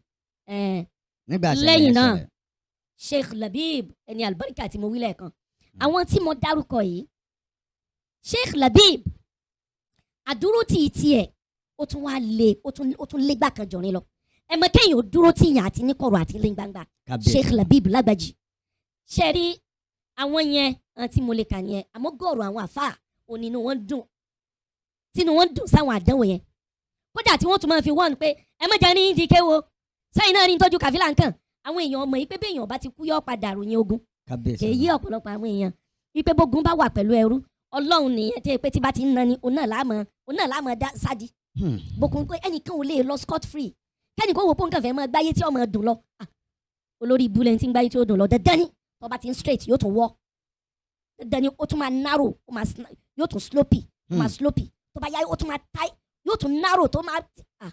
[SPEAKER 2] ẹ.
[SPEAKER 1] Nígbà ṣẹlẹ̀
[SPEAKER 2] Lẹ́yìn
[SPEAKER 1] yẹn
[SPEAKER 2] náà,
[SPEAKER 1] ṣẹlẹ̀.
[SPEAKER 2] Sheikh Labib, ẹni àlùbáríkà tí mo wí lẹ́ẹ̀kan, àwọn tí mo dárúkọ yìí, Sheikh Labib àdúró tí tiẹ̀ ó tún wá lé, ó tún légbà kan jọrin lọ. Ẹ mọ̀ kéèyàn ó dúró tí yàn àti níkọ̀rọ̀ àti ní gbangba.
[SPEAKER 1] Kábíyèsí.
[SPEAKER 2] Sheikh Labib Lágbàjì, ṣe rí àwọn yẹn, àwọn tí mo lè kà nìyẹn. Àmọ́ gọ̀ọ̀rọ̀ àwọn àfáà onínú wọn dùn, tínú wọn dùn sáwọn àdánwò yẹn, kódà tí wọ́n tún máa fi wọ́n pé ẹ má jẹ́ ní ìdí kéwo sẹ́yìn náà ní tọ́jú kàfílà nǹkan. Àwọn èèyàn ọmọ yìí pé béèyàn bá ti kú, yọ padà ròyìn ogun.
[SPEAKER 1] Kábíyèsí.
[SPEAKER 2] Kì í yé ọ̀pọ̀lọpọ̀ àwọn èèyàn wípé bógun bá wà pẹ̀lú ẹrú Ọlọ́run nìyẹn, tí pé tí bá ti ń nani, òun náà láàmọ́, òun náà láàmọ́ dá sádi. Bókun pé ẹnìkan ò lè lọ scot free, kẹ́nìkan wò pé nǹkan fẹ́ máa gbáyé tí ọmọ dùn lọ. Ah, olórí ibú lẹni tí ń gbáyé tí ó dùn lọ. Dandan ni tó bá ti ń straight, yóò tún wọ́. Dandan ni ó tún máa narrow, ó máa yóò tún slopey, ó máa slopey. Tó bá yá, ó tún máa tight, yóò tún narrow tó máa ah.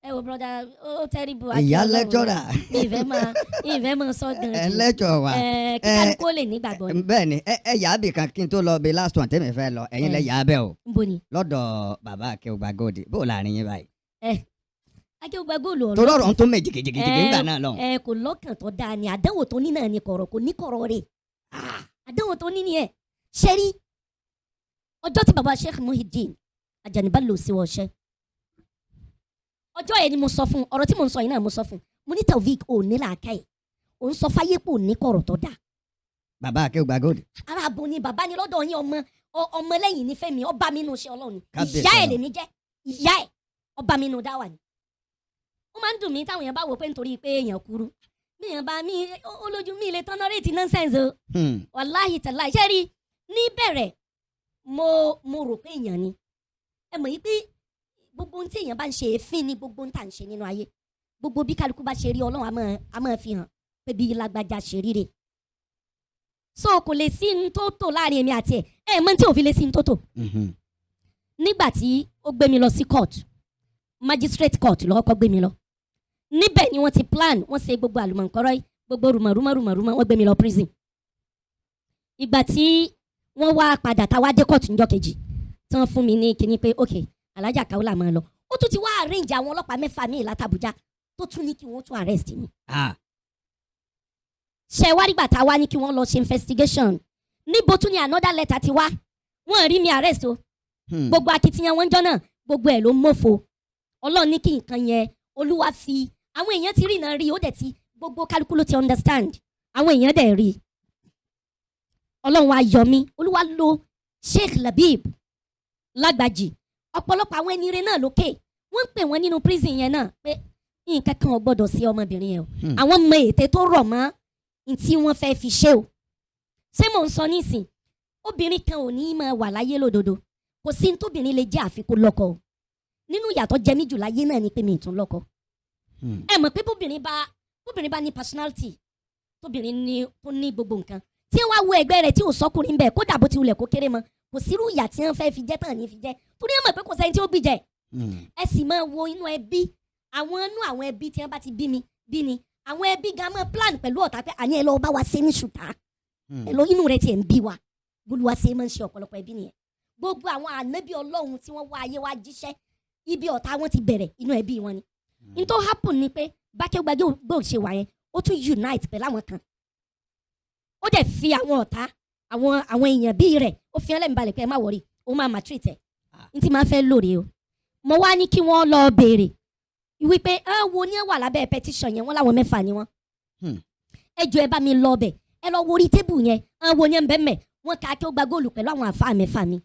[SPEAKER 2] Ẹ wo, brother, ó terrible.
[SPEAKER 1] Ìyá lecturer.
[SPEAKER 2] Ìfẹ́ máa sọ gan
[SPEAKER 1] Ẹ
[SPEAKER 2] jù.
[SPEAKER 1] lecture wa.
[SPEAKER 2] Ẹ kí kálukú ó lè nígbàgbọ́ ni.
[SPEAKER 1] Bẹ́ẹ̀ ni, ẹ yà á bì kan kí n tó lọ bí last one tẹ́mi fẹ́ lọ. Ẹ̀yin lẹ yà á bẹ́ẹ̀ o.
[SPEAKER 2] Nbo ni?
[SPEAKER 1] Lọ́dọ̀ bàbá Akéwùgbà Gold, bó o láàrin yín báyìí?
[SPEAKER 2] Akéwùgbà Gold ọ̀rọ̀.
[SPEAKER 1] Torí ọ̀rọ̀ ń tó méjì kejìkejì nígbà náà lọ.
[SPEAKER 2] Ẹ kò lọ́kàn tó dáa ni. Àdánwò tó ní náà ni kọ̀rọ̀, kò ní kọ̀rọ̀ rẹ̀. Àdánwò tó ní ni ẹ̀ ṣẹ́rí. Ọjọ́ tí baba Sheikh Muhyiddin Ajani Bello sí wọ́ṣẹ́, ọjọ́ yẹn ni mo sọ fún ọ̀rọ̀ tí mo ń sọ yìí náà. Mo sọ fún, mo ní, "Taofik, ò ní làákàyè, ò ń sọ fáyé pò ní kọ̀rọ̀ tó dáa."
[SPEAKER 1] Bàbá Akéwùgbà Gold.
[SPEAKER 2] Ara abo ni bàbá ni lọ́dọ̀ yín. Ọmọ ọmọ lẹ́yìn ní fẹ́mi, ọba mi nù ṣe Ọlọ́run ni.
[SPEAKER 1] Kábíyèsí
[SPEAKER 2] Ìyá ẹ̀
[SPEAKER 1] Ọlọ́run.
[SPEAKER 2] lèmi jẹ́. Ìyá ẹ̀ ọba mi nù dáwà ni. Ó máa ń dùn mí táwọn èèyàn bá wò pé nítorí pé èèyàn kúrú mi, èèyàn bá mi ó lójú mi lè tolerate nonsense o. Wàláhì tàláhì, ṣé rí níbẹ̀rẹ̀, mo rò pé èèyàn ni. Ẹ mọ̀ yí pé gbogbo ohun tí èèyàn bá ń ṣe, èéfín ni gbogbo ohun tá à ń ṣe nínú ayé. Gbogbo bí kálukú bá ṣe rí, Ọlọ́run á máa fi hàn pé bí lágbájá ṣe ríre. So kò lè sí ní tó tò láàrin èmi àti ẹ. Ẹ mọ̀ tí ò fi lè sí ní tó tò. Nígbà tí ó gbé mi lọ sí court, magistrate court ló kọ́kọ́ gbé mi lọ. Níbẹ̀ ni wọ́n ti plan, wọ́n ṣe gbogbo àlùmọ̀ǹkọ́rọ́ yìí, gbogbo rùmọ̀rùmọ̀ rùmọ̀rùmọ̀, wọ́n gbé mi lọ prison. Ìgbà tí wọ́n wá padà, tá a wá dé court níjọ́ kejì, tí wọ́n fún mi ní kinní pé, "Ok, Alájà Kaola, máa lọ." Ó tún ti wá arrange àwọn ọlọ́pàá mẹ́fà míì látàbújá tó tún ní kí wọ́n tún arrest mi. Ṣe wá nígbà tá a wá ní kí wọ́n lọ ṣe investigation, níbo tún ni another letter ti wá? Wọ́n rí mi arrest o. Gbogbo akitiyan wọn jọ náà, gbogbo ẹ̀ ló mọ́fo. Ọlọ́run ní kí nǹkan yẹn, Olúwa fi àwọn èèyàn ti rí iná rí, ó dẹ̀ ti gbogbo kálukú ló ti understand, àwọn èèyàn dẹ̀ rí. Ọlọ́run wa yọ mí. Olúwa lo Sheikh Labib Lágbàjì, ọ̀pọ̀lọpọ̀ àwọn ẹni ire náà lókè. Wọ́n ń pè wọ́n nínú prison yẹn náà pé nǹkan kan ò gbọ́dọ̀ sí ọmọbìnrin yẹn o. Àwọn mọ ète tó rọ̀ mọ́ n tí wọ́n fẹ́ fi ṣe o. Ṣé mò ń sọ nísìn, obìnrin kan ò ní í máa wà láyé lódodo. Kò sí ní tóbìnrin lè jẹ́ àfikún lọ́kọ o. Nínú ìyàtọ̀ jẹ mí jù láyé náà ni pé mi ì tún lọ́kọ. Ẹ mọ̀ pé bóbìnrin bá ní personality, tóbìnrin ní tó ní gbogbo nǹkan, tí wọ́n á wo ẹgbẹ́ rẹ̀ tí ò sọ́kùnrin bẹ́ẹ̀, kódà bó ti wulẹ̀ kó kéré mọ́, kò sírú ìyà tí wọ́n fẹ́ fi jẹ́ tán ní fi jẹ́, torí ẹ mọ̀ pé kò sẹ́ni tí ó gbìjẹ́. Ẹ sì máa wo inú ẹbí, àwọn inú àwọn ẹbí tí wọ́n bá ti bí mi bí ni àwọn ẹbí gan máa plan pẹ̀lú ọ̀tá pé àní ẹ lọ bá wa ṣe ní ṣùtá. Ẹ lọ, inú rẹ tiẹ̀ ń bí wa. Bólúwa ṣe máa ń ṣe ọ̀pọ̀lọpọ̀ ẹbí nìyẹn. Gbogbo àwọn ànábì Ọlọ́run tí wọ́n wá ayé wá jíṣẹ́, ibi ọ̀tá wọn ti bẹ̀rẹ̀, inú ẹbí wọn ni. N tó happen ni pé bákẹ́gbàgbé gbòò ṣe wà yẹn, ó tún unite pẹ̀lú àwọn kan, ó dẹ̀ fi àwọn ọ̀tá àwọn èèyàn bíi rẹ̀, ó fi hàn lẹ́mìí balẹ̀ pé ẹ má worry, òun máa maltreat ẹ̀. N tí máa fẹ́ lóore o, mo wá ní kí wọ́n lọ béèrè wípé ẹ wo ní wà lábẹ́ petition yẹn. Wọ́n láwọn mẹ́fà ni wọ́n. Ẹ jọ, ẹ bá mi lọ bẹ̀, ẹ lọ wo orí table yẹn, ẹ wo ní ẹ bẹ́ẹ̀ mẹ́. Wọ́n ka kí ó gba góòlù pẹ̀lú àwọn àfa mẹ́fà mi.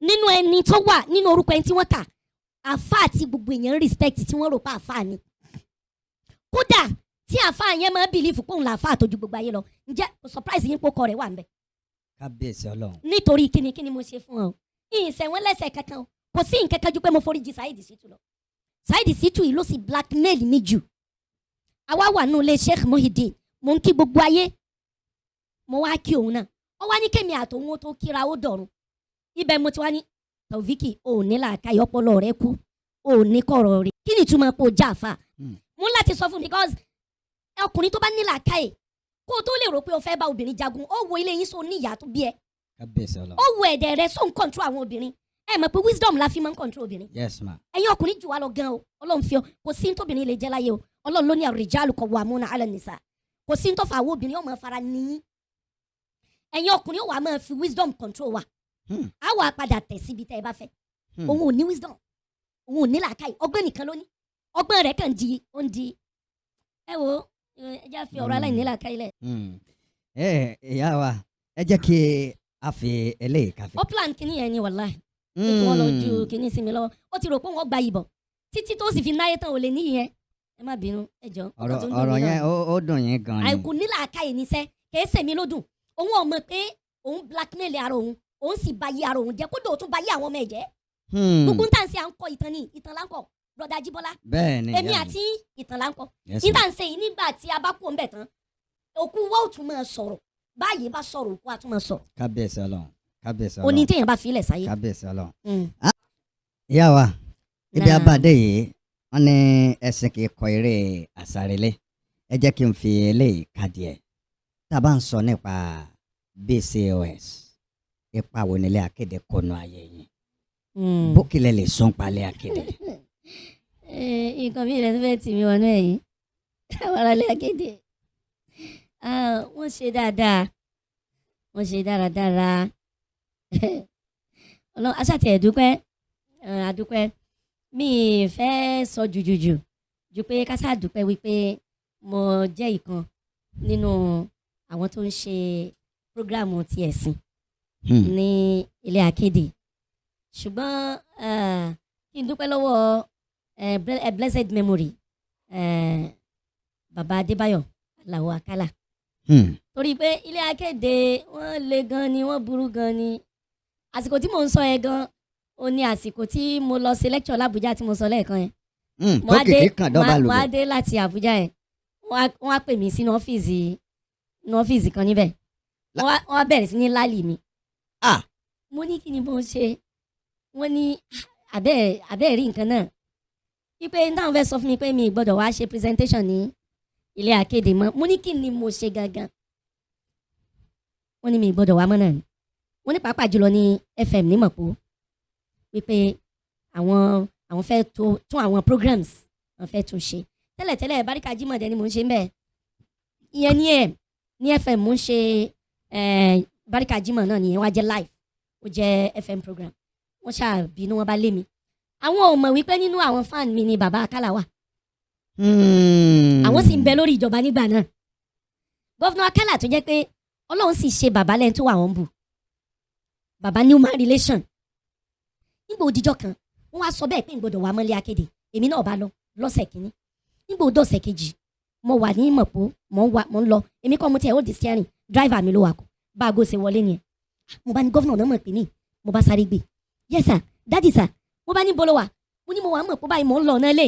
[SPEAKER 2] Nínú ẹni tó wà nínú orúkọ ẹni tí wọ́n kà, àfa àti gbogbo èèyàn respect, tí wọ́n rò pa àfa ni, kódà tí àfa yẹn máa ń believe pé òun là àfa àtọ́jú gbogbo ayé lọ. Ǹjẹ́ kò surprise yín pókọ rẹ̀ wà ń bẹ̀?
[SPEAKER 1] Kábíyèsí Ọlọ́run.
[SPEAKER 2] Nítorí kíni? Kíni mo ṣe fún ọ? Ìyìnsẹ̀ wọn lẹ́sẹ̀ kankan o. Kò sí nǹkan kan ju pé mo forí jì Saheed Shittu lọ. Saheed Shittu yìí ló sì blackmail mi jù. Àwa wà nínú ilé Sheikh Muhyiddin, mo ń kí gbogbo ayé, mo wá kí òun náà. Ó wá ní kémi àtòun ó tó kíra ó dọ̀run. Ibẹ̀ mo ti wá ní, "Taofiki, ò ní làákàyè, ọpọlọ rẹ kú, ò ní kọ̀rọ̀ rẹ. Kí ni ìtumọ̀ pé o já àfa?" Mo ní láti sọ fún, because ọkùnrin tó bá ní làákàyè, kó o tó lè rò pé o fẹ́ bá obìnrin jagun, ó wo ilé yín, sọ ní ìyá tó bí ẹ.
[SPEAKER 1] Kábíyèsí Ọlọ́run.
[SPEAKER 2] Ó wo ẹ̀dẹ̀ rẹ, sọ ń control àwọn obìnrin. Ẹ mọ̀ pé wisdom la fi máa ń control obìnrin.
[SPEAKER 1] Yes ma.
[SPEAKER 2] Ẹ̀yin ọkùnrin jù wá lọ gan o. Ọlọ́run fi ọ, kò sí tóbìnrin lè jẹ́ láyé o. Ọlọ́run ló ní ar-rijalu qawwamuna 'ala an-nisa. Kò sí tó fà àwọn obìnrin ọmọ fara níyìn. Ẹ̀yin ọkùnrin ó wà máa fi wisdom control wa. Á wà padà tẹ̀ síbi tẹ́ ẹ bá fẹ́. Òun ò ní wisdom, òun ò ní làákàyè, ọgbọ́n nìkan ló ní. Ọgbọ́n rẹ̀ kàn di ó ń di. Ẹ wo, ẹ já fi ọ̀rọ̀ aláìní làákàyè lẹ̀.
[SPEAKER 1] Ẹ ìyá wa, ẹ jẹ́ kí a fi eléyìí ká fi.
[SPEAKER 2] Ó plan kìíní yẹn ni, wàláhì, pé kí wọ́n lọ ju kìíní sí mi lọ́wọ́. Ó ti rò pé wọ́n gba ìbọn títí tó sì fi náyé tán, ò lè níyì yẹn. Ẹ má bínú, ẹ jọ.
[SPEAKER 1] Ọ̀rọ̀ ọ̀rọ̀ yẹn ó dùn yín gan ni.
[SPEAKER 2] Àìkú nílàákàyè níṣẹ́, kìí ṣèmi ló dùn. Òun ò mọ̀ pé òun blackmail ara òun, òun sì ba yé ara òun jẹ́, kódà òun tún ba yé àwọn ọmọ ẹ̀ jẹ́. Gbogbo ń tà ń ṣe, à ń kọ ìtàn ni, ìtàn là ń kọ, brother Jíbọ́lá.
[SPEAKER 1] Bẹ́ẹ̀ ni.
[SPEAKER 2] Èmi
[SPEAKER 1] Ìyá mi.
[SPEAKER 2] àti ìtàn là ń kọ.
[SPEAKER 1] Yes,
[SPEAKER 2] ìtàn
[SPEAKER 1] ma.
[SPEAKER 2] ń ṣe yìí, nígbà tí a bá kú òun bẹ̀ tán, òkú wa ò tún máa sọ̀rọ̀. Báyìí bá sọ̀rọ̀, òkú wa tún máa sọ̀rọ̀.
[SPEAKER 1] Kábíyèsí Ọlọ́run, kábíyèsí
[SPEAKER 2] Òní
[SPEAKER 1] Ọlọ́run.
[SPEAKER 2] téèyàn bá fi ilẹ̀ sáyé.
[SPEAKER 1] Kábíyèsí Ọlọ́run. Ìyá wa, ibi
[SPEAKER 2] Náà.
[SPEAKER 1] abáde yìí. Wọ́n ní ẹṣin kì í kọ eré àsárelé. Ẹ jẹ́ kí n fi eléyìí kádìí ẹ̀. Tá a bá ń sọ nípa BCOS, ipa wo nílé akéde kọnu ayé yín? Bókìlẹ̀ lè sọ́n palẹ̀ akéde.
[SPEAKER 2] Nǹkan mi rẹ̀ tó fẹ́ tì mí wọnú ẹ̀ yìí. Àwọn aráalé akéde, ah, wọ́n ṣe dáadáa, wọ́n ṣe dáradára. Ọlọ́run aṣáàtì ẹ̀dúpẹ́, àdúpẹ́. Mi ì fẹ́ sọ jùjùjù ju pé ká ṣáà dúpẹ́ wípé mo jẹ́ ìkan nínú àwọn tó ń ṣe program ti ẹ̀sìn ní ilé akéde. Ṣùgbọ́n kí n dúpẹ́ lọ́wọ́ blessed memory bàbá Adébáyọ̀ Àlàó Àkàlà, torí pé ilé akéde wọ́n le gan ni, wọ́n burú gan ni. Àsìkò tí mò ń sọ yẹn gan ó ní àsìkò tí mo lọ ṣe lecture l'Àbújá tí mo sọ lẹ́ẹ̀kan yẹn. Mo
[SPEAKER 1] Tó
[SPEAKER 2] wá dé
[SPEAKER 1] kìkì kan dọ́ba
[SPEAKER 2] mo wá
[SPEAKER 1] lòdò.
[SPEAKER 2] dé láti Àbújá yẹn, wọ́n wá pè mí sínú ọ́fíìsì kan níbẹ̀. Wọ́n wá bẹ̀rẹ̀ sí ní lálì mi.
[SPEAKER 1] Ah.
[SPEAKER 2] Mo ní kí ni mo ṣe? Wọ́n ní àbẹ́ rí nǹkan náà, wípé táwọn fẹ́ sọ fún mi pé mi ì gbọ́dọ̀ wá ṣe presentation ní ilé akéde mọ́. Mo ní kí ni mo ṣe gangan? Wọ́n ní mi ì gbọ́dọ̀ wá mọ́ náà ni. Wọ́n ní pàápàá jùlọ ní FM ní Mọ̀pó, wípé àwọn fẹ́ tún àwọn programs, àwọn fẹ́ tún ṣe. Tẹ́lẹ̀tẹ́lẹ̀, Báríkà Jímọ̀ dẹ̀ ni mò ń ṣe ń bẹ̀ ìyẹn ní ẹ̀ ní FM. Mò ń ṣe Báríkà Jímọ̀ náà nìyẹn wá jẹ́ live, ó jẹ́ FM program. Wọ́n ṣàbínú, wọn bá lé mi. Àwọn ò mọ̀ wípé nínú àwọn fan mi ni bàbá Akálà wà. Àwọn sì ń bẹ lórí ìjọba nígbà náà, Governor Akálà, tó jẹ́ pé Ọlọ́run sì ṣe bàbá lẹ́ni tó wà wọ́n bù bàbá ní human relation. Nígbà òdìjọ́ kan, wọ́n wá sọ bẹ́ẹ̀ pé n gbọ́dọ̀ wà mọ́lé akéde. Èmi náà bá lọ lọ́sẹ̀ kínní. Nígbà òdọ̀sẹ̀ kejì, mo wà ní Mọ̀pó, mo ń lọ. Èmi kọ́ mo tiẹ̀ hold the steering, driver mi ló wà kọ́. Bá aago ṣe wọlé nìyẹn. Mo bá ní governor náà mọ̀ pé mí. Mo bá sáré gbé, "Yes sir, daddy sir." Mo bá ní bolo wà. Mo ní mo wà Mọ̀pó báyìí, mo ń lọ ọ̀nà ilé.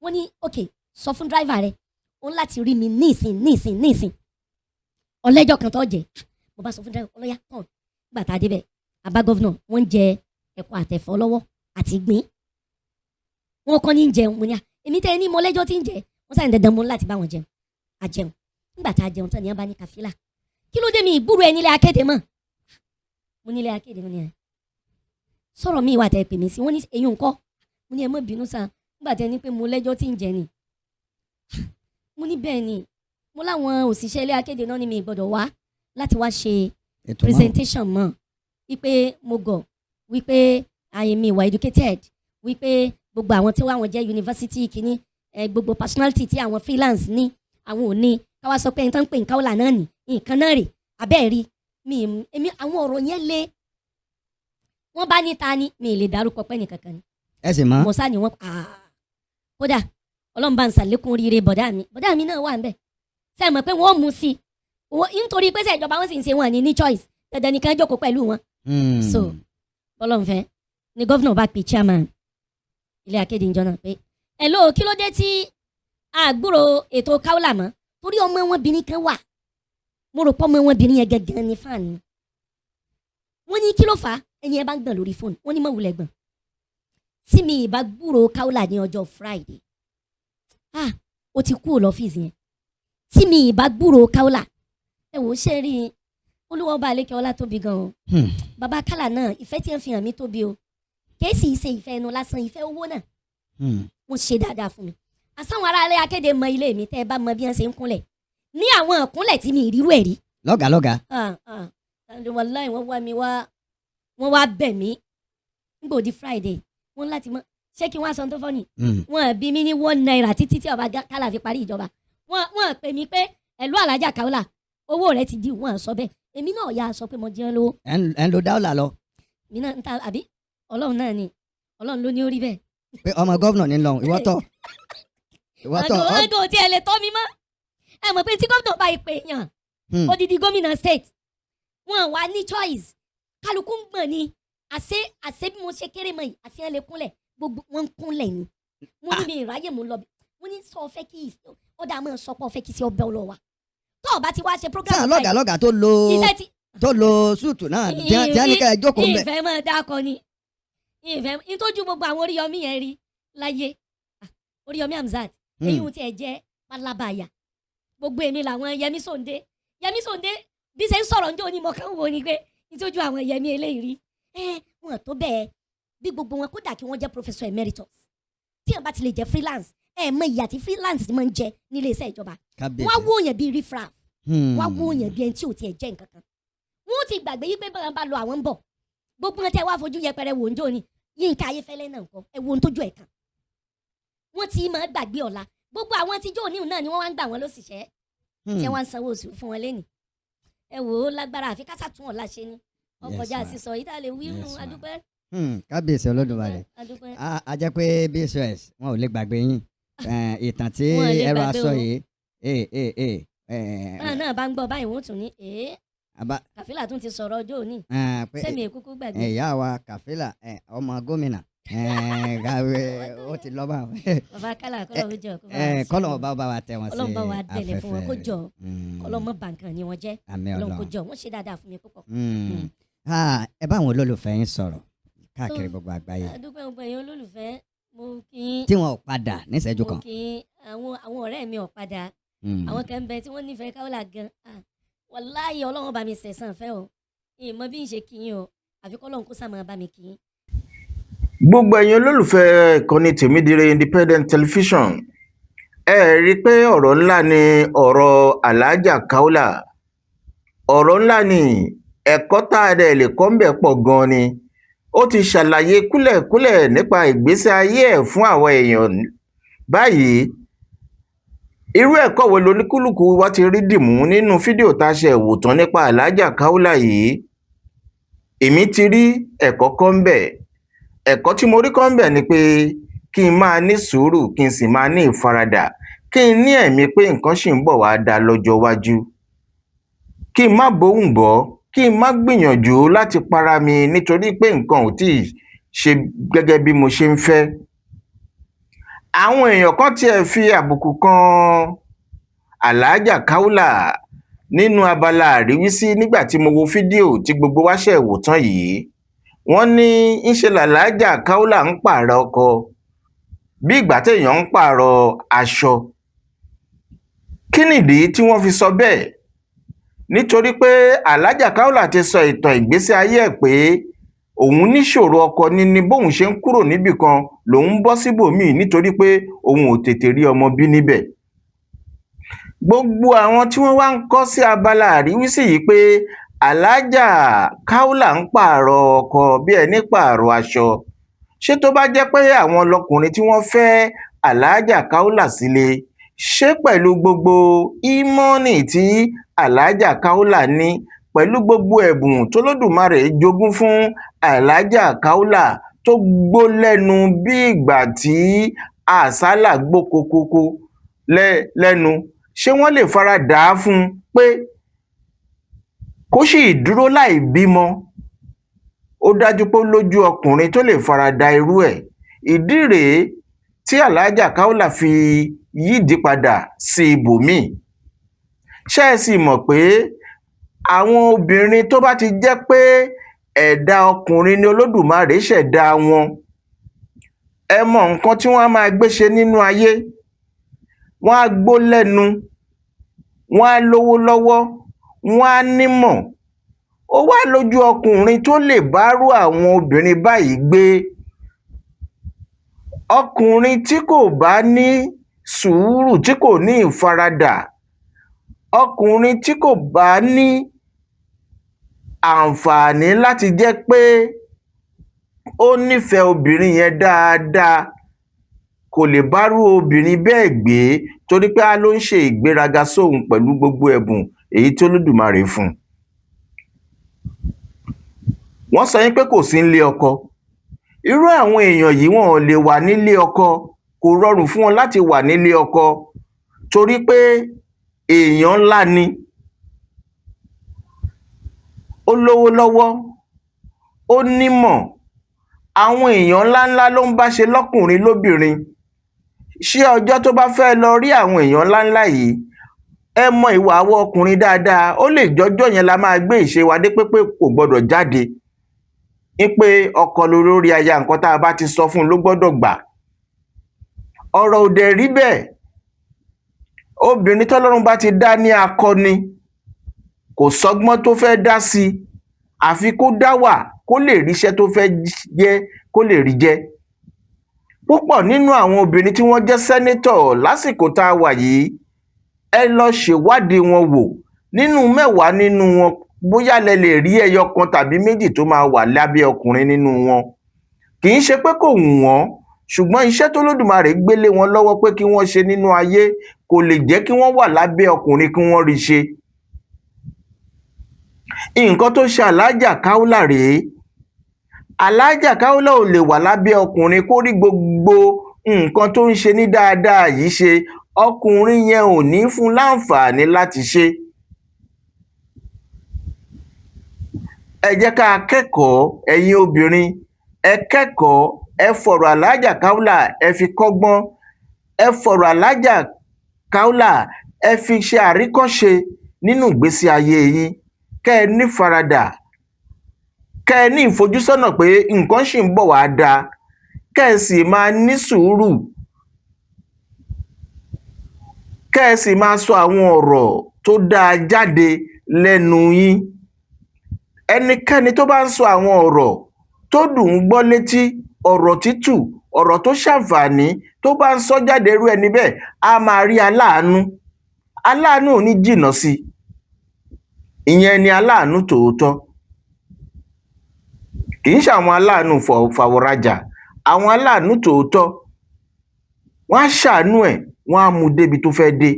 [SPEAKER 2] Wọ́n ní ok, sọ fún driver rẹ òun láti rí mi níìsín níìsín níìsín, ọlẹ́jọ́ kan tó jẹ́. Mo bá sọ fún driver ọlọ́yà tán. Nígbà tá a débẹ̀, àbá governor, wọ́n ń jẹ ẹ̀kọ́ àtẹ̀fọ́ lọ́wọ́ àti gbìn. Wọ́n kọ́ ní jẹun. Mo ní à èmi tẹ́ ẹ ní mo lẹ́jọ́ tí ń jẹ. Wọ́n sáré dandan mo ní láti bá wọn jẹun. A jẹun. Nígbà tá a jẹun tán ni wọ́n bá ní kàfílà, kí ló dé mi ìgbúrò ẹ nílé akéde mọ́? Mo nílé akéde, mo ní ẹ sọ̀rọ̀ mi ìwà tẹ́ pè mí sí. Wọ́n ní eyín ńkọ́? Mo ní ẹ má bínú sá, nígbà tẹ́ ní pé mo lẹ́jọ́ tí ń jẹ ni. Mo ní bẹ́ẹ̀ ni, mo láwọn òṣìṣẹ́ ilé akéde náà ní mi gbọ́dọ̀ wá láti wá ṣe
[SPEAKER 1] Ètò mọ́.
[SPEAKER 2] presentation mọ́, wípé mo gọ̀, wípé àyè mi wà educated, wípé gbogbo àwọn tí wọ́n jẹ́ university kìíní ẹ, gbogbo personality tí àwọn freelance ní, àwọn ò ní. Káwá sọ pé nǹkan pé nǹkan ọ̀la náà ní nǹkan náà rè abẹ́ẹ̀ rí mi. Èmi àwọn ọ̀rọ̀ yẹn lé. Wọ́n bá ní ta ni mi ì lè dárúkọ pẹ́ nìkankan ni.
[SPEAKER 1] Ẹ sì mọ̀.
[SPEAKER 2] Mo sá ni wọ́n. Kódà Ọlọ́run bá ń sàlékún oríire bọ̀dá mi. Bọ̀dá mi náà wà ń bẹ̀. Ṣe é mọ̀ pé wọ́n mú sí i nítorí pé ṣèjọba wọn sì ń ṣe, wọn ní choice, dandan nìkan jókòó pẹ̀lú wọn. So bọ́lọ́nfẹ́ ni governor bá pe chairman ilé akéde ìjọ náà pé hello, kí ló dé tí àgbúrò ètò káwùlà mọ́? Torí ọmọ wọn bìnrin kan wà, mo rò pé ọmọ wọn bìnrin yẹn gangan ni fan ni. Wọ́n ní kí ló fà á? Ẹni ẹ bá ń gbọ̀n lórí fóònù. Wọ́n ní mọ̀ wulẹ̀ gbọ̀n tí mi ìbá gbúrò káwùlà ní ọjọ́ Friday. Ah, ó ti kúrò lọ́fíìsì yẹn. Tí mi ìbá gbúrò káwùlà, ẹ wò ó, ṣe rí i, Olúwa ọba àlékè ọlá tóbi gan o. Bàbá kálà náà, ìfẹ́ tí ń fi hàn mí tóbi o. Kìí sì ṣe ìfẹ́ ẹnu lásán, ìfẹ́ owó náà. Wọ́n ṣe dáadáa fún mi. Àsáwọn aráalé akéde mọ ilé mi. Tẹ́ ẹ bá mọ bí wọ́n ṣe ń kúnlẹ̀ ní àwọn ìkúnlẹ̀ tí mi ìrírú ẹ̀ rí.
[SPEAKER 1] Lọ́gàá lọ́gàá.
[SPEAKER 2] Ah, ah, wàláì, wọ́n wá mi wá, wọ́n wá bẹ̀ mí. Nígbà òdi Friday, wọ́n láti mọ ṣé kí wọ́n á sọ tó fọ́ ni. Wọ́n bí mi ní ₦1 títí tí ọba kálà fi parí ìjọba. Wọ́n pè mí pé ẹ̀lú alájà Kaola, owó rẹ̀ ti di. Wọ́n sọ bẹ́ẹ̀, èmi náà yà sọ pé mo jẹun lówó.
[SPEAKER 1] Ẹ ń lo dáwọ́là lọ.
[SPEAKER 2] Mi náà ń ta àbí Ọlọ́run náà ni, Ọlọ́run ló ní ó rí bẹ́ẹ̀.
[SPEAKER 1] Pé ọmọ governor ní lọ, ìwọ tọ ìwọ tọ.
[SPEAKER 2] Àgọ́ tí ẹ lè tọ́ mi mọ́. Ẹ mọ̀ pé tí gómìnà bá ìpè yàn, odidi gómìnà state, wọn wà ní choice, kálukú ń gbọ̀n ni. Àṣé bí mo ṣe kéré mọ́ yìí, àṣé ẹ lè kúnlẹ̀, gbogbo wọn ń kúnlẹ̀ ni. Mo ní mi ìráyè, mo lọ bí mo ní sọ fẹ́ kí ọ̀dà máa sọ pé ọ fẹ́ kí sí ọbẹ̀ ọlọ́wà tó o bá ti wá ṣe program.
[SPEAKER 1] Sáà lọ́gàá lọ́gàá tó lo
[SPEAKER 2] iṣẹ́ ti
[SPEAKER 1] tó lo súùtù náà tí wọ́n ní ká ẹ jókòó ń bẹ̀.
[SPEAKER 2] Ìfẹ́ máa dákọ ni ìfẹ́ nítòjú gbogbo àwọn Oríyọmí yẹn rí láyé. Oríyọmí Hamzat, èyí ń tiẹ̀ jẹ́ pálábàyà. Gbogbo èmi làwọn Yẹmí Sòǹdé, Yẹmí Sòǹdé bí ṣe ń sọ̀rọ̀ njó ni mo kàn ń wo ni pé nítorí àwọn Yẹmí eléyìí rí ẹ wọn tó bẹ́ẹ̀ bí gbogbo wọn, kódà kí wọ́n jẹ́ professor emeritus, tí wọn bá ti lè jẹ́ freelance, ẹ mọ ìyà tí freelance máa ń jẹ nílé iṣẹ́ ìjọba.
[SPEAKER 1] Kábíyèsí.
[SPEAKER 2] Wọ́n á wó yẹn bíi riffraff, wọ́n á wó yẹn bí ẹni tí ò tiẹ̀ jẹ́ nǹkan kan. Wọ́n ti gbàgbé yí pé báwọn bá lọ, àwọn ń bọ̀. Gbogbo wọn tẹ́ wá fojú yẹpẹrẹ wò ń jó ni Yínká Ayéfẹ́lẹ́ náà nǹkan, ẹ wo ohun tójú ẹ̀ kan. Wọ́n ti máa gbàgbé ọ̀la. Gbogbo àwọn tíjọ́ òní náà ni wọ́n wá ń gbà wọ́n lóṣìṣẹ́ tí wọ́n ń sanwó oṣù fún wọn lẹ́nìí. Ẹ wò ó lágbára, àfi kásà tún ọ̀la ṣe ni ọkọjá
[SPEAKER 1] Yes, ma.
[SPEAKER 2] sísọ yìí tá a lè wí nù.
[SPEAKER 1] Yes, ma.
[SPEAKER 2] Adúpẹ́.
[SPEAKER 1] Kábíyèsí Olódùmarè.
[SPEAKER 2] Adúpẹ́.
[SPEAKER 1] A jẹ́ pé BCOS wọn ò lè gbàgbé yín. Ìtàn tí
[SPEAKER 2] Wọn ò lè
[SPEAKER 1] ẹrọ
[SPEAKER 2] gbàgbé
[SPEAKER 1] aṣọ
[SPEAKER 2] o.
[SPEAKER 1] yìí ee ee ee
[SPEAKER 2] Náà náà bá ń gbọ́ báyìí, wọ́n tún ní ee
[SPEAKER 1] àbá
[SPEAKER 2] Kàfílà tún ti sọ̀rọ̀ ọjọ́ òní.
[SPEAKER 1] Pé
[SPEAKER 2] Sẹ́mi èkúkú gbàgbé.
[SPEAKER 1] Ìyá wa Kàfílà, ọmọ gómìnà, kàwé ó ti lọ́ bá wọn.
[SPEAKER 2] Bàbá kálá, kọ́lọ́ ó jọ kó bá wa
[SPEAKER 1] Kọ́lọ̀ ọba bá wa tẹ̀ wọ́n sí
[SPEAKER 2] Ọlọ́run bá wa dẹ̀lẹ̀ fún wọn, kó
[SPEAKER 1] afẹ́fẹ́.
[SPEAKER 2] jọ kọ́lọ́ mọ́ bàǹkan ni wọ́n jẹ́.
[SPEAKER 1] Àmín.
[SPEAKER 2] Ọlọ́run kó
[SPEAKER 1] Ọlọ́run.
[SPEAKER 2] jọ wọ́n ṣe dáadáa fún mi púpọ̀.
[SPEAKER 1] Ah, ẹ bá àwọn olólùfẹ́ yín sọ̀rọ̀ káàkiri gbogbo àgbáyé.
[SPEAKER 2] Adúpẹ́, gbogbo ẹ̀yin olólùfẹ́, mo kí yín.
[SPEAKER 1] Tí wọn ò padà níṣẹ́jú
[SPEAKER 2] Mo
[SPEAKER 1] kan.
[SPEAKER 2] kí yín. Àwọn ọ̀rẹ́ mi ò padà. Àwọn kan ń bẹ tí wọ́n nífẹ̀ẹ́ Káwọ́là gan. Ah, wàláhì, Ọlọ́run bá mi sẹ̀sán fẹ́ o. Ìmọ̀ bí n ṣe kí yín o, àfi kọ́lọ́run kó sàmọ́ bá mi kí yín.
[SPEAKER 3] Gbogbo ẹ̀yin olólùfẹ́ ìkànnì Tèmídire Independent Television, ẹ rí i pé ọ̀rọ̀ ńlá ni ọ̀rọ̀ Alhaja Kaola. Ọ̀rọ̀ ńlá ni, ẹ̀kọ́ tá a dẹ̀ lè kọ́ ńbẹ̀ pọ̀ gan-an ni. Ó ti ṣàlàyé kúlẹ̀kúlẹ̀ nípa ìgbésí ayé ẹ̀ fún àwọn èèyàn báyìí. Irú ẹ̀kọ́ wo loníkúlùkù wa ti rí dìmú nínú fídíò tá a ṣe wò tán nípa Alhaja Kaola yìí? Èmi ti rí ẹ̀kọ́ kọ́ ńbẹ̀. Ẹ̀kọ́ tí mo rí kọ́ ńbẹ̀ ni pé kí n máa ní sùúrù, kí n sì máa ní ìfaradà, kí n ní ẹ̀mí pé nǹkan ṣì ń bọ̀ wá dáa lọ́jọ́ iwájú, kí n má bóhùn bọ́, kí n má gbìyànjú láti para mi nítorí pé nǹkan ò tíì ṣe gẹ́gẹ́ bí mo ṣe ń fẹ́. Àwọn èèyàn kan tiẹ̀ fi àbùkù kan Alhaja Kaola nínú abala àríwísí nígbà tí mo wo fídíò tí gbogbo wa ṣẹ̀ wò tán yìí. Wọ́n ní ńṣe làlájà Kaola ń pààrọ̀ ọkọ bí ìgbà téèyàn ń pààrọ̀ aṣọ. Kí nìdí tí wọ́n fi sọ bẹ́ẹ̀? Nítorí pé Alhaja Kaola ti sọ ìtàn ìgbésí ayé ẹ̀ pé òun níṣòro ọkọ níní, bóun ṣe ń kúrò níbì kan lòun ń bọ́ síbòmíì nítorí pé òun ò tètè rí ọmọ bí níbẹ̀. Gbogbo àwọn tí wọ́n wá ń kọ sí abala àríwísí yìí pé Alhaja Kaola ń pààrọ̀ ọkọ bí ẹni pààrọ̀ aṣọ, ṣé tó bá jẹ́ pé àwọn lọkùnrin tí wọ́n fẹ́ Alhaja Kaola sílé, ṣé pẹ̀lú gbogbo ímọ́nì tí Alhaja Kaola ní, pẹ̀lú gbogbo ẹ̀bùn tólódùmarè jogún fún Alhaja Kaola tó gbó lẹ́nu bí ìgbà tí àsálà gbó kokoko lẹ́nu, ṣé wọ́n lè fara dà á fún un pé kó sì dúró láì bímọ? Ó dájú pé ó lójú ọkùnrin tó lè fara da irú ẹ̀. Ìdí rèé tí Alhaja Kaola fi yídìí padà sí ibòmíì. Ṣé ẹ sì mọ̀ pé àwọn obìnrin tó bá ti jẹ́ pé ẹ̀dá ọkùnrin ni Olódùmarè ṣẹ̀dá wọn, ẹ mọ nǹkan tí wọ́n á máa gbé ṣe nínú ayé? Wọ́n á gbó lẹ́nu, wọ́n á lówó lọ́wọ́, wọ́n á nímọ̀. Ó wá lójú ọkùnrin tó lè bárú àwọn obìnrin báyìí gbé. Ọkùnrin tí kò bá ní sùúrù, tí kò ní ìfaradà, ọkùnrin tí kò bá ní àǹfààní láti jẹ́ pé ó nífẹ̀ẹ́ obìnrin yẹn dáadáa, kò lè bárú obìnrin bẹ́ẹ̀ gbé, torí pé á ló ń ṣe ìgbéraga sóun pẹ̀lú gbogbo ẹ̀bùn èyí tí Olódùmarè fún un. Wọ́n sọ yín pé kò sí nílé ọkọ. Irú àwọn èèyàn yìí, wọn ò lè wà nílé ọkọ. Kò rọrùn fún wọn láti wà nílé ọkọ torí pé èèyàn ńlá ni, ó lówó lọ́wọ́, ó nímọ̀, àwọn èèyàn ńláńlá ló ń bá ṣe lọ́kùnrin lóbìnrin. Ṣé ọjọ́ tó bá fẹ́ lọ rí àwọn èèyàn ńláńlá yìí, ẹ mọ ìwà àwọ ọkùnrin dáadáa, ó lè jọjọ́ yẹn la máa gbé ìṣe wa dé pé kò gbọdọ̀ jáde ní pé ọkọ lórí aya, nǹkan tá a bá ti sọ fún un ló gbọ́dọ̀ gbà. Ọ̀rọ̀ ò dẹ̀ rí bẹ́ẹ̀. Obìnrin tọ́lọ́run bá ti dá ní akọni, kò sọ́gbọ́n tó fẹ́ dá sí i, àfi kó dá wà, kó lè ríṣẹ́ tó fẹ́ jẹ́, kó lè rí jẹ́. Púpọ̀ nínú àwọn obìnrin tí wọ́n jẹ́ senator lásìkò tá a wà yìí, ẹ lọ ṣèwádìí wọn wò, nínú 10 nínú wọn, bóyá lẹ lè rí ẹyọ kan tàbí méjì tó máa wà lábẹ́ ọkùnrin nínú wọn. Kì í ṣe pé kò wù wọ́n, ṣùgbọ́n iṣẹ́ tólódùmarè gbé lé wọn lọ́wọ́ pé kí wọ́n ṣe nínú ayé kò lè jẹ́ kí wọ́n wà lábẹ́ ọkùnrin kí wọ́n rí ṣe. Nǹkan tó ṣe Alhaja Kaola rèé. Alhaja Kaola ò lè wà lábẹ́ ọkùnrin kó rí gbogbo nǹkan tó ń ṣe ní dáadáa yìí ṣe. Ọkùnrin yẹn ò ní fún láǹfààní láti ṣe. Ẹ jẹ́ ká kẹ́kọ̀ọ́, ẹ̀yin obìnrin, ẹ kẹ́kọ̀ọ́, ẹ fọ̀rọ̀ Alhaja Kaola ẹ fi kọ́gbọ́n, ẹ fọ̀rọ̀ Alhaja Kaola ẹ fi ṣe àríkọ́ṣe nínú ìgbésí ayé yín, kẹ́ ẹ ní faradà, kẹ́ ẹ ní ìfojúsọ́nà pé nǹkan ṣì ń bọ̀ wá dáa, kẹ́ ẹ sì máa ní sùúrù, kẹ́ ẹ sì máa sọ àwọn ọ̀rọ̀ tó dáa jáde lẹ́nu yín. Ẹnikẹ́ni tó bá ń sọ àwọn ọ̀rọ̀ tó dùn ún gbọ́ létí, ọ̀rọ̀ tútù, ọ̀rọ̀ tó ṣàǹfààní, tó bá ń sọ jáde, irú ẹni bẹ́ẹ̀ á máa rí aláàánú. Aláàánú ò ní jìnnà sí i. Ìyẹn ni aláàánú tòótọ́. Kì í ṣe àwọn aláàánú fàwọ̀rajà, àwọn aláàánú tòótọ́, wọ́n á ṣàánú ẹ̀, wọ́n á mú un débi tó fẹ́ dé.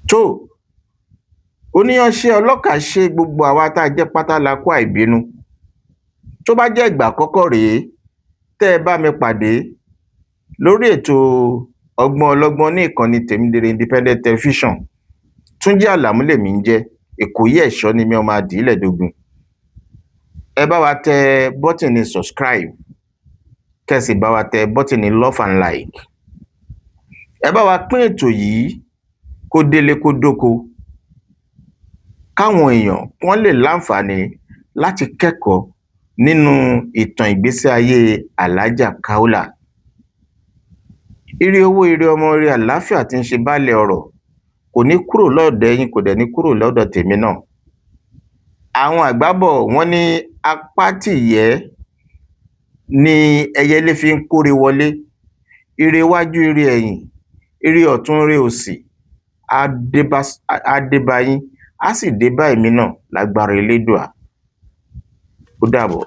[SPEAKER 3] Tó oníyanṣe ọlọ́kà ṣe gbogbo àwa tá a jẹ́ pátá la kó àìbínú. Tó bá jẹ́ ìgbà àkọ́kọ́ rèé tẹ́ ẹ bá mi pàdé lórí ètò Ọgbọ́n Ọlọ́gbọ́n ní ìkànnì Tèmídire Independent Television, Túnjí Àlàmú lèmi ń jẹ́, Ìkòyí ẹ̀ṣọ́ ni mí, ọmọ àdìílẹ̀dógún. Ẹ bá wa tẹ bọ́tìnì subscribe, kẹ́ ẹ sì bá wa tẹ bọ́tìnì love and like. Ẹ bá wa pín ètò yìí kó délé kó dóko, káwọn èèyàn wọ́n lè láǹfààní láti kẹ́kọ̀ọ́ nínú ìtàn ìgbésí ayé Alhaja Kaola. Ire owó, ire ọmọ, ire àlàáfíà tí ń ṣe baálẹ̀ ọrọ̀ kò ní kúrò lọ́ọ̀dẹ̀ yín, kò dẹ̀ ní kúrò lọ́dọ̀ tèmi náà. Àwọn àgbà bọ̀ wọ́n ní apá tìyẹ́ ni ẹyẹlé fi ń kóre wọlé. Ire iwájú, ire ẹ̀yìn, ire ọ̀tún, ire òsì á dé bá yín, á sì dé bá èmi náà lágbára Elédùà. Ó dàbọ̀.